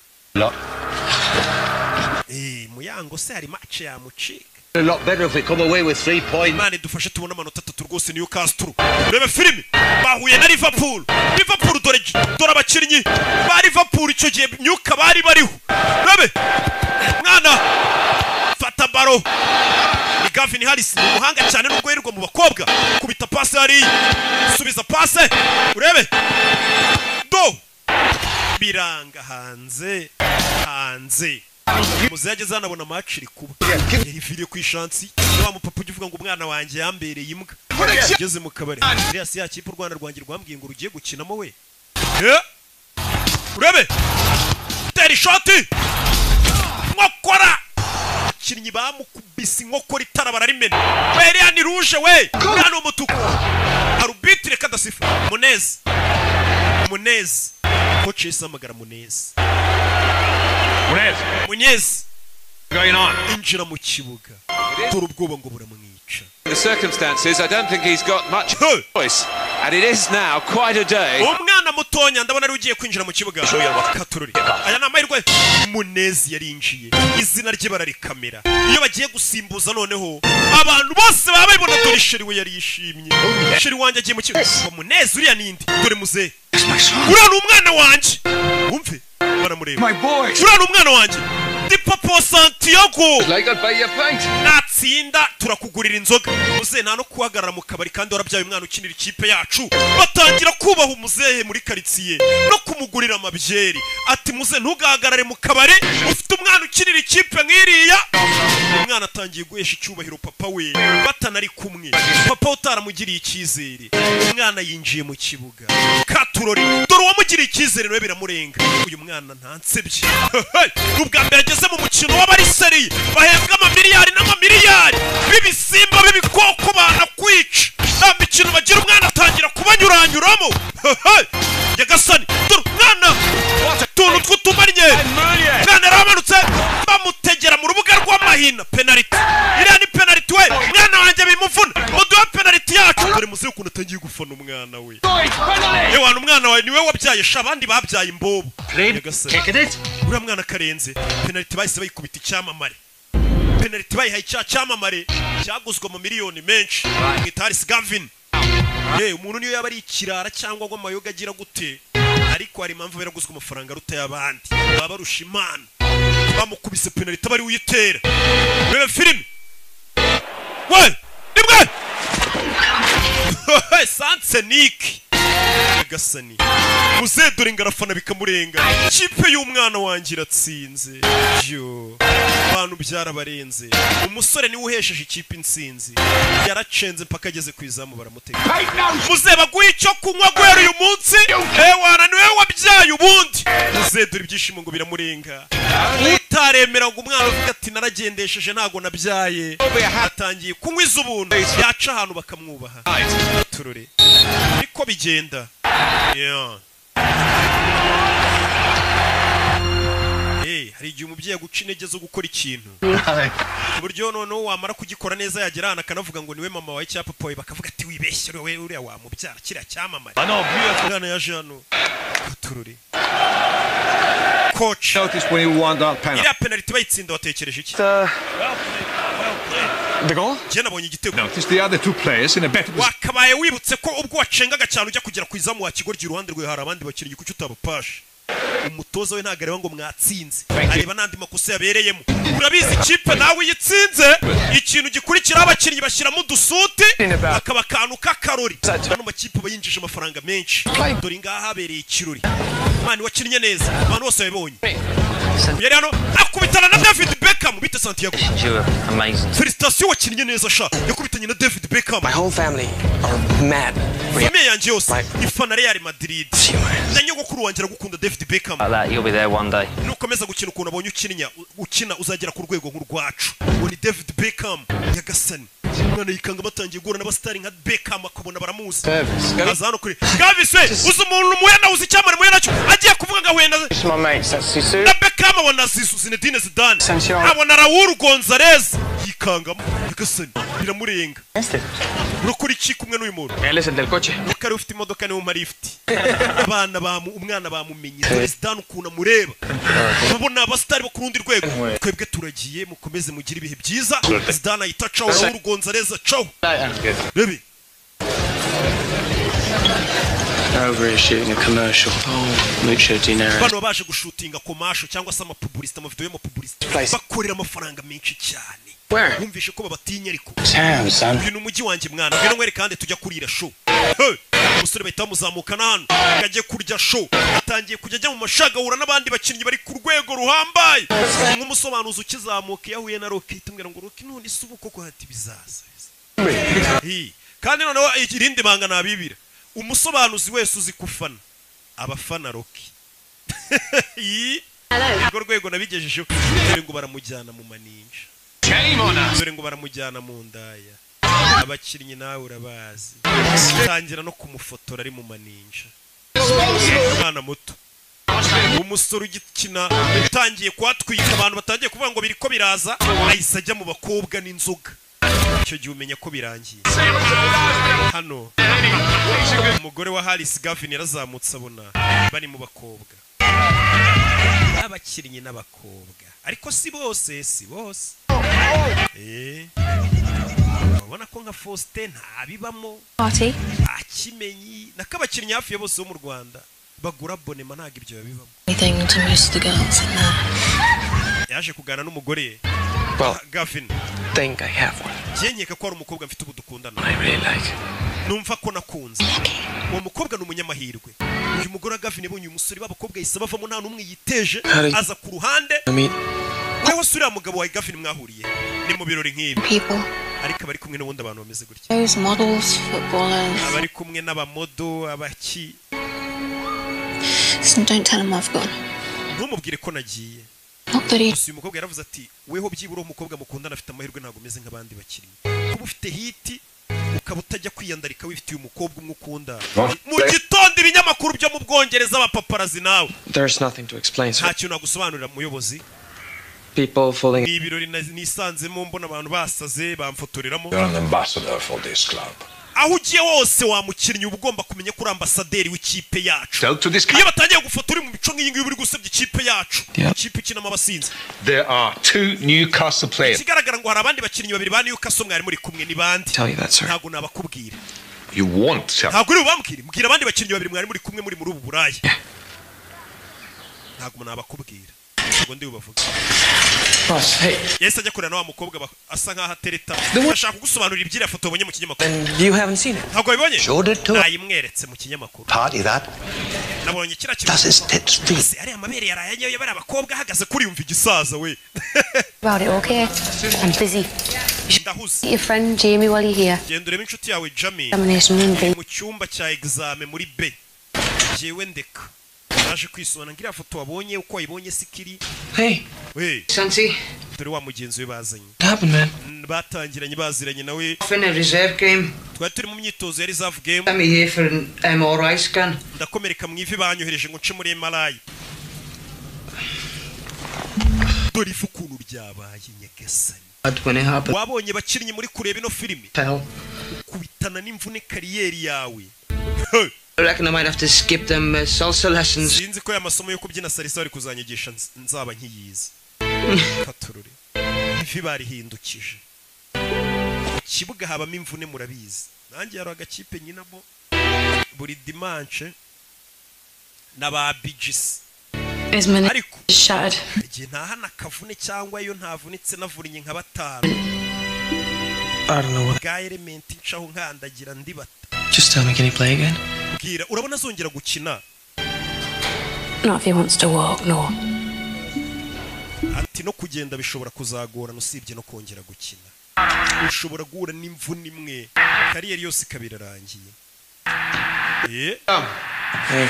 Speaker 1: Muyango se hari match yamucika?
Speaker 3: A lot better if we come away with 3 points.
Speaker 1: Imana idufashe tubone amanota 3 rwose. Newcastle, reba filime, bahuye na Liverpool. Liverpool, dore dore abakinnyi ba Liverpool icyo gihe myuka bari bariho. Rebe mwana fata baro, ni Gavin Harris, ni umuhanga cyane nubwo yirirwa mu bakobwa. Kubita pase hariya, subiza pase, urebe do biranga hanze hanze. Muze yageze hano abona match iri kuba, yariviriye ku ishansi. Wa mupapa ujya uvuga ngo umwana wanjye yambereye imbwa, ugeze mu kabari iriya si ya kipe u Rwanda rwanjye rwambwiye ngo rugiye gukinamo we. Urebe tera ishoti, nkokora, abakinnyi bamukubise inkokora, itara bararimena. We, iriya ni rouge we, uriya ni umutuku. Arbitre kadasifa Munez, Munez, coach yahise ahamagara Munez.
Speaker 10: Munez.
Speaker 1: Munez.
Speaker 10: Going on.
Speaker 1: Injira mu kibuga. Dore ubwoba ngo buramwica.
Speaker 15: The circumstances, I don't think he's got much choice. And it is now quite a day.
Speaker 1: Umwana mutonya ndabona ari ugiye kwinjira mu kibuga. Katururi, aya ni amahirwe. Munezi yarinjiye, izina rye bararikamera. Iyo bagiye gusimbuza noneho abantu bose baba babibona. Dore chéri we yari yishimye, chéri wanjye agiye mu kibuga. Ngo Munezi uriya ninde? Dore muzehe, uriya ni umwana wanjye. Wumve baramureba, uriya ni umwana wanjye, ndi papa wa Santiago.
Speaker 15: Like I'd buy you a pint.
Speaker 1: Natsinda turakugurira inzoga. Muzehe nta no guhagarara mu kabari kandi warabyaye umwana ukinira ikipe yacu. Batangira kubaha umuzehe muri karitsiye no kumugurira amabyeri. Ati muzehe, ntugahagarare mu kabari ufite umwana ukinira ikipe nk'iriya. Umwana atangiye guhesha icyubahiro papa we batanari kumwe, papa we utaramugiriye icyizere. Umwana yinjiye mu kibuga, katurori, dore uwamugiriye icyizere nawe biramurenga. Uyu mwana ntansebye, ni ubwa mbere ageze mu mukino w'abariseriye bahembwa amamiliyari n'amamiliyari, b'ibisimba b'ibikoko banakwica, nta mikino bagira. Umwana atangira kubanyuranyuramo. Nyagasani, dore umwana, utuntu tw'utumariye. Umwana yaramanutse bamutegera mu rubuga rw'amahina. Penaliti, iriya ni penaliti we. Mwana wanjye bimuvuna, muduhe penaliti yacu. Dore muzehe ukuntu atangiye gufana umwana we. Yewe, umwana wawe niwe wabyaye sha, abandi babyaye imbobo. Nyagasani, uriya mwana karenze. Penaliti bahise bayikubita icyamamare. Penaliti bayihaye icya cyamamare cyaguzwe mu miliyoni menshi, mwita Harris Gavin. Ye, umuntu niyo yaba ari ikirara cyangwa ngo amayoga agira gute, ariko hari impamvu yaraguzwe amafaranga aruta y'abandi, baba barusha imana. Bamukubise penaliti bari uyitera. Reba filime we, rimwe sansenike. Nyagasani, muzehe dore ngarafana bikamurenga. Kipe y'umwana wanjye iratsinze yo, abantu byarabarenze. Umusore niwe uhesheje ikipe intsinzi, yaracenze mpaka ageze ku izamu baramutega. Muzehe baguha icyo kunywa guhera uyu munsi. Ewana, niwe wabyaye ubundi. Muzehe dore ibyishimo ngo biramurenga. Utaremera ngo umwana avuga ati naragendesheje ntago nabyaye, atangiye kunywa iz'ubuntu, yaca ahantu bakamwubaha. Turore niko bigenda. Yeah. Hey, hari igihe umubyeyi aguca intege zo gukora ikintu ku buryo noneho wamara kugikora neza yagera ahantu akanavuga ngo niwe mama wawe cyangwa papa wawe, bakavuga ati wibeshye wowe, uriya wamubyara kiriya cyamamare. Umwana yaje hano, katurore. Coach,
Speaker 12: Notice when you won that penalty.
Speaker 1: iriya penalty bayitsinda watekereje iki?
Speaker 7: The goal?
Speaker 1: Njye nabonye igitego.
Speaker 12: Notice the other two players in a better position.
Speaker 1: Wakabaye wibutse ko ubwo wacengaga cyane ujya kugera ku izamu wa kigoryi, iruhande rwawe hari abandi bakinnyi, kuki utabapashe? Umutoza we ntabwo areba ngo mwatsinze, areba n'andi makosa yabereyemo. Urabizi, ikipe nawe uyitsinze, ikintu gikurikiraho abakinnyi bashyiramo udusuti, akaba akantu k'akarori. Ano makipe aba yinjije amafaranga menshi. Dore ngaha habereye ikirori. Man, wakinnye neza, abantu bose babibonye. Yari hano akubitana na David Beckham. Bite Santiago?
Speaker 4: You were amazing.
Speaker 1: Félicitations, wakinnye neza sha. Yakubitanye na David Beckham.
Speaker 7: My whole family are mad.
Speaker 1: Famille yanjye yose ifana Real Madrid, na nyogokuru wanjye aragukunda, David Beckham.
Speaker 4: Like that, you'll be there one day.
Speaker 1: Nukomeza gukina ukuntu abonye ukininya ukina, uzagera ku rwego nk'urwacu. Uwo ni David Beckham. Nyagasani, umwana yikanga batangiye guhura n'abasitari nka Beckham, akabona baramuzi. Aza hano kuri Gavis we, uzi umuntu muya nawe, uzi icyamare muya nacyo, agiye kuvuga ngo ahuye na
Speaker 7: My mates, that's Sisu.
Speaker 1: na Beckham, abona Zizou, Zinedine Zidane, abona Raul Gonzalez, yikangamo. Nyagasani, biramurenga. Urakora iki kumwe n'uyu muntu?
Speaker 7: Él es el del coche.
Speaker 1: Nuko ari ufite imodoka, niwe umpa lift. Abana bamu, umwana bamumenye. Dore Zidane ukuntu amureba, babona abasitari bo ku rundi rwego. Twebwe turagiye, mukomeze mugire ibihe byiza. Zidane ahita acaho, Raul Gonzalez acaho. Rebe.
Speaker 7: Over here shooting a commercial. Oh, mucho dinero.
Speaker 1: Bano baje gushutinga commercial cyangwa se amapublicité, amavideo y'amapublicité, bakorera amafaranga menshi cyane.
Speaker 7: Where?
Speaker 1: Wumvishe ko babatinya ariko.
Speaker 7: Town, son.
Speaker 1: Uyu ni umujyi wanjye mwana, ngwino nkwereke kandi tujya kurira show. Hey! Umusore bahita bamuzamukana hano ngo ajye kurya show. Atangiye kujya ajya mu mashaga, ahura n'abandi bakinnyi bari ku rwego ruhambaye. Nk'umusobanuzi ukizamuka, iyo ahuye na Rocky tumubwira ngo Rocky, none se ubu koko hati bizaza? Hi. Kandi noneho irindi banga nabibira, umusobanuzi wese uzi kufana abafana Rocky. Yi. Urwo rwego nabigejejeho. Dore ngo baramujyana mu maninja, dore ngo baramujyana mu ndaya. Abakinnyi nawe urabazi, tangira no kumufotora ari mu maninja, umwana muto. Umusore ugikina utangiye kuhatwika, abantu batangiye kuvuga ngo biriko biraza, ahise ajya mu bakobwa n'inzoga. Icyo gihe umenya ko birangiye. Hano umugore wa Harris Gavin yarazamutse, abona bari mu bakobwa, abakinnyi n'abakobwa, ariko si bose, si bose. Urabona ko nka Faustin ntabibamo.
Speaker 13: Party.
Speaker 1: Akimenyi nako abakinnyi hafi ya bose bo mu Rwanda bagura abonnement, ntabwo ibyo babibamo.
Speaker 13: Anything to most of the girls in there.
Speaker 1: Yaje kuganira n'umugore
Speaker 7: Well,
Speaker 1: Gavin.
Speaker 7: think I have one.
Speaker 1: Njye nkeka ko hari umukobwa mfite ubu dukundana.
Speaker 7: I really like.
Speaker 1: Numva ko nakunze uwo mukobwa, ni umunyamahirwe. Uyu mugore wa Gavin yabonye uyu musore, b'abakobwa yahise bavamo, nta n'umwe yiteje.
Speaker 7: Hari-
Speaker 1: Aza ku ruhande.
Speaker 7: I mean,
Speaker 1: Weho si uriya mugabo wa Gavin mwahuriye ni mu birori nk'ibi?
Speaker 13: People.
Speaker 1: Ariko abari kumwe n'ubundi abantu bameze gutya.
Speaker 13: Those models, footballers.
Speaker 1: Abari kumwe n'abamodo, abaki.
Speaker 13: Listen, don't tell him I've gone.
Speaker 1: Ntumubwire ko nagiye.
Speaker 13: Not that he
Speaker 1: Gusa uyu mukobwa yaravuze ati: "Weho byibura uwo mukobwa mukundana afite amahirwe, ntabwo umeze nk'abandi bakinnyi, kuba ufite hit ukaba utajya kwiyandarika, wifitiye umukobwa umwe ukunda." Mu gitondo ibinyamakuru byo mu Bwongereza, abapaparazzi nawe.
Speaker 7: There's nothing to explain, sir.
Speaker 1: Nta kintu nagusobanurira, muyobozi.
Speaker 7: People falling
Speaker 1: Ni ibirori nisanzemo, mbona abantu basaze bamfotoreramo.
Speaker 12: You're an ambassador for this club.
Speaker 1: Aho ugiye hose, wa mukinnyi, uba ugomba kumenya ko uri ambasaderi w'ikipe yacu.
Speaker 12: Tell to this
Speaker 1: Iyo batangiye gufotora uri mu mico nk'iyi ngiyi, uba uri gusebya ikipe yacu,
Speaker 7: Yeah.
Speaker 1: ikipe ikinamo abasinzi.
Speaker 12: There are two Newcastle players.
Speaker 1: Ikigaragara ngo hari abandi bakinnyi babiri ba Newcastle mwari muri kumwe, ni bande?
Speaker 7: Tell you that, sir.
Speaker 1: Ntabwo nabakubwira.
Speaker 12: You won't tell.
Speaker 1: Ntabwo uri bubambwire? Mbwira abandi bakinnyi babiri mwari muri kumwe, muri ubu buraya. Ntabwo nabakubwira, ntabwo ndi bubavuge.
Speaker 7: Boss, hey.
Speaker 1: Yahise ajya kureba na wa mukobwa asa nkaho atereta, ashaka kugusobanurira iby'iriya foto wabonye mu kinyamakuru.
Speaker 7: And you haven't seen it.
Speaker 1: Ntabwo wabibonye?
Speaker 6: Showed it to
Speaker 1: Nayimweretse mu kinyamakuru.
Speaker 6: Party that.
Speaker 1: Nabonye kiriya kintu.
Speaker 6: Does his tits feel?
Speaker 1: Ese ariya mabere yaraye anyoye bariya bakobwa ahagaze kuri? Yumva igisaza we.
Speaker 13: About it, okay? I'm busy.
Speaker 1: Ndahuze.
Speaker 13: Meet your friend Jamie while you're here.
Speaker 1: Genda urebe inshuti yawe Jamie.
Speaker 13: Examination room B.
Speaker 1: Mu cyumba cya exam muri B. Jewe ndeka, naje kwisobanura ngo iriya foto wabonye uko wayibonye sikiri.
Speaker 7: Hey,
Speaker 1: We
Speaker 9: Santi,
Speaker 1: dore wa mugenzi we bazanye.
Speaker 7: what happened, man?
Speaker 1: Batangiranye, baziranye nawe.
Speaker 9: Off in a reserve game.
Speaker 1: Twari turi mu myitozo ya reserve game.
Speaker 9: Sent me here for an MRI scan.
Speaker 1: Ndakomereka mu ivi, banyohereje ngo nce muri MRI. Dore ifu ukuntu ryabaye, nyagasani.
Speaker 9: Bad when it happened.
Speaker 1: Wabonye bakinnyi muri kureba ino filimi,
Speaker 9: Hell.
Speaker 1: kubitana n'imvune career yawe.
Speaker 9: I reckon I might have to skip them salsa lessons.
Speaker 1: Sinzi ko aya masomo yo kubyina salsa bari kuzanyigisha nzaba nkiyizi. Katurure, ivi barihindukije mu kibuga, habamo imvune murabizi. Nanjye hari agakipe nyinamo buri dimanche na ba bijisi.
Speaker 13: His minute
Speaker 1: Ariko
Speaker 13: shattered.
Speaker 1: igihe ntahana akavune, cyangwa iyo ntavunitse navunnye nka batanu.
Speaker 7: I don't know what.
Speaker 1: Bwa elementi ncaho nkandagira ndibata.
Speaker 7: Just tell me, can he play again?
Speaker 1: Bwira, urabona azongera gukina?
Speaker 13: Not if he wants to walk, no.
Speaker 1: Ati no kugenda bishobora kuzagorana, usibye no kongera gukina. Ushobora guhura n'imvune imwe, career yose ikaba irarangiye.
Speaker 7: Hey.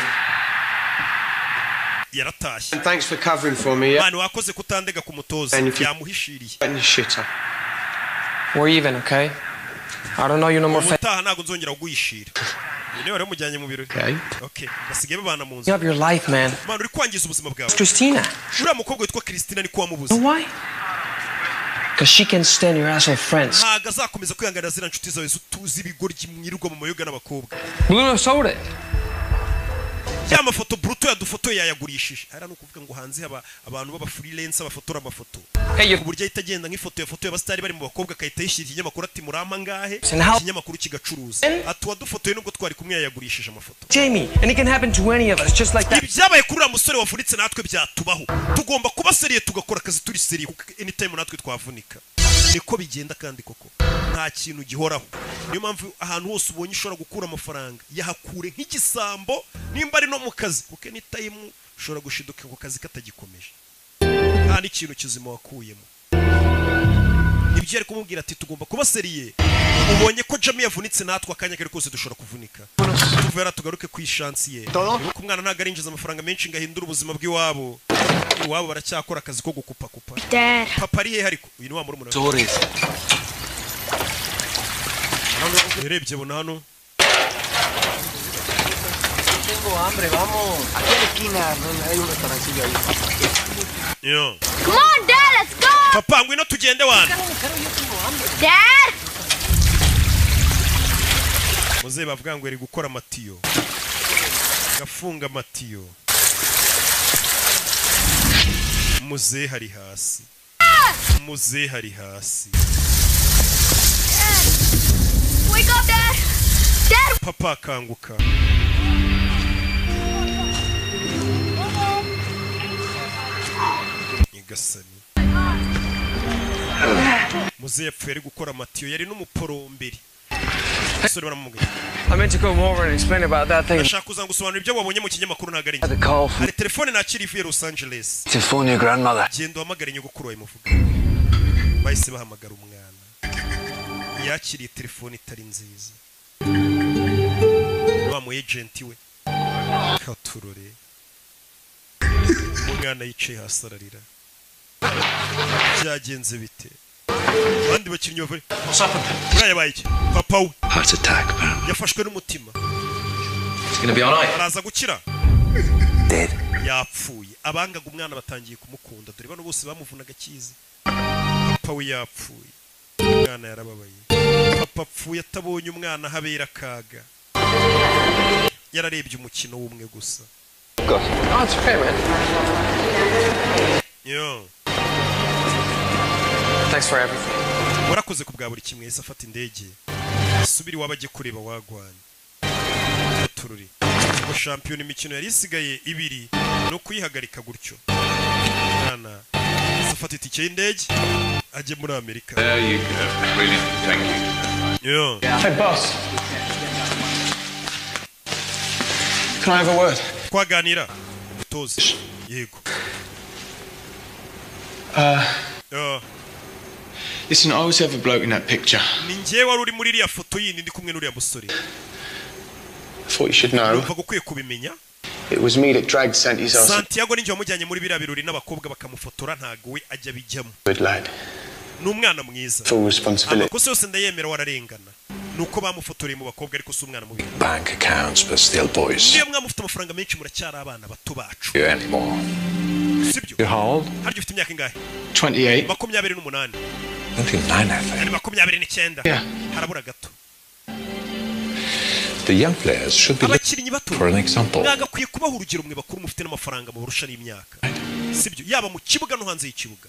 Speaker 1: Yaratashye.
Speaker 14: And thanks for covering for me, yeah?
Speaker 1: Mwana, wakoze kutandega ku mutoza.
Speaker 14: And if you-
Speaker 1: Yamuhishiriye.
Speaker 14: And shitter.
Speaker 7: We're even, okay? I don't know you no more.
Speaker 1: Ubutaha ntabwo nzongera kuguhishira. Uyu niwe wari wamujyanye mu birori.
Speaker 14: Okay.
Speaker 1: Okay, basigaye babana mu nzu.
Speaker 7: Up your life, man.
Speaker 1: Mwana, uri kwangiza ubuzima bwawe.
Speaker 7: Christina.
Speaker 1: Uriya mukobwa witwa Christina niko wamubuze.
Speaker 7: You know why? Because she can stand your asshole friends.
Speaker 1: Ntabwo azakomeza kwihanganira ziriya nshuti zawe tuzi, ibigoryi mwirirwa mu mayoga n'abakobwa.
Speaker 7: Bruno sold it.
Speaker 1: Ya mafoto Bruto yadufotoye yayagurishije. Hariya ni ukuvuga ngo hanze haba abantu b'aba freelance bafotora amafoto, ku buryo ahita agenda nk'ifoto yafotoye abasitari bari mu bakobwa, agahita yishyira ikinyamakuru ati: "Murampa ngahe?" Ikinyamakuru kigacuruza, ati: "Uwadufotoye nubwo twari kumwe yayagurishije amafoto."
Speaker 7: Jamie, and it can happen to any of us, just like that.
Speaker 1: Ibyabaye kuri uriya musore wavunitse natwe byatubaho. Tugomba kuba sérieux, tugakora akazi turi sérieux, kuko anytime natwe twavunika. Niko bigenda kandi koko nta kintu gihoraho. Niyo mpamvu ahantu hose ubonye ushobora gukura amafaranga, yahakure nk'igisambo, nimba ari no mu kazi, kuko anytime ushobora gushiduka ako kazi katagikomeje, nta n'ikintu kizima wakuyemo. Ibyo yari kumubwira ati: "Tugomba kuba sérieux, ubonye ko Jamie yavunitse, natwe akanya kari kose dushobora kuvunika." Tuve tugaruke ku ishansi ye. Nuko umwana ntabwo arinjiza amafaranga menshi ngo ahindure ubuzima bw'iwabo. Iwabo baracyakora akazi ko gukupakupa.
Speaker 13: Dad.
Speaker 1: Papa ari hehe? Ariko uyu ni wa murumuna we.
Speaker 3: Sorry.
Speaker 1: Yarebye bona hano.
Speaker 16: Tengo hambre, vamos. Aquí a la esquina hay un restaurancillo ahí.
Speaker 1: Yo.
Speaker 17: Come on, Dad, let's go.
Speaker 1: Papa, ngwino tugende wana.
Speaker 17: Dad.
Speaker 1: Muzehe bavuga ngo eri gukora amatiyo. Gafunga amatiyo. Muzehe hari hasi. Muzehe hari hasi.
Speaker 17: Wake up, Dad. Dad.
Speaker 1: Papa kanguka. Nyagasani. Muzehe yapfuye ari gukora amatiyo, yari n'umuporomberi. Umusore baramubwira.
Speaker 7: I meant to come over and explain about that thing.
Speaker 1: Ndashaka kuza ngusobanurira ibyo wabonye mu kinyamakuru, ntabwo ari
Speaker 3: The call from
Speaker 1: hari telefone nakiriye ivuye Los Angeles.
Speaker 3: to phone your grandmother.
Speaker 1: Genda uhamagare nyogokuru wawe muvuga. Bahise bahamagara umwana. Yakiriye telefone itari nziza. Wa mu agent we. Katurore. Umwana yicaye hasi ararira. Byagenze bite? Abandi bakinnyi bavure. Uriya yabaye iki? Papa we
Speaker 3: Heart attack, apparently.
Speaker 1: yafashwe n'umutima.
Speaker 7: It's gonna be alright.
Speaker 1: Araza gukira.
Speaker 3: Dead.
Speaker 1: Yapfuye. Abangaga umwana batangiye kumukunda, dore bano bose bamuvunaga akizi. Papa we yapfuye. Umwana yarababaye. Papa apfuye atabonye umwana habera akaga. Yararebye umukino w'umwe gusa.
Speaker 7: Oh, it's okay, man.
Speaker 1: Yo.
Speaker 7: Thanks for everything.
Speaker 1: Warakoze ku bwa buri kimwe. Yahise afata indege asubira iwabo ajye kureba wagwana tururi ngo shampiyona imikino yari isigaye ibiri no kuyihagarika gutyo. Mwana yahise afata itike y'indege ajye muri Amerika.
Speaker 12: There you go. Brilliant. Thank you.
Speaker 1: Yo.
Speaker 7: Hey, boss. Can I have a word?
Speaker 1: Twaganira mutoze? Yego.
Speaker 11: Listen, I was the other bloke in that picture.
Speaker 1: Ni njyewe wari uri muri iriya foto yindi ndi kumwe n'uriya musore.
Speaker 11: I thought you should know.
Speaker 1: Numvaga ukwiye kubimenya.
Speaker 11: It was me that dragged Santi's ass.
Speaker 1: Santiago ninjye wamujyanye muri biriya birori n'abakobwa bakamufotora, ntago we ajya abijyamo.
Speaker 11: Good lad.
Speaker 1: Ni umwana mwiza.
Speaker 11: Full responsibility.
Speaker 1: Amakosa yose ndayemera, wararengana, nuko bamufotoreye mu bakobwa, ariko si umwana mubi.
Speaker 12: Bank accounts, but still boys.
Speaker 1: Niyo mwaba mufite amafaranga menshi, muracyari abana bato bacu.
Speaker 12: You anymore.
Speaker 1: Sibyo?
Speaker 12: You're how old?
Speaker 1: Harya ufite imyaka ingahe?
Speaker 11: 28.
Speaker 1: 28.
Speaker 12: 29, I think.
Speaker 1: Ni 29.
Speaker 11: Yeah.
Speaker 1: Harabura gato.
Speaker 12: The young players should be
Speaker 1: Abakinnyi bato
Speaker 12: for an example.
Speaker 1: mwagakwiye kubaha urugero mwe bakuru mufite n'amafaranga mubarusha n'imyaka, sibyo? Yaba mu kibuga no hanze y'ikibuga.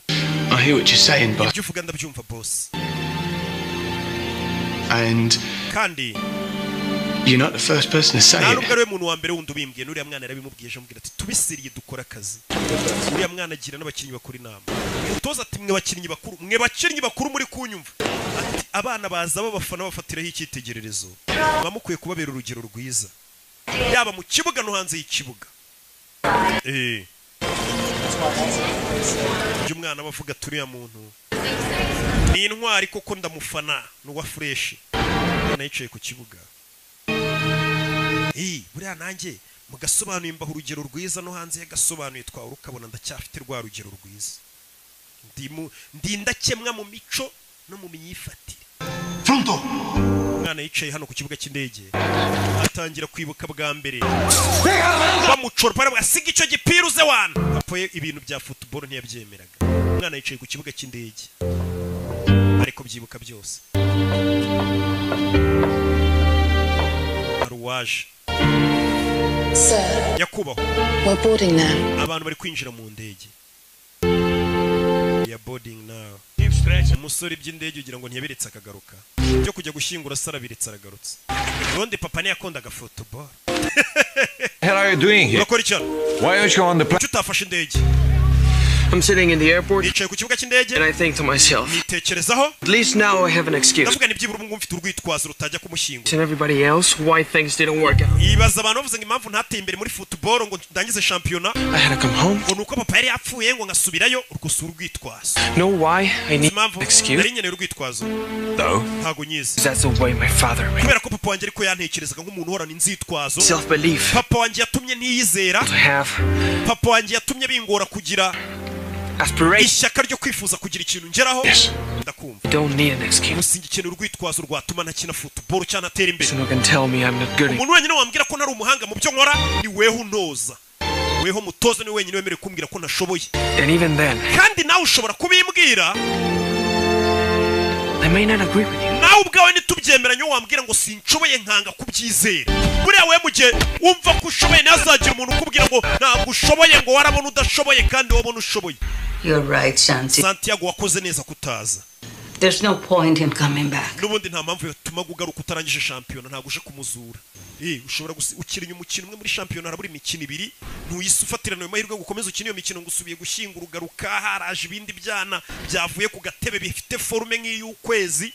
Speaker 11: I hear what you're saying, boss.
Speaker 1: Ibyo uvuga ndabyumva, boss.
Speaker 11: And
Speaker 1: Kandi
Speaker 11: you're not the first person to say
Speaker 1: nta
Speaker 11: it.
Speaker 1: nubwo ari we muntu wa mbere wundi ubimbwiye. N'uriya mwana yarabimubwiye ejo, amubwira ati tubisiriye dukore akazi. Uriya mwana agira n'abakinnyi bakuru inama. Umutoza ati mwe bakinnyi bakuru, mwe bakinnyi bakuru muri kunyumva, ati abana baza babafana bafatiraho icyitegererezo, muba mukwiye kubabera urugero rwiza yaba mu kibuga no hanze y'ikibuga. Ibyo umwana aba avuga ati uriya muntu ni intwari koko, ndamufana, ni uwa fresh. Umwana yicaye ku kibuga. Buriya nanjye mugasobanuye mbaha urugero rwiza no hanze y'agasobanuye twawe ukabona ndacyafite rwa rugero rwiza. Ndi indakemwa mu mico no mu myifatire. Umwana yicaye hano ku kibuga cy'indege atangira kwibuka bwa mbere bamucora baravuga asiga icyo gipira uze wana. Papa we ibintu bya football ntiyabyemeraga. Umwana yicaye ku kibuga cy'indege ariko byibuka byose. Hari uwaje.
Speaker 18: Sir,
Speaker 1: Nyakubahwa,
Speaker 18: we're boarding now.
Speaker 1: abantu bari kwinjira mu ndege. Ya boarding now. Umusore iby'indege ugira ngo ntiyabiretse akagaruka, byo kujya gushyingura se arabiretse aragarutse. Ubundi papa ntiyakundaga football.
Speaker 12: Hell are you doing here?
Speaker 1: Urakora iki hano?
Speaker 12: Why aren't you on the plane?
Speaker 1: Kuki utafashe indege?
Speaker 7: I'm sitting in the airport
Speaker 1: Nicaye ku kibuga cy'indege
Speaker 7: and I think to myself,
Speaker 1: nitekerezaho,
Speaker 7: at least now I have an excuse.
Speaker 1: ndavuga nibyibura ubu ngubu mfite urwitwazo rutajya kumushyingura.
Speaker 7: And everybody else why things didn't work out.
Speaker 1: Ibaza abantu bavuze ngo impamvu ntateye imbere muri football ngo ndangize shampiyona
Speaker 7: I had to come home.
Speaker 1: ngo nuko papa yari yapfuye ngo ngasubirayo, urwo si urwitwazo.
Speaker 7: Know why I need
Speaker 1: Impamvu
Speaker 7: an excuse?
Speaker 1: nari nkeneye urwitwazo
Speaker 12: No.
Speaker 1: ntago nyizi.
Speaker 7: That's the way my father made
Speaker 1: Kubera ko papa wanjye ariko yantekerezaga nk'umuntu uhorana inzitwazo.
Speaker 7: self-belief
Speaker 1: Papa wanjye yatumye ntiyizera.
Speaker 7: to have
Speaker 1: Papa wanjye yatumye bingora kugira
Speaker 7: Aspiration.
Speaker 1: Ishyaka ryo kwifuza kugira ikintu ngeraho. Ndakumva.
Speaker 7: I don't need an excuse.
Speaker 1: Gusa ikintu urwitwazo rwatuma ntakina football cyangwa natera imbere.
Speaker 7: Someone can tell me I'm not good enough.
Speaker 1: Umuntu wenyine wambwira ko ntari umuhanga mu byo nkora ni weho untoza, weho mutoza, ni wenyine wemerewe kumbwira ko ntashoboye.
Speaker 7: And even then,
Speaker 1: Kandi nawe ushobora kubimbwira.
Speaker 7: I may not agree with you.
Speaker 1: Nawe ubwawe ntitubyemeranye, wambwira ngo sinshoboye nkanga kubyizera. Buriya we mu gihe wumva ko ushoboye, ntazagira umuntu ukubwira ngo ntabwo ushoboye, ngo warabona udashoboye kandi wabona ushoboye.
Speaker 5: You're right, Santi.
Speaker 1: Santiago, wakoze neza kutaza.
Speaker 5: There's no point in coming back.
Speaker 1: N'ubundi nta mpamvu yatuma ugaruka utarangije shampiyona, ntabwo uje kumuzura. Ushobora ukina umukino umwe muri shampiyona, harabura imikino ibiri, ntuyise ufatirana ayo mahirwe ngo ukomeze ukine iyo mikino ngo usubiye gushyingura ugaruka haraje ibindi byana byavuye ku gatebe bifite forme nk'iy'ukwezi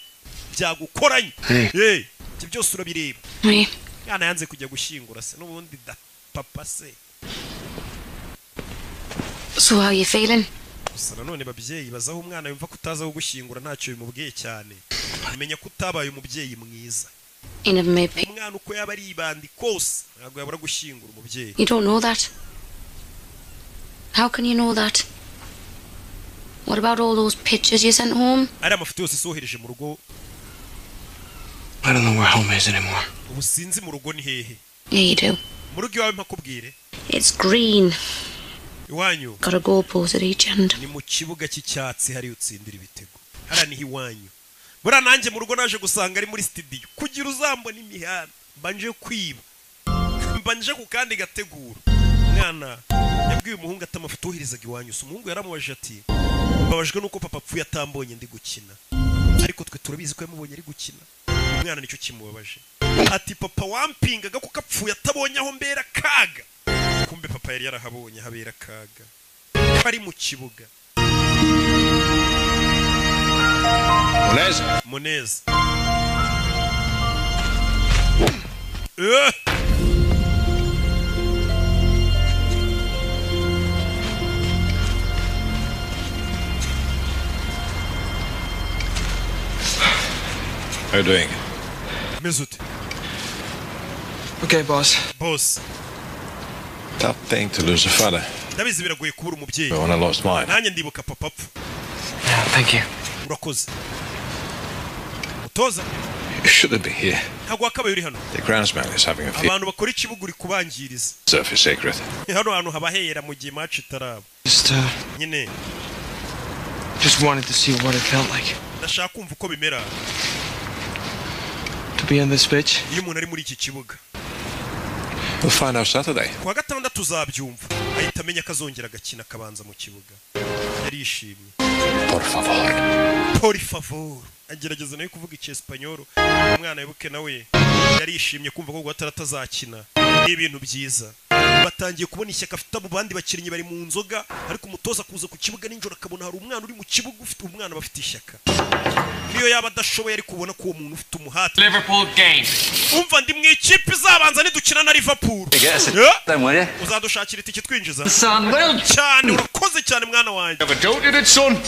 Speaker 1: byagukoranye. Ibyo byose urabireba.
Speaker 13: Oui.
Speaker 1: Yana yanze kujya gushyingura se n'ubundi da papa se.
Speaker 13: So how you feeling?
Speaker 1: Gusa nanone babyeyi, bazaho umwana yumva ko utaza gushyingura ntacyo bimubwiye cyane, umenya ko utabaye umubyeyi mwiza.
Speaker 13: You never made peace.
Speaker 1: Umwana uko yaba ari ibandi kose ntabwo yabura gushyingura umubyeyi.
Speaker 13: You don't know that. How can you know that? What about all those pictures you sent home?
Speaker 1: Ari amafoto yose isohereje mu rugo.
Speaker 7: I don't know where home is anymore.
Speaker 1: Ubu sinzi mu rugo ni hehe.
Speaker 13: Yeah, you do.
Speaker 1: Mu rugo iwawe mpakubwire.
Speaker 13: It's green.
Speaker 1: Iwanyu
Speaker 13: Got a goalpost at each end.
Speaker 1: ni mu kibuga cy'icyatsi, hariya utsindira ibitego, hariya niho iwanyu. Buriya nanjye mu rugo naje gusanga ari muri studio, kugira uzambona imihanda mbanje kwiba, mbanje ku kandi gategura. Umwana yabwiye umuhungu ati amafoto woherezaga iwanyu si? Umuhungu yaramubajije ati mbabajwe nuko papa apfuye atambonye ndi gukina, ariko twe turabizi ko yamubonye ari gukina. Umwana nicyo kimubabaje, ati papa wampingaga kuko apfuye atabonye aho mbera kaga. Kumbe papa yari yarahabonye habera kaga, ko ari mu kibuga.
Speaker 12: Munez.
Speaker 1: Munez.
Speaker 12: How you doing?
Speaker 1: Meze ute?
Speaker 7: Okay, boss.
Speaker 1: Boss.
Speaker 12: Tough thing to lose a father.
Speaker 1: Ndabizi biragoye kubura umubyeyi.
Speaker 12: When I lost mine.
Speaker 1: Nanjye ndibuka papa apfa.
Speaker 7: Yeah, thank you.
Speaker 1: Urakoze. Mutoza.
Speaker 12: You shouldn't be here.
Speaker 1: Ntabwo wakabaye uri hano.
Speaker 12: The groundsman is having a field.
Speaker 1: Abantu bakora ikibuga uri kubangiriza.
Speaker 12: Surface sacred.
Speaker 1: Hano hantu haba hera mu gihe match itaraba.
Speaker 7: Just
Speaker 1: Nyine
Speaker 7: just wanted to see what it felt like
Speaker 1: ndashaka kumva uko bimera
Speaker 7: to be on this pitch.
Speaker 1: iyo umuntu ari muri iki kibuga.
Speaker 12: We'll find out Saturday.
Speaker 1: Kuwa gatandatu uzabyumva. Ahita amenya ko azongera agakina akabanza mu kibuga. Yarishimye.
Speaker 12: Por favor.
Speaker 1: Por favor. Agerageza nawe kuvuga icyesipanyoro. Umwana wibuke nawe yarishimye kumva ko guhatara atazakina. Ni ibintu byiza. Batangiye kubona ishyaka afite, abo bandi bakinnyi bari mu nzoga, ariko umutoza kuza ku kibuga nijoro akabona hari umwana uri mu kibuga ufite umwana bafite ishyaka. Niyo yaba adashoboye ariko ubona ko uwo muntu ufite umuhate.
Speaker 15: Liverpool game.
Speaker 1: Umva, ndi mu ikipe izabanza nidukina na Liverpool.
Speaker 3: Yes.
Speaker 1: Yeah.
Speaker 3: Then will you?
Speaker 1: Uzadushakira itike twinjiza.
Speaker 9: Son, well
Speaker 1: Cyane, urakoze cyane mwana wanjye.
Speaker 6: Never doubted it, son.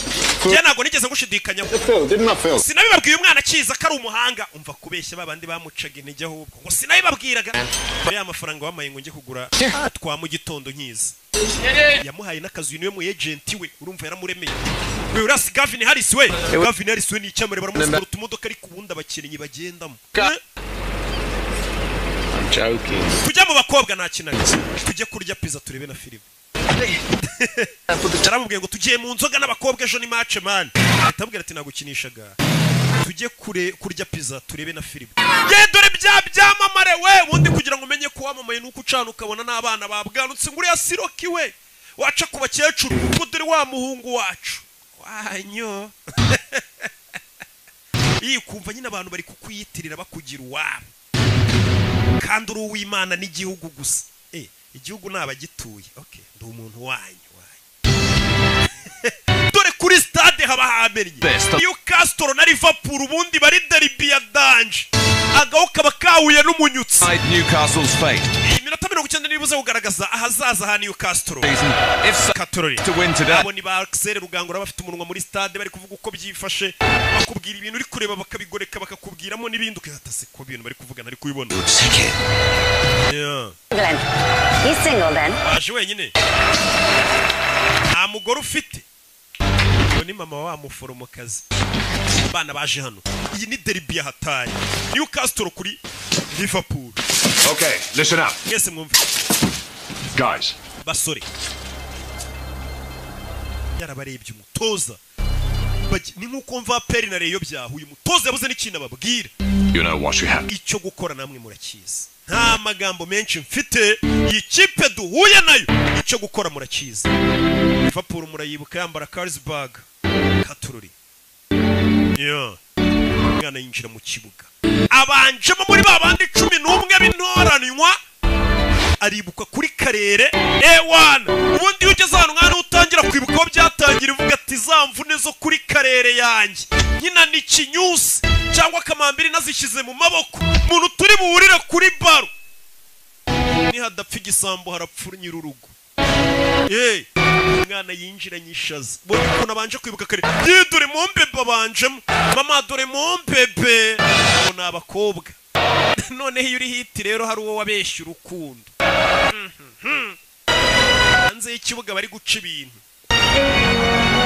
Speaker 1: Njye ntabwo nigeze ngushidikanyaho.
Speaker 6: Phil, didn't I, Phil?
Speaker 1: Sinabibabwiye umwana akiza ko ari umuhanga? Umva kubeshya babandi bamucaga intege, ahubwo ngo sinabibabwiraga. Ya mafaranga wamaye ngo njye kugura twa mu gitondo nkiza, yamuhaye n'akazu, niwe mu agent we, urumva yaramuremeye we. Urasi Gavin Harris we, Gavin Harris we ni icyamare, baramusigura utumodoka ariko ubundi abakinnyi bagendamo.
Speaker 6: I'm joking.
Speaker 1: Tujya mu bakobwa ntakinaga, tujye kurya pizza turebe na filime. Yaramubwiye ngo tugiye mu nzoga n'abakobwa, ejo ni match man. Ahita amubwira ati nagukinishaga, tujye kure kurya pizza turebe na filime. Ye dore bya byamamare we, ubundi kugira ngo umenye ko wamamaye nuko ucana ukabona n'abana babwanutse ngo uriya siroki we, waca ku bakecuru ngo dore wa muhungu wacu wanyo. Iyi kumva nyine abantu bari kukwiyitirira bakugira uwabo kandi uri uw'Imana n'igihugu gusa. Igihugu ni abagituye. Okay, ndi umuntu wanyu wanyu. Dore kuri stade haba hamennye. Newcastle na Liverpool ubundi bari derby ya danger, agaho kaba kahuye n'umunyutsi.
Speaker 15: Newcastle's fate.
Speaker 1: Iyi minota 90 nibuze kugaragaza ahazaza ha Newcastle.
Speaker 15: Season, if
Speaker 1: Katorori
Speaker 15: to win today.
Speaker 1: Abo ni ba Axel Rugangura bafite umunwa muri stade, bari kuvuga uko byifashe, bakubwira ibintu uri kureba bakabigoreka bakakubwiramo n'ibindi ukihata se ko ibintu bari kuvuga ntari kubibona. Yeah.
Speaker 5: Glenn. He's single then.
Speaker 1: Waje wenyine, nta mugore ufite? Uwo ni mama wa muforomokazi. Abana baje hano, iyi ni derby ya hatari, Newcastle kuri Liverpool.
Speaker 12: Okay, listen up.
Speaker 1: Mwese mwumve.
Speaker 12: Guys,
Speaker 1: Basore, yarabarebye umutoza. Ni nk'uko mva APR na Rayon byahuye, umutoza yabuze n'ikintu ababwira.
Speaker 12: You know what you have.
Speaker 1: Icyo gukora namwe murakizi, nta magambo menshi mfite. Iyi kipe duhuye nayo, icyo gukora murakizi. Liverpool murayibuka yambara Carlsberg katururi. Yeah. Umwana yinjira mu kibuga, abanjemo muri ba bandi 11 b'intoranywa, aribuka kuri karere ewana. Ubundi iyo ugeze ahantu nk'ahantu utangira kwibuka aho byatangira, uvuga ati za mvune zo kuri karere yanjye nkina ni kinyusi cyangwa kamambiri nazishyize mu maboko, umuntu turi buhurire kuri baro, nihadapfa igisambo harapfa nyir'urugo. Hey, umwana yinjiranye ishaza, ubona ukuntu abanje kwibuka kare. Ye, dore mombebe abanjemo, mama dore mombebe. Abo ni abakobwa. Noneho iyo uri hiti rero hari uwo wabeshya urukundo. Hanze y'ikibuga bari guca ibintu.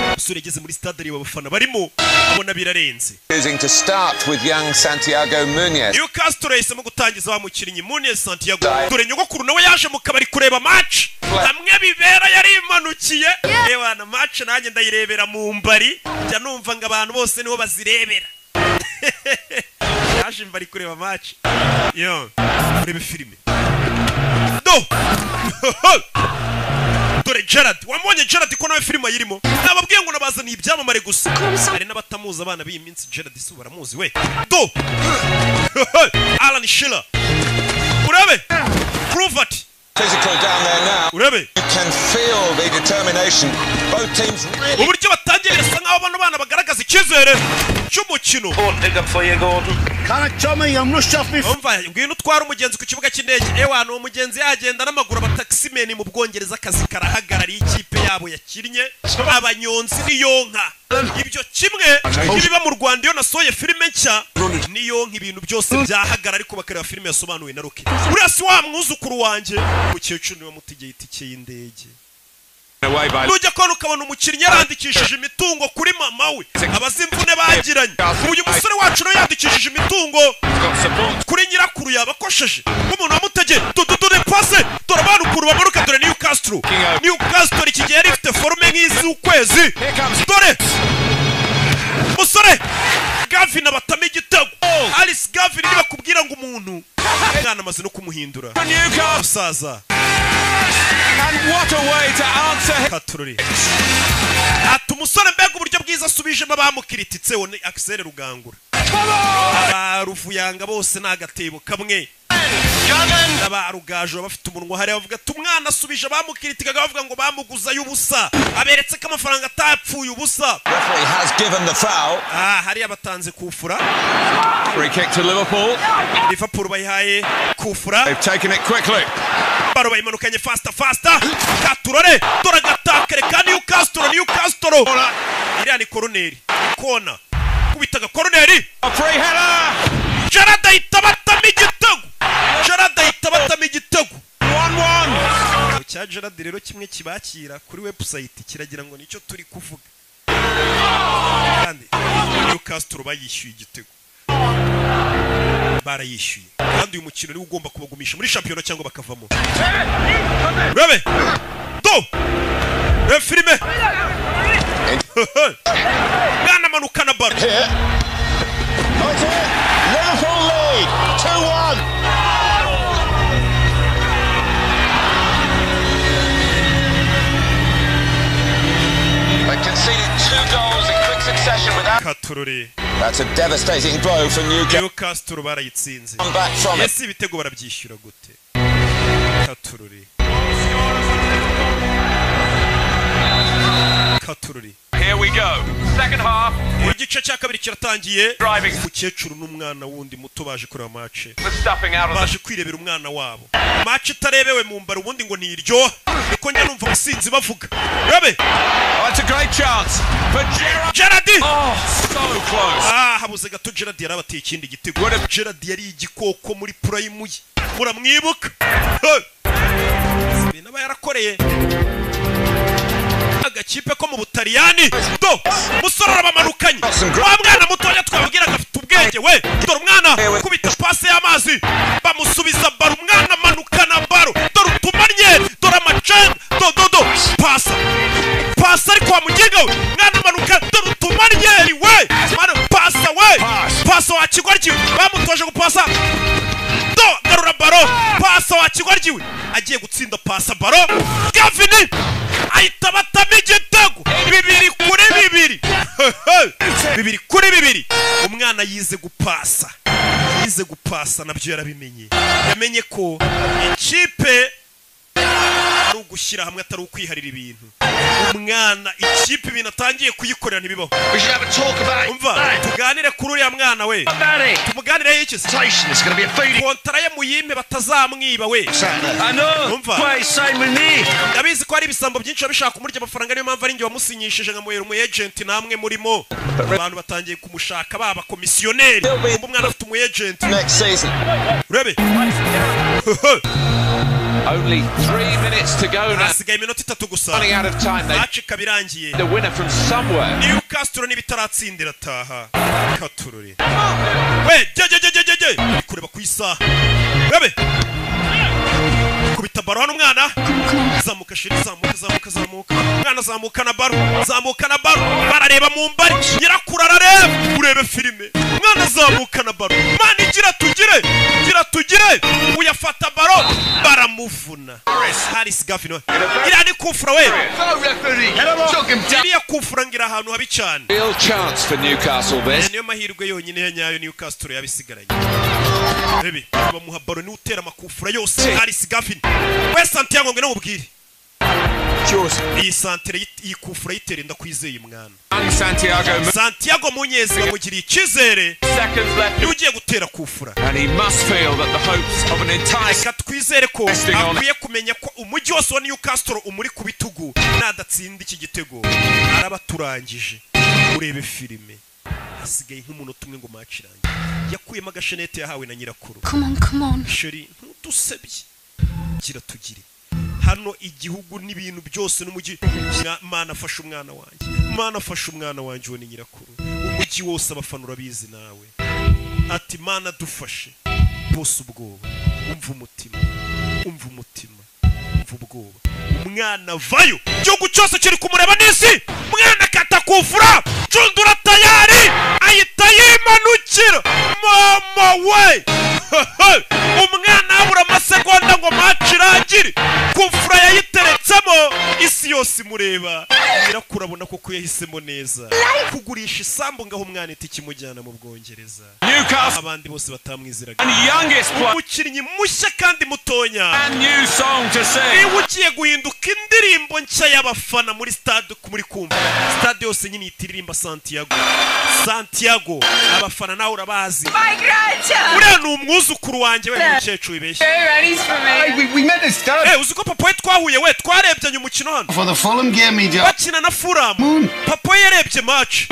Speaker 1: Umusore yageze muri stade areba abafana barimo, abona birarenze.
Speaker 15: Choosing to start with young Santiago Munez.
Speaker 1: Newcastle yahisemo gutangiza wa mukinnyi Munez Santiago. Dore nyogokuru nawe yaje mu kabari kureba match. Hamwe bibera yarimanukiye. Ewana, match nanjye ndayirebera mu mbari, njya numva ngo abantu bose niho bazirebera. Yaje mbari kureba match. Yo, urebe filime. Do! Dore Gerard, wamubonye Gerard ko nawe filime ayirimo. Nababwiye ngo nabazaniye ibyamamare gusa. Hari n'abatamuzi abana b'iyi minsi, Gerard si baramuzi we. Do! Alan Shearer. Urabe! Kluivert.
Speaker 15: Physical down there now.
Speaker 1: Urabe!
Speaker 15: You can feel the determination. Both teams really.
Speaker 1: Uburyo batangiye birasa nkaho bano bana bagaragaza icyizere cy'umukino. Umva, ngwino utwara umugenzi ku kibuga cy'indege. Ewana, uwo mugenzi yagenda n'amaguru. Abataximen mu Bwongereza akazi karahagarariye ikipe yabo yakinnye, abanyonzi niyonka. Ibyo kimwe n'ibiba mu Rwanda iyo nasohoye filime nshya, niyonka ibintu byose byahagara, ariko bakareba filime yasobanuwe na Rocky. Uriya si wa mwuzukuru wanjye, umukecuru niwe mutegeye itike y'indege.
Speaker 15: Away by
Speaker 1: Nujya kubona ukabona umukinnyi yarandikishije imitungo kuri mama we, abazi imvune bagiranye. Uyu musore wacu nawe yandikishije imitungo kuri nyirakuru, yabakosheje nk'umuntu wamutegeye. Dore pase, dore abana ukuntu bamanuka. Dore Newcastle, Newcastle iki gihe yari ifite forme nk'iz'ukwezi. Dore musore Gavin abatama igitego. Alice Gavin, nibakubwira ngo umuntu umwana amaze no kumuhindura musaza.
Speaker 15: And what a way to answer.
Speaker 1: Katururi ati umusore, mbega uburyo bwiza asubijemo abamukirititse. Wo ni Axel Rugangura, abaruvuyanga bose ni agatebo kamwe, abarugaje bafite umunwa hariya bavuga ati umwana asubije abamukiritikaga bavuga ngo bamuguzayo ubusa, aberetse ko amafaranga atapfuye ubusa.
Speaker 15: Referee has given the foul.
Speaker 1: Ah, hariya batanze kufura.
Speaker 15: Free kick to Liverpool.
Speaker 1: Liverpool bayihaye kufura.
Speaker 15: They've taken it quickly.
Speaker 1: Baro bayimanukanye faster faster. Katurore, dore agatakare ka Newcastle, Newcastle. Iriya ni koroneri, kona kubitaga koroneri.
Speaker 15: A free header.
Speaker 1: Gerard ahita abatama igitego, Gerard ahita abatama igitego.
Speaker 15: 1-1.
Speaker 1: Cya Gerard rero kimwe kibakira kuri website kiragira ngo nicyo turi kuvuga, kandi Newcastle bayishyuye igitego, barayishyuye. Kandi uyu mukino niwo ugomba kubagumisha muri shampiyona cyangwa bakavamo. Urabe do, reba filime, mwana amanukana baro.
Speaker 6: Here. Right here. Liverpool lead. 2-1.
Speaker 15: They conceded 2 goals in quick succession without.
Speaker 1: Katurore.
Speaker 15: That's a devastating blow for Newcastle.
Speaker 1: Newcastle barayitsinze.
Speaker 15: Come back from it.
Speaker 1: Ese ibitego barabyishyura gute? Katurore, Katurore.
Speaker 15: Here we go. Second half.
Speaker 1: Igice cya kabiri kiratangiye.
Speaker 15: Driving.
Speaker 1: Umukecuru n'umwana wundi muto baje kureba match,
Speaker 15: The stuffing out of the
Speaker 1: baje kwirebera umwana wabo. Match itarebewe mu mbara ubundi ngo ntiryoha, niko njya numva abasinzi bavuga. Urabe.
Speaker 15: Oh, it's a great chance for Gerrard.
Speaker 1: Gerard.
Speaker 15: Oh, so close.
Speaker 1: Ah, habuze gato. Gerard yarabateye ikindi gitego. Gerard yari igikoko muri prime ye, muramwibuka. Hey! Ibintu aba yarakoreye. Agakipe ko mu Butaliyani. Do musore arabamanukanye, wa mwana mutoya twababwiraga afite ubwenge we. Dore umwana kubita pase y'amazi, bamusubiza baro, umwana amanukana baro. Dore utumanye, dore amacen, do do do, pasa pasa, ariko wa muginga we, mwana amanuka, dore utumanyeri we, mwana pasa we, pasa wa kigoryi, bamutoje gupasa. Do garura baro, pasa wa kigoryi we, agiye gutsinda pasa baro, Gavin ahita batama igitego 2-2. 2-2. Umwana yize gupasa, yize gupasa nabyo yarabimenye. Yamenye ko ikipe ari ugushyira hamwe atari ukwiharira ibintu. Umwana ikipe ibintu atangiye kuyikorera ntibibaho. Umva tuganire kuri uriya mwana we, tumuganire iki se? Kontara ye muyime batazamwiba we. Umva ndabizi ko ari ibisambo byinshi bishaka kumurya amafaranga, niyo mpamvu ari njye wamusinyishije nkamuhera umu agent namwe murimo. Abantu batangiye kumushaka baba komisiyoneri. Umwana afite umu agent. Urebe
Speaker 15: Only 3 minutes to go now.
Speaker 1: Hasigaye iminota 3 gusa.
Speaker 15: Running out of time. They
Speaker 1: match ikabirangiye.
Speaker 15: The winner from somewhere.
Speaker 1: Newcastle nibitaratsindira taha. Katurore. We je je je je je. Kureba ku isaha. Rebe. Kubita baro hano umwana. Zamuka shiri, zamuka zamuka zamuka. Umwana zamuka na baro, zamuka na baro. Barareba mu mbari. Nyirakuru arareba. Urebe filime. Umwana zamuka na baro. Mana igira tugire. Gira tugire. Uyafata baro baramuvuna. Harris Gavin. Iriya ni kufura we. Iriya kufura ngira ahantu habi cyane.
Speaker 15: Real chance for Newcastle this.
Speaker 1: Niyo mahirwe yonyine ya nyayo Newcastle yabisigaranye. Rebe bamuha baro ni utera amakufura yose. Harris Gavin. We Santiago ngene mubwire. Iyi santere iyi kufura yitere ndakwizeye mwana.
Speaker 15: Santiago
Speaker 1: Santiago Munyezi bamugiriye icyizere. Niwe ugiye gutera kufura.
Speaker 15: And he must feel that the hopes of an entire
Speaker 1: Reka twizere ko akwiye kumenya ko umujyi wose wa Newcastle umuri ku bitugu, nadatsinda iki gitego arabaturangije. Urebe filime. Hasigaye nk'umunota umwe ngo match irangiye. Yakuyemo agashenete yahawe na nyirakuru.
Speaker 13: Come on, come on.
Speaker 1: Sheri ntudusebye. Gira tugire. Hano igihugu n'ibintu byose n'umujyi. Mana afasha umwana wanjye, Mana afasha umwana wanjye, uwo ni nyirakuru. Umujyi wose abafana urabizi nawe. Ati Mana dufashe. Bose ubwoba, umva umutima, umva umutima, umva ubwoba. Umwana vayo, igihugu cyose kiri kumureba n'isi. Mwana kata kufura, cundura tayari, ahita yimanukira. Mama we! Umwana abura amasegonda ngo match irangire. Kufura yayiteretsemo, isi yose imureba. Nyirakuru abona koko yahisemo neza kugurisha isambu ngaho umwana itikimujyana mu Bwongereza. Abandi bose batamwiziraga. Umukinnyi mushya kandi mutonya niwe ugiye guhinduka indirimbo nshya y'abafana muri stade. Muri kumva stade yose nyine itiririmba Santiago. Santiago abafana nawe urabazi. Uriya ni umwuzukuru wanjye we mukecuru wibeshye. Uzi ko papa we twahuye we twarebyanye umukino hano bakina na Fulham. Papa we yarebye match.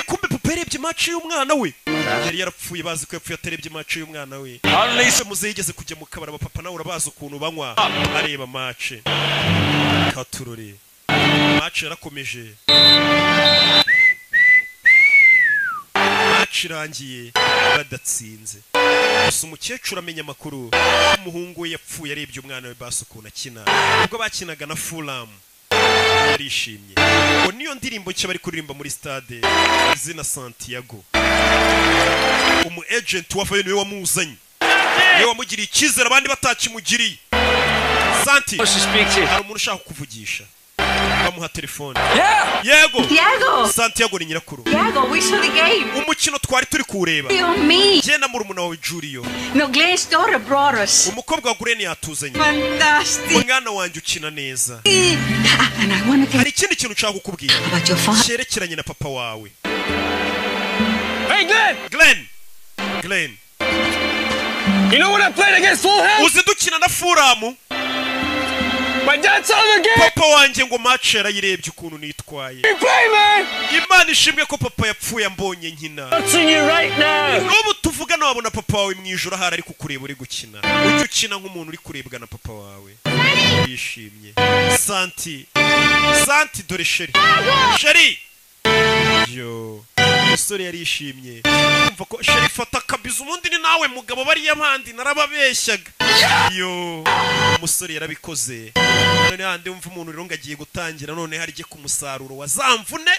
Speaker 1: Kumbe papa yarebye match y'umwana we. Yari yarapfuye bazi ko yapfuye atarebye match y'umwana we. Muze yigeze kujya mu kabara papa nawe urabazi ukuntu banywa areba match. Katurore. Match yarakomeje. Match irangiye badatsinze. Gusa umukecuru amenya amakuru umuhungu we yapfuye arebye umwana we basi ukuntu akina. Ubwo bakinaga na Fulham yarishimye. Ngo niyo ndirimbo nshya bari kuririmba muri stade izina Santiago. Umu agent wavayo niwe wamuzanye. Niwe wamugiriye icyizere abandi batakimugiriye. Santi, hari umuntu ushaka kukuvugisha. Bamuha telefone. Yego. Santiago ni nyirakuru.
Speaker 5: Diego, we saw the game.
Speaker 1: Umukino twari turi kuwureba. Jye na murumuna wawe Julio.
Speaker 5: No, Glenn's daughter brought us.
Speaker 1: Umukobwa wa Glenn yatuzanye.
Speaker 5: Fantastic.
Speaker 1: Mwana wanjye ukina neza.
Speaker 5: And I want to
Speaker 1: Hari ikindi kintu nshaka kukubwira
Speaker 5: about your father.
Speaker 1: cyerekeranye na papa wawe.
Speaker 10: Hey Glenn!
Speaker 1: Glenn. Glenn.
Speaker 10: You know when I played against Fulham?
Speaker 1: Uzi dukina na Fulham?
Speaker 10: My dad saw the game.
Speaker 1: Papa wanjye ngo match yarayirebye ukuntu nitwaye.
Speaker 10: Play, man.
Speaker 1: Imana ishimwe ko papa yapfuye ambonye nkina.
Speaker 10: Watching you right now.
Speaker 1: N'ubu tuvugana wabona papa wawe mu ijoro ahari ari kukureba uri gukina. Ujye ukina nk'umuntu uri kurebwa na papa wawe. Yishimye. Santi. Santi, dore chérie, chérie. Yo, umusore yarishimye, kumva ko chérie fata akabizu. Ubundi ni nawe mugabo, bariya bandi narababeshyaga. Yo, umusore yarabikoze. None handi wumva umuntu rero ngo agiye gutangira, none harye ku musaruro wa za mvune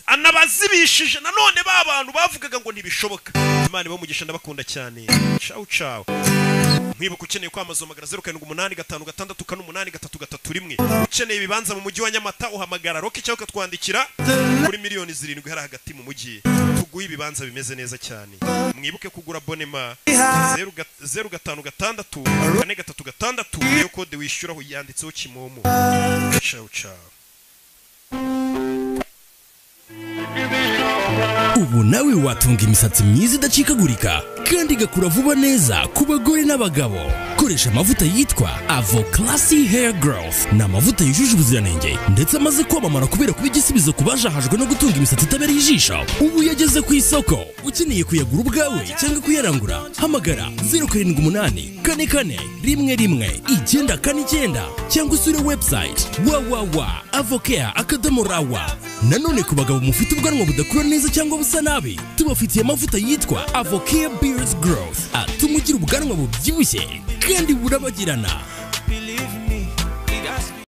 Speaker 1: anabazibishije nanone ba bantu bavugaga ngo ntibishoboka. Imana ibamugisha, ndabakunda cyane. Ciao ciao. Nkwibuka, ukeneye kwamamaza magana 0785648331. Ukeneye ibibanza mu mujyi wa Nyamata, uhamagara Roki cyangwa ukatwandikira kuri miliyoni 7 hari hagati mu mujyi, tuguhe ibibanza bimeze neza cyane. Mwibuke kugura abonnement 0 056 436, niyo kode wishyuraho, yanditseho Kimomo. Ciao ciao.
Speaker 2: Ubu nawe watunga imisatsi myiza idacikagurika kandi igakura vuba neza ku bagore n'abagabo. Koresha amavuta yitwa Avo Classy Hair Growth. Ni amavuta yujuje ubuziranenge ndetse amaze kwamamara kubera kuba igisubizo ku bajahajwe no gutunga imisatsi itabereye ijisho. Ubu yageze ku isoko. Ukeneye kuyagura ubwawe cyangwa kuyarangura, hamagara 0784411949 cyangwa usure website www.avocare.rw. Nanone ku bagabo mufite ubwanwa budakura neza cyangwa busa nabi, tubafitiye amavuta yitwa Avocare Beard Growth, atuma ugira ubwanwa bubyibushye kandi burabagirana.